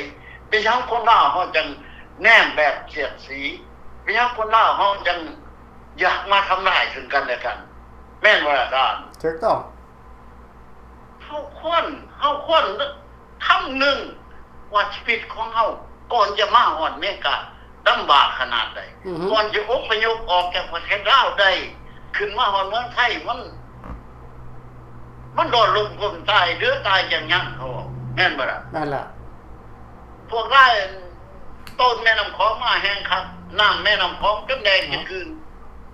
ເປັນຫຍັງຄົນລາວເຮົາຈັ່ງແນມແບບສຽດສີ? ເປັນຫຍັງຄົນລາວເຮົາຈັ່ງຢາກມາທຳລາຍເຊິ່ງກັນແລະກັນ? ແມ່ນບໍ່ລະທ່ານ? ຖືກຕ້ອງ. ເຮົາຄວນ ເຮົາຄວນຄຳນຶງວ່າຊີວິດຂອງເຮົາ ກ່ອນຈະມາຮອດເມກາ ລຳບາກຂະໜາດໃດ? ອືຮຶ. ກ່ອນຈະອົບພະຍົບອອກຈາກປະເທດລາວໄດ້ ຂຶ້ນມາຮອດເມືອງໄທ ມັນ ມັນໂດນລົມກົມຕາຍ ເຫຼືອຕາຍຈັ່ງຍັງ ເຂົາເວົ້າ ແມ່ນບໍ່ລະ? ແມ່ນລະ. ພວກລາວ ຕົ້ນແມ່ນ້ຳຂອງມາແຮງຄັກ ນ້ຳແມ່ນ້ຳຂອງຈົນແດງຈະຄືນ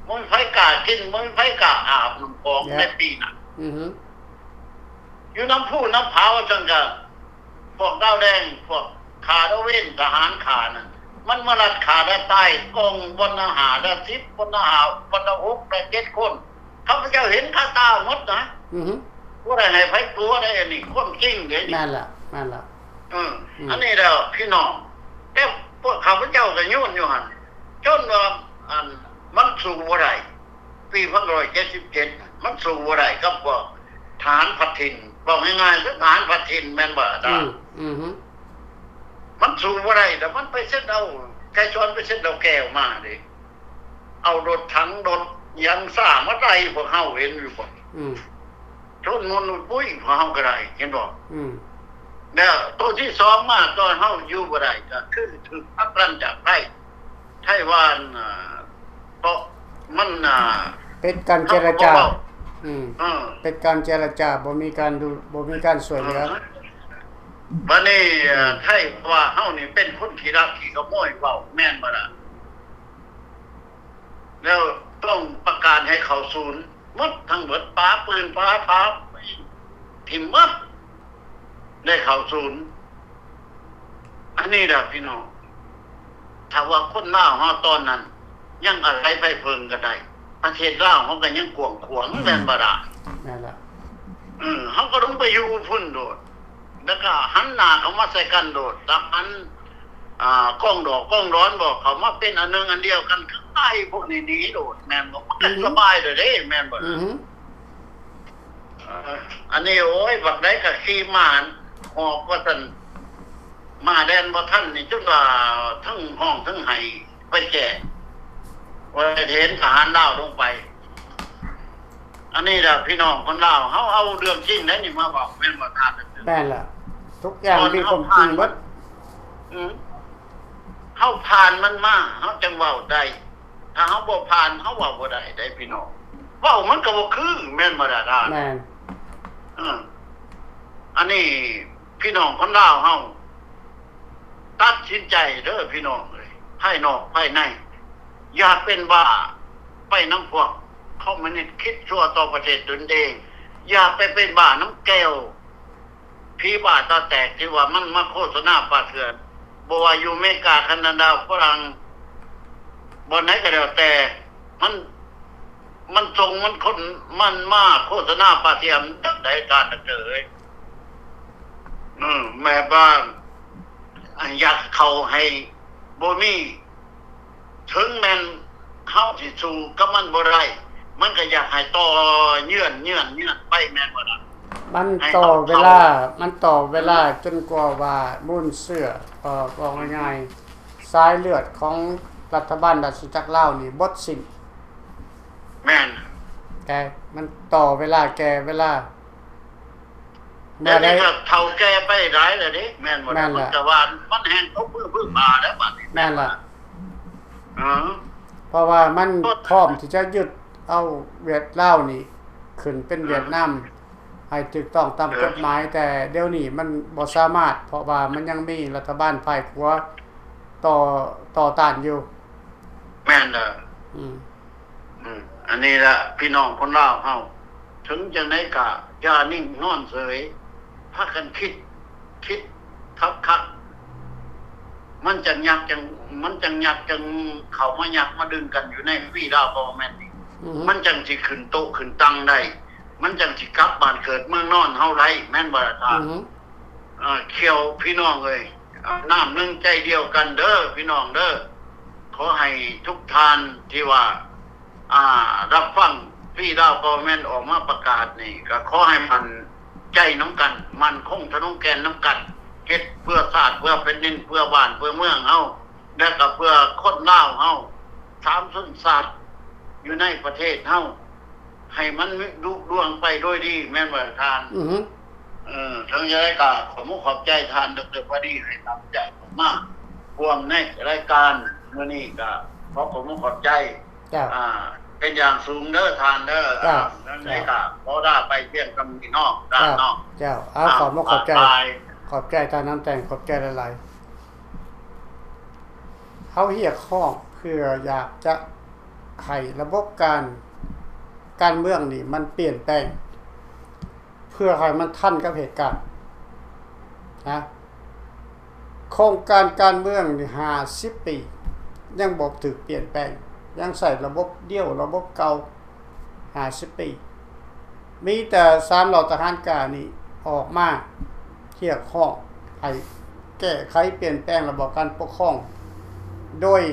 ບໍ່ມີໃຜກ້າກິນ ບໍ່ມີໃຜກ້າອາບນ້ຳຂອງໃນປີນັ້ນ. ອືຮຶ. ຢູ່ນ້ຳພູນ້ຳຜາວ່າຊັ້ນກະ ພວກດາວແດງ ພວກຂ້າດາວເວັນ ທະຫານຂ້ານັ້ນ ມັນມາລັດຂ້າລັດຕາຍ ກ່ອງບ່ອນລະຫ້າ ລະສິບ ບ່ອນລະຫ້າ ບ່ອນລະຫົກ ລະເຈັດຄົນ ຂ້າພະເຈົ້າເຫັນຄາຕາໝົດນະ. ອືຮຶ. ບໍ່ໄດ້ໃຫ້ໃຜຕົວະໃດ ອັນນີ້ຄວາມຈິງເດ້. ແມ່ນລະ ແມ່ນລະ. ເອີ ອືມ ອັນນີ້ແຫຼະພີ່ນ້ອງ ແຕ່ພວກຂ້າພະເຈົ້າກໍໂຍນຢູ່ຫັ້ນ ຈົນວ່າ ອັນ ມັນສູ້ບໍ່ໄດ້ ປີພັນເກົ້າຮ້ອຍເຈັດສິບເຈັດ ມັນສູ້ບໍ່ໄດ້ກັບພວກທະຫານພັດຖິ່ນ ເວົ້າງ່າຍໆ ຄືທະຫານພັດຖິ່ນ ແມ່ນບໍ່ອາຈານ? ອືມ ອືຮຶ. ມັນສູ້ບໍ່ໄດ້ ແລ້ວມັນໄປເຊັດເອົາ ໄກສອນໄປເຊັດເອົາແກ້ວມາເດ້ ເອົາລົດຖັງລົດຫຍັງຊ້າມາໄລ່ພວກເຮົາ ເຫັນຢູ່ບໍ່? ອືມ. ຊົນໝຸນປຸ້ຍ ພວກເຮົາກໍໄດ້ ເຫັນບໍ່? ອືມ. ແລ້ວໂຕທີສອງມາ ຕອນເຮົາຢູ່ບໍ່ໄດ້ ກໍຄືຖືກພັກລັນຈາກໄທ ໄທວ່າ ເພາະມັນ ອ່າ ປິດການເຈລະຈາ. ອືມ. ເອີ ປິດການເຈລະຈາ ບໍ່ມີການດູ ບໍ່ມີການຊ່ວຍເຫຼືອ. ເອີ ບາດນີ້ ອືມ ໄທວ່າເຮົານີ້ເປັນຄົນຂີ້ລັກຂີ້ຂະໂມຍ ເວົ້າແມ່ນບໍ່ລະ? ແລ້ວຕ້ອງປະກາດໃຫ້ເຂົ້າສູນໝົດທັງເບິດ ປາປືນ ປາຜາ ຖິ້ມໝົດ ໄດ້ເຂົ້າສູນ. ອັນນີ້ລະພີ່ນ້ອງ ຖ້າວ່າຄົນລາວເຮົາຕອນນັ້ນຍັງອາໄສໄພເພິ່ງກັນໄດ້ ປະເທດລາວເຮົາກໍຍັງກວ້າງຂວາງ ອືມ ແມ່ນບໍ່ລະ? ແມ່ນລະ. ເອີ ເຮົາກໍຕ້ອງໄປຢູ່ພຸ້ນໂລດ ແລ້ວກໍຫັນໜ້າເຂົ້າມາໃສ່ກັນໂລດ ຕາມຫັນ ອ່າ ກອງດອກກອງດອນບໍ ເຂົ້າມາເປັນອັນໜຶ່ງອັນດຽວກັນ ຄືໄລ່ພວກນີ້ໜີໂລດ ແມ່ນບໍ່? ມັນກໍ ອືຮຶ ສະບາຍແລ້ວເດ້ ແມ່ນບໍ່? ອືຮຶ. ເອີ ອັນນີ້ ໂອ້ຍ ບັກໃດກໍຂີ່ມ້າຫອບວ່າຊັ້ນ ມ້າແລ່ນບໍ່ທັນນີ້ ຈົນວ່າທັງຮ້ອງທັງໄຫ້ ໄປແຈ້ງວ່າເຫັນທະຫານລາວລົງໄປ. ອັນນີ້ລະພີ່ນ້ອງຄົນລາວ ເຮົາເອົາເລື່ອງຈິງໃດນີ້ມາເວົ້າ ແມ່ນບໍ່ທ່ານ? ແມ່ນລະ ທຸກຢ່າງມີຄວາມຈິງເບິດ. ອືມ ເຮົາຜ່ານມັນມາ ເຮົາຈັ່ງເວົ້າໄດ້ ຖ້າເຮົາບໍ່ຜ່ານ ເຮົາເວົ້າບໍ່ໄດ້ເດ້ພີ່ນ້ອງ ເວົ້າມັນກໍບໍ່ຄື ແມ່ນບໍ່ລະທ່ານ? ແມ່ນ. ເອີ ອັນນີ້ພີ່ນ້ອງຄົນລາວເຮົາ ຕັດສິນໃຈເດີພີ່ນ້ອງເອີຍ ພາຍນອກພາຍໃນ ຢ່າເປັນບ້າໄປນຳພວກຄອມມູນິດ ຄິດຊົ່ວຕໍ່ປະເທດຕົນເອງ ຢ່າໄປເປັນບ້ານຳແກ້ວ ຜີບ້າຕາແຕກທີ່ວ່າມັນມາໂຄສະນາປ່າເຖື່ອນ ບໍ່ວ່າຢູ່ເມກາ ຄານາດາ ຝຣັ່ງ ບ່ອນໃດກໍແລ້ວແຕ່ ມັນ ມັນສົ່ງ ມັນຄົນ ມັນມາໂຄສະນາປ່າເຖື່ອນຈັ່ງໃດທ່ານດອກເຕີເອີຍ? ເອີ ແມ່ນວ່າ ອັນຢາກເຂົ້າໃຫ້ບໍ່ມີ ເຖິງແມ່ນ ເຮົາຊິສູ້ກັບມັນບໍ່ໄດ້ ມັນກໍຢາກໃຫ້ຕໍ່ເຍືອນ ເຍືອນ ເຍືອນໄປ ແມ່ນບໍ່ລະ? ມັນຕໍ່ເວລາ ມັນຕໍ່ເວລາຈົນກວ່າວ່າມູນເຊື້ອ ເອີ ເວົ້າງ່າຍໆ ສາຍເລືອດຂອງລັດຖະບານລາຊະອານາຈັກລາວນີ້ໝົດສິ້ນ. ແມ່ນ ແຕ່ມັນຕໍ່ເວລາ ແກ່ເວລາ ເມື່ອໃດ ດຽວນີ້ກໍເຖົ້າແກ່ໄປຫຼາຍແລ້ວເດ້ ແມ່ນບໍ່ລະ? ແມ່ນລະ ມັນກໍວ່າມັນແຮ່ງຕົກມືຜຶ່ມພາແລ້ວບາດນີ້ ແມ່ນລະ ເອີ ເພາະວ່າມັນພ້ອມທີ່ຈະຍຶດເອົາຫວຽດ ລາວນີ້ຂຶ້ນເປັນຫວຽດນາມ ໃຫ້ຖືກຕ້ອງຕາມກົດໝາຍ ແຕ່ດຽວນີ້ມັນບໍ່ສາມາດ ເພາະວ່າມັນຍັງມີລັດຖະບານຝ່າຍຂວາຕໍ່ ຕໍ່ຕ້ານຢູ່. ແມ່ນເດີ ອືມ ອືມ ອັນນີ້ລະ ພີ່ນ້ອງຄົນລາວເຮົາ ເຖິງຈັ່ງໃດກະຢ່ານິ່ງນອນເສີຍ ພາກັນຄິດ ຄິດຄັກໆ ມັນຈັ່ງຍັກຈັ່ງ ມັນຈັ່ງຍັກຈັ່ງເຂົ້າມາຍັກມາດຶງກັນຢູ່ໃນຟຣີດາວກໍແມ່ນນີ້ ອືຮຶ ມັນຈັ່ງຊິຂຶ້ນໂຕະຂຶ້ນຕັ່ງໄດ້ ມັນຈັ່ງຊິກັບບ້ານເກີດເມືອງນອນເຮົາໄດ້ ແມ່ນບໍ່ລະທ່ານ? ອືຮຶ ເອີ ຂ້ຽວ ພີ່ນ້ອງເອີຍ ເອົາ ນ້ຳໜຶ່ງໃຈດຽວກັນເດີ ພີ່ນ້ອງເດີ. ຂໍໃຫ້ທຸກທ່ານທີ່ວ່າ ອ່າ ຮັບຟັງຟຣີດາວກໍແມ່ນອອກມາປະກາດນີ້ ກໍຂໍໃຫ້ໝັ້ນໃຈນຳກັນ ໝັ້ນຄົງທະນົງແກ່ນນຳກັນ ເຮັດເພື່ອຊາດ ເພື່ອແຜ່ນດິນ ເພື່ອບ້ານ ເພື່ອເມືອງເຮົາ ແລະກໍເພື່ອຄົນລາວເຮົາ ສາມຊົນຊາດຢູ່ໃນປະເທດເຮົາ ໃຫ້ມັນລຸລ່ວງໄປໂດຍດີ ແມ່ນບໍ່ທ່ານ? ອືຮຶ ເອີ ເຖິງຢ່າງໃດກໍຂອບມຸກຂອບໃຈທ່ານ ດຣ ພາດີ ໃຫ້ນຳໃຈອອກມາຮ່ວມໃນລາຍການມື້ນີ້ ກໍຂໍຂອບມຸກຂອບໃຈ ເຈົ້າ ອ່າ ເປັນຢ່າງສູງເດີທ່ານເດີ. ເຈົ້າ ອ່າ ເຈົ້າ ໃດກໍຂໍລາໄປພຽງສ່ຳນີ້ເນາະທ່ານເນາະ. ເຈົ້າ ເອົາ ອ່າ ຂອບມຸກຂອບໃຈ ຂອບໃຈທ່ານນຳແຕ່ງ ຂອບໃຈຫຼາຍໆ. ເຮົາຮຽກຮ້ອງເພື່ອຢາກຈະໃຫ້ລະບົບການ ການເມືອງນີ້ມັນປ່ຽນແປງ ເພື່ອໃຫ້ມັນທັນກັບເຫດການນະ. ໂຄງການການເມືອງນີ້ຫ້າສິບປີ ຍັງບໍ່ຖືກປ່ຽນແປງ ຍັງໃຊ້ລະບົບດຽວ ລະບົບເກົ່າ ຫ້າສິບປີ ມີແຕ່ສາມເຫຼົ່າທະຫານກ້ານີ້ອອກມາຮຽກຮ້ອງໃຫ້ແກ້ໄຂປ່ຽນແປງລະບອບການປົກຄອງ ໂດຍ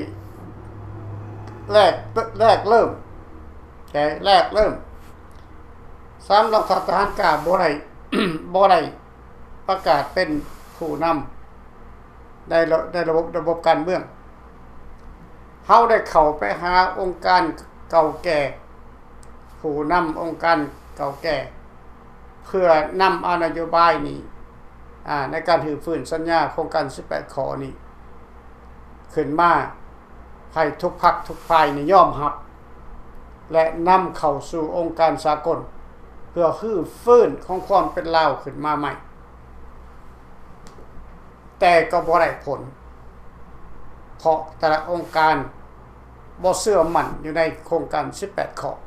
ແລກ ແລກເລີ່ມ ແລກເລີ່ມ ສາມເຫຼົ່າທະຫານກ້າບໍ່ໄດ້ ບໍ່ໄດ້ປະກາດເປັນຜູ້ນຳ ໃນລະ ໃນລະບົບ ລະບົບການເມືອງ. ເຮົາໄດ້ເຂົ້າໄປຫາອົງການເກົ່າແກ່ ຜູ້ນຳອົງການເກົ່າແກ່ ເພື່ອນຳເອົານະໂຍບາຍນີ້ ອາ ໃນການຮື້ຟື້ນສັນຍາໂຄງການສິບແປດຂໍ້ນີ້ຂຶ້ນມາ ໃຫ້ທຸກພັກທຸກຝ່າຍນີ້ຍອມຮັບ ແລະ ນຳເຂົ້າສູ່ອົງການສາກົນ ເພື່ອຮື້ຟື້ນຂອງຄວາມເປັນລາວຂຶ້ນມາໃໝ່. ແຕ່ກໍບໍ່ໄດ້ຜົນ ເພາະແຕ່ລະອົງການບໍ່ເຊື່ອໝັ້ນຢູ່ໃນໂຄງການສິບແປດຂໍ້.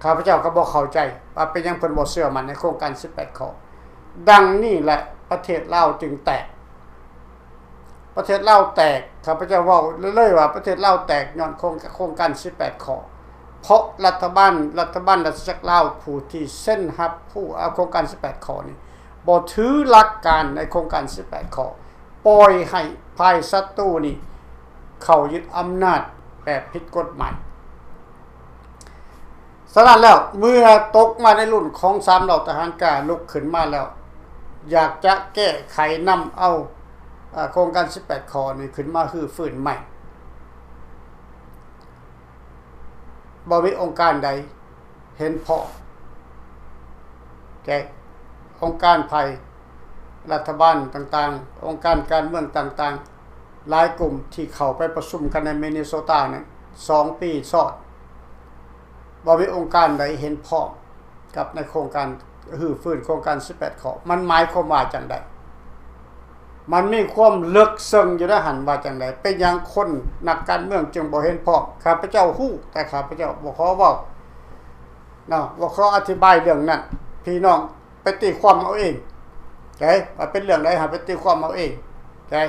ຂ້າພະເຈົ້າກໍບໍ່ເຂົ້າໃຈວ່າເປັນຫຍັງເພິ່ນບໍ່ເຊື່ອໝັ້ນໃນໂຄງການສິບແປດຂໍ້. ດັ່ງນີ້ແຫຼະ ປະເທດລາວຈຶ່ງແຕກ. ປະເທດລາວແຕກ ຂ້າພະເຈົ້າເວົ້າເລີຍວ່າປະເທດລາວແຕກຍ້ອນໂຄງ ໂຄງການສິບແປດຂໍ້ ເພາະລັດຖະບານ ລັດຖະບານລາຊະອານາຈັກລາວ ຜູ້ທີ່ເຊັນຮັບຜູ້ ເອົາໂຄງການສິບແປດຂໍ້ນີ້ ບໍ່ຖືຫຼັກການໃນໂຄງການສິບແປດຂໍ້ ປ່ອຍໃຫ້ຝ່າຍສັດຕູນີ້ເຂົ້າຍຶດອຳນາດແບບຜິດກົດໝາຍ. ສະນັ້ນແລ້ວ ເມື່ອຕົກມາໃນລຸ້ນຂອງສາມເຫຼົ່າທະຫານກ້າລຸກຂຶ້ນມາແລ້ວ ຢາກຈະແກ້ໄຂນຳເອົາ ເອີ ໂຄງການສິບແປດຂໍ້ນີ້ຂຶ້ນມາຮື້ຟື້ນໃໝ່ ບໍ່ມີອົງການໃດເຫັນພ້ອມ. ແຕ່ອົງການໃຜ ລັດຖະບານຕ່າງໆ ອົງການການເມືອງຕ່າງໆ ຫຼາຍກຸ່ມທີ່ເຂົ້າໄປປະຊຸມກັນໃນມິນນິໂຊຕານັ້ນ ສອງປີຊ້ອນ ບໍ່ມີອົງການໃດເຫັນພ້ອມກັບໃນໂຄງການຮື້ຟື້ນໂຄງການສິບແປດຂໍ້. ມັນໝາຍຄວາມວ່າຈັ່ງໃດ? ມັນມີຄວາມເລິກເຊິ່ງຢູ່ໃນຫັ້ນວ່າຈັ່ງໃດ? ເປັນຫຍັງຄົນນັກການເມືອງຈຶ່ງບໍ່ເຫັນພ້ອມ? ຂ້າພະເຈົ້າຮູ້ ແຕ່ຂ້າພະເຈົ້າບໍ່ຂໍເວົ້າເນາະ ບໍ່ຂໍອະທິບາຍເລື່ອງນັ້ນ. ພີ່ນ້ອງ ໄປຕີຄວາມເອົາເອງເດ້ ວ່າເປັນເລື່ອງໃດ ໃຫ້ໄປຕີຄວາມເອົາເອງເດ້.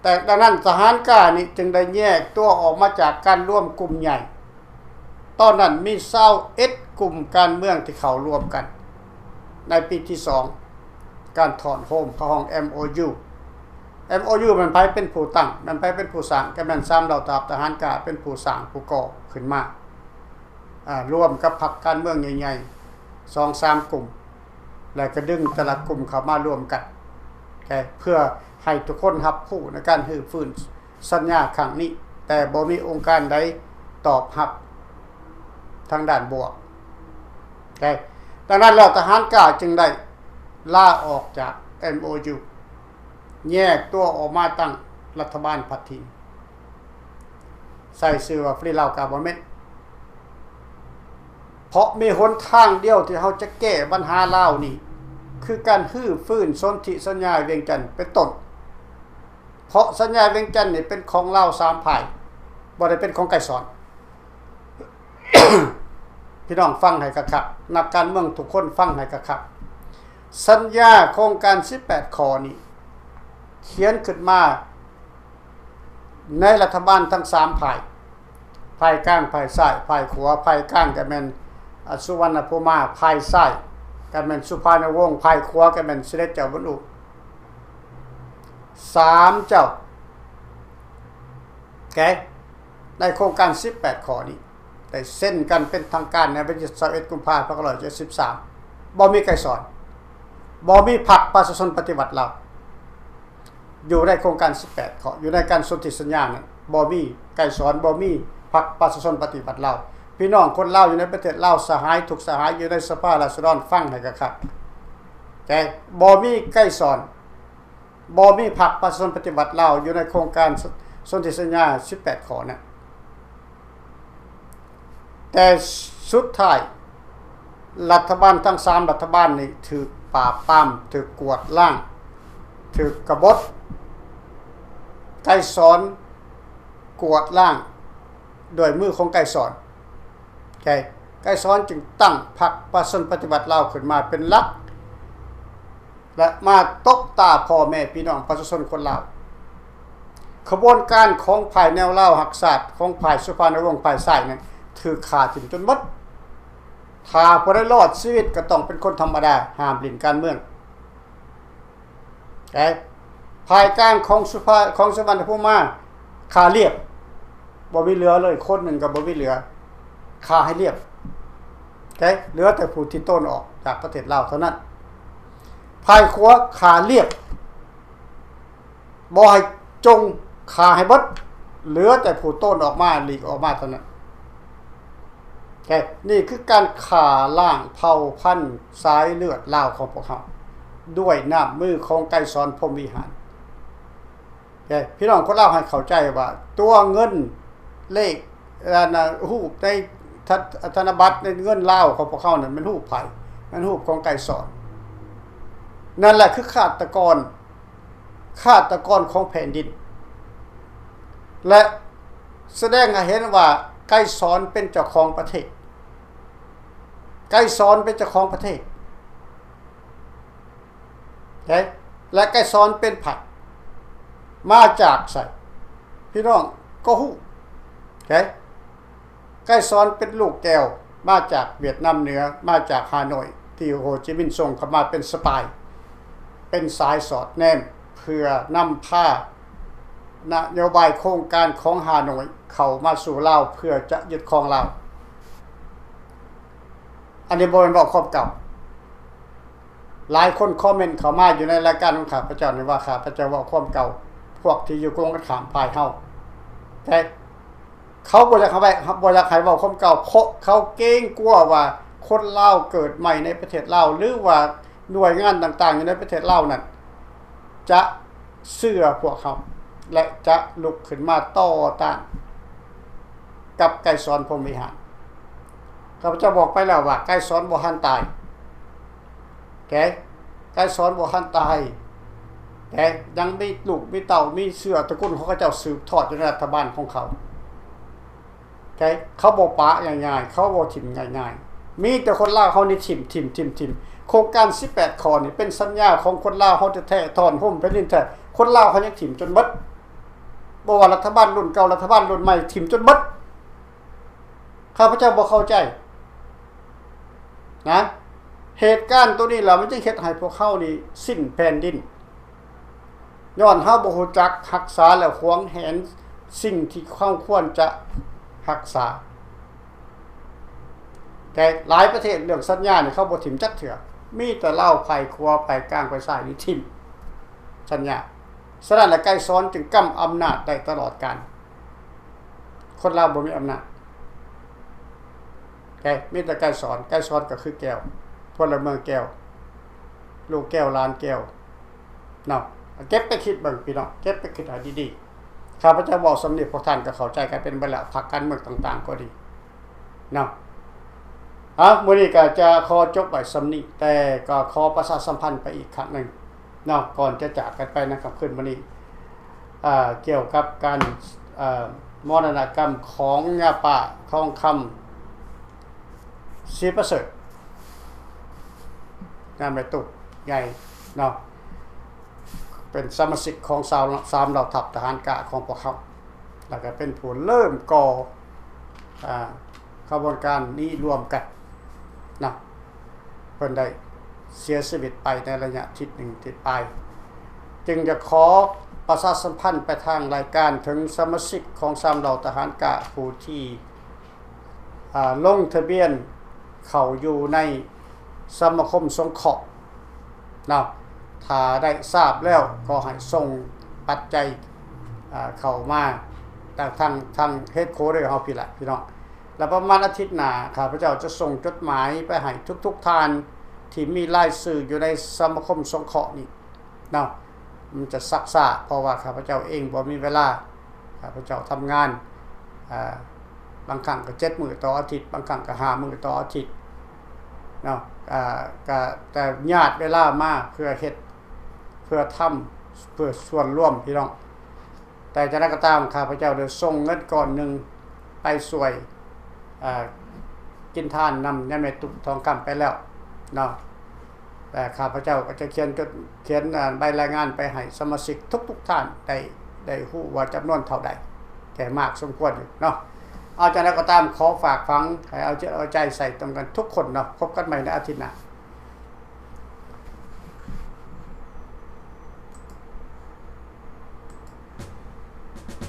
ແຕ່ດັ່ງນັ້ນ ທະຫານກ້ານີ້ຈຶ່ງໄດ້ແຍກຕົວອອກມາຈາກການລວມກຸ່ມໃຫຍ່. ຕອນນັ້ນມີຊາວເອັດກຸ່ມການເມືອງທີ່ເຂົ້າລວມກັນໃນປີທີສອງ ການຖອນໂຮມເຂົ້າຫ້ອງ ເອັມໂອຢູ. ເອັມໂອຢູ ແມ່ນໃຜເປັນຜູ້ຕັ້ງ? ແມ່ນໃຜເປັນຜູ້ສ້າງ? ກໍແມ່ນສາມເຫຼົ່າທັບທະຫານກ້າເປັນຜູ້ສ້າງ ຜູ້ກໍ່ຂຶ້ນມາ ອາ ລວມກັບພັກການເມືອງໃຫຍ່ໆ ສອງສາມກຸ່ມ ແລ້ວກໍດຶງແຕ່ລະກຸ່ມເຂົ້າມາລວມກັນ ໂອເຄ ເພື່ອໃຫ້ທຸກຄົນຮັບຮູ້ໃນການຮື້ຟື້ນສັນຍາຄັ້ງນີ້ ແຕ່ບໍ່ມີອົງການໃດຕອບຮັບທາງດ້ານບວກ ໂອເຄ ດັ່ງນັ້ນແລ້ວ ທະຫານກ້າຈຶ່ງໄດ້ລາອອກຈາກ ເອັມໂອຢູ ແຍກຕົວອອກມາຕັ້ງລັດຖະບານພັດຖິ່ນ ໃສ່ຊື່ວ່າ Free Lao Government ເພາະມີຫົນທາງດຽວທີ່ເຮົາຈະແກ້ບັນຫາລາວນີ້ ຄືການຮື້ຟື້ນສົນທິສັນຍາວຽງຈັນເປັນຕົ້ນ ເພາະສັນຍາວຽງຈັນນີ້ເປັນຂອງລາວສາມຝ່າຍ ບໍ່ໄດ້ເປັນຂອງໄກສອນ. ພີ່ນ້ອງຟັງໃຫ້ຄັກໆ ນັກການເມືອງທຸກຄົນຟັງໃຫ້ຄັກໆ ສັນຍາໂຄງການສິບແປດຂໍ້ນີ້ ຂຽນຂຶ້ນມາໃນລັດຖະບານທັງສາມຝ່າຍ ຝ່າຍກາງ ຝ່າຍຊ້າຍ ຝ່າຍຂວາ ຝ່າຍກາງກໍແມ່ນ ອາ ສຸວັນນະພູມາ ຝ່າຍຊ້າຍກໍແມ່ນສຸພານຸວົງ ຝ່າຍຂວາກໍແມ່ນສົມເດັດເຈົ້າບຸນອຸ ສາມເຈົ້າ ແກ ໃນໂຄງການສິບແປດຂໍ້ນີ້ ໄດ້ເຊັນກັນເປັນທາງການໃນວັນທີຊາວເອັດ ກຸມພາ ພັນເກົ້າຮ້ອຍເຈັດສິບສາມ ບໍ່ມີໄກສອນ ບໍ່ມີພັກປະຊາຊົນປະຕິວັດລາວ ຢູ່ໃນໂຄງການສິບແປດຂໍ້ ຢູ່ໃນການສົນທິສັນຍານັ້ນ ບໍ່ມີໄກສອນ ບໍ່ມີພັກປະຊາຊົນປະຕິວັດລາວ. ພີ່ນ້ອງຄົນລາວຢູ່ໃນປະເທດລາວ ສະຫາຍທຸກສະຫາຍຢູ່ໃນສະພາລາຊະດອນ ຟັງໃຫ້ຄັກໆ ແຕ່ບໍ່ມີໄກສອນ ບໍ່ມີພັກປະຊາຊົນປະຕິວັດລາວຢູ່ໃນໂຄງການສົນທິສັນຍາສິບແປດຂໍ້ນັ້ນ ແຕ່ສຸດທ້າຍລັດຖະບານທັງສາມລັດຖະບານນີ້ຖືກປາບປາມ ຖືກກວາດລ້າງ ຖືກກະບົດ ໄກສອນກວາດລ້າງດ້ວຍມືຂອງໄກສອນ ໄກສອນຈຶ່ງຕັ້ງພັກປະຊາຊົນປະຕິວັດລາວຂຶ້ນມາເປັນຫຼັກ ແລະ ມາຕົບຕາພໍ່ແມ່ພີ່ນ້ອງປະຊາຊົນຄົນລາວ. ຂະບວນການຂອງຝ່າຍແນວລາວຮັກຊາດ ຂອງຝ່າຍສຸພານຸວົງ ຝ່າຍຊ້າຍນັ້ນ ຖືກຂ້າຖິ້ມຈົນໝົດ. ຖ້າຜູ້ໃດລອດຊີວິດກໍຕ້ອງເປັນຄົນທຳມະດາ ຫ້າມຫຼິ້ນການເມືອງ. ແຕ່ຝ່າຍກາງຂອງສຸພາ ຂອງສຸວັນນະພູມາ ຂ້າລຽບ ບໍ່ມີເຫຼືອເລີຍ ຄົນໜຶ່ງກໍບໍ່ມີເຫຼືອ ຂ້າໃຫ້ລຽບ ແຕ່ເຫຼືອແຕ່ຜູ້ທີ່ໂຕນອອກຈາກປະເທດລາວເທົ່ານັ້ນ. ຝ່າຍຂວາຂ້າລຽບ ບໍ່ໃຫ້ຈົ່ງ ຂ້າໃຫ້ເບິດ ເຫຼືອແຕ່ຜູ້ໂຕນອອກມາ ຫຼີກອອກມາເທົ່ານັ້ນ. ແຕ່ນີ້ຄືການຂ້າລ້າງເຜົ່າພັນສາຍເລືອດລາວຂອງພວກເຮົາ ດ້ວຍນ້ຳມືຂອງໄກສອນ ພົມວິຫານ. ແຕ່ພີ່ນ້ອງຄົນລາວໃຫ້ເຂົ້າໃຈວ່າ ຕົວເງິນ ເລກ ອັນນະ ຮູບໃນທະ ທະນະບັດ ໃນເງິນລາວຂອງພວກເຮົານັ້ນ ແມ່ນຮູບໃຜ? ແມ່ນຮູບຂອງໄກສອນ. ນັ້ນແຫຼະຄືຄາດຕະກອນ ຄາດຕະກອນຂອງແຜ່ນດິນ ແລະ ສະແດງໃຫ້ເຫັນວ່າໄກສອນເປັນເຈົ້າຂອງປະເທດ. ໄກສອນເປັນເຈົ້າຂອງປະເທດ ເອີ ແລະ ໄກສອນເປັນໃຜ? ມາຈາກໃສ? ພີ່ນ້ອງກໍຮູ້ ເອີ ໄກສອນເປັນລູກແກ້ວ ມາຈາກຫວຽດນາມເໜືອ ມາຈາກຮ່າໂນ້ຍ ທີ່ໂຮຈິມິນສົ່ງເຂົ້າມາເປັນສະປາຍ ເປັນສາຍສອດແນມ ເພື່ອນຳພານະໂຍບາຍໂຄງການຂອງຮ່າໂນ້ຍເຂົ້າມາສູ່ລາວ ເພື່ອຈະຍຶດຄອງລາວ. ອັນນີ້ບໍ່ແມ່ນເວົ້າຄວາມເກົ່າ. ຫຼາຍຄົນຄອມເມັນເຂົ້າມາຢູ່ໃນລາຍການຂອງຂ້າພະເຈົ້ານີ້ວ່າ ຂ້າພະເຈົ້າເວົ້າຄວາມເກົ່າ ພວກທີ່ຢູ່ກົງກັນຂ້າມຝ່າຍເຮົາ ແຕ່ເຂົາບໍ່ຢາກໃຫ້ໄວ້ ບໍ່ຢາກໃຫ້ເວົ້າຄວາມເກົ່າ ເພາະເຂົາເກງກົວວ່າຄົນລາວເກີດໃໝ່ໃນປະເທດລາວ ຫຼືວ່າໜ່ວຍງານຕ່າງໆຢູ່ໃນປະເທດລາວນັ້ນ ຈະເຊື່ອພວກເຮົາ ແລະ ຈະລຸກຂຶ້ນມາຕໍ່ຕ້ານກັບໄກສອນ ພົມວິຫານ. ຂ້າພະເຈົ້າບອກໄປແລ້ວວ່າ ໄກສອນບໍ່ທັນຕາຍ ແກ ໄກສອນບໍ່ທັນຕາຍ ແກ ຍັງມີລູກມີເຕົ້າ ມີເຊື້ອຕະກຸນຂອງເຂົາເຈົ້າສືບທອດຢູ່ໃນລັດຖະບານຂອງເຂົາ ແກ ເຂົາບໍ່ປະງ່າຍໆ ເຂົາບໍ່ຖິ້ມງ່າຍໆ. ມີແຕ່ຄົນລາວເຮົານີ້ຖິ້ມ ຖິ້ມ ຖິ້ມ ຖິ້ມ. ໂຄງການສິບແປດຂໍ້ນີ້ເປັນສັນຍາຂອງຄົນລາວເຮົາແທ້ໆ ທ່ອນໂຮມແຜ່ນດິນແທ້. ຄົນລາວເຮົາຍັງຖິ້ມຈົນໝົດ. ບໍ່ວ່າລັດຖະບານລຸ້ນເກົ່າ ລັດຖະບານລຸ້ນໃໝ່ ຖິ້ມຈົນໝົດ. ຂ້າພະເຈົ້າບໍ່ເຂົ້າໃຈນະ ເຫດການໂຕນີ້ລະ ມັນຈຶ່ງເຮັດໃຫ້ພວກເຮົານີ້ສິ້ນແຜ່ນດິນ. ຍ້ອນເຮົາບໍ່ຮູ້ຈັກຮັກສາ ແລະ ຫວງແຫນສິ່ງທີ່ເຮົາຄວນຈະຮັກສາ. ແຕ່ຫຼາຍປະເທດເລື່ອງສັນຍານີ້ເຂົາບໍ່ຖິ້ມຈັກເທື່ອ, ມີແຕ່ລາວຝ່າຍຂວາ ຝ່າຍກາງ ຝ່າຍຊ້າຍນີ້ຖິ້ມສັນຍາ. ສະນັ້ນລະ ໄກສອນຈຶ່ງກຳອຳນາດໄດ້ຕະຫຼອດການ. ຄົນລາວບໍ່ມີອຳນາດ. ແຕ່ມີແຕ່ໄກສອນ, ໄກສອນກໍຄືແກ້ວ, ພົນລະເມືອງແກ້ວ, ລູກແກ້ວ ຫຼານແກ້ວເນາະ. ເກັບໄປຄິດເບິ່ງພີ່ນ້ອງ, ເກັບໄປຄິດໃຫ້ດີໆ. ຂ້າພະເຈົ້າເວົ້າສ່ຳນີ້ ພວກທ່ານກໍເຂົ້າໃຈກັນເປັນເບິດແລ້ວ, ພັກການເມືອງຕ່າງໆກໍດີເນາະ. ເອົາ ມື້ນີ້ກໍຈະຂໍຈົບໄວ້ສ່ຳນີ້, ແຕ່ກໍຂໍປະຊາສຳພັນໄປອີກຄັ້ງໜຶ່ງເນາະ, ກ່ອນຈະຈາກກັນໄປໃນຄ່ຳຄືນມື້ນີ້ ເອີ ກ່ຽວກັບການ ເອີ ມໍລະນະກຳຂອງຍາປ້າທອງຄຳ ສີປະເສີດ ຍາແມ່ຕຸກໃຫຍ່ເນາະ, ເປັນສະມາຊິກຂອງຊາວ ສາມເຫຼົ່າທັບທະຫານກ້າຂອງພວກເຮົາ ແລ້ວກໍເປັນຜູ້ເລີ່ມກໍ່ ອາ ຂະບວນການນີ້ລວມກັນເນາະ. ເພິ່ນໄດ້ເສຍຊີວິດໄປໃນໄລຍະທິດໜຶ່ງທິດປາຍ, ຈຶ່ງຈະຂໍປະຊາສຳພັນໄປທາງລາຍການເຖິງສະມາຊິກຂອງສາມເຫຼົ່າທະຫານກ້າ ຜູ້ທີ່ ອາ ລົງທະບຽນເຂົ້າຢູ່ໃນສະມາຄົມສົງເຄາະເນາະ. ຖ້າໄດ້ຊາບແລ້ວກໍໃຫ້ສົ່ງປັດໄຈ ອາ ເຂົ້າມາຈາກທາງ ທາງເຮດຄວາເຕີເຮົາພີ້ລະພີ່ນ້ອງ. ແລ້ວປະມານອາທິດໜ້າ ຂ້າພະເຈົ້າຈະສົ່ງຈົດໝາຍໄປໃຫ້ທຸກໆທ່ານທີ່ມີລາຍຊື່ຢູ່ໃນສະມາຄົມສົງເຄາະນີ້ເນາະ. ມັນຈະຊັກຊ້າ ເພາະວ່າຂ້າພະເຈົ້າເອງບໍ່ມີເວລາ, ຂ້າພະເຈົ້າທຳງານ ອາ ບາງຄັ້ງກໍເຈັດມື້ຕໍ່ອາທິດ, ບາງຄັ້ງກໍຫ້າມື້ຕໍ່ອາທິດເນາະ. ອາ ກະ ແຕ່ຍາດເວລາມາເພື່ອເຮັດ ເພື່ອທຳ ເພື່ອສ່ວນລວມພີ່ນ້ອງ. ແຕ່ຈັ່ງໃດກໍຕາມ ຂ້າພະເຈົ້າໄດ້ສົ່ງເງິນກ້ອນໜຶ່ງໄປຊ່ວຍ ເອີ ກິນທານນຳຍາແມ່ຕຸກທອງຄຳໄປແລ້ວເນາະ. ແຕ່ຂ້າພະເຈົ້າກໍຈະຂຽນຈົດ ຂຽນ ອາ ໃບລາຍງານໄປໃຫ້ສະມາຊິກທຸກໆທ່ານໄດ້ ໄດ້ຮູ້ວ່າຈຳນວນເທົ່າໃດ, ແຕ່ມາກສົມຄວນຢູ່ເນາະ. ເອົາ ຈັ່ງໃດກໍຕາມ ຂໍຝາກຝັງ ໃຫ້ເອົາຈິດເອົາໃຈໃສ່ຕົງກັນທຸກຄົນເນາະ. ພົບກັນໃໝ່ໃນອາທິດໜ້າ.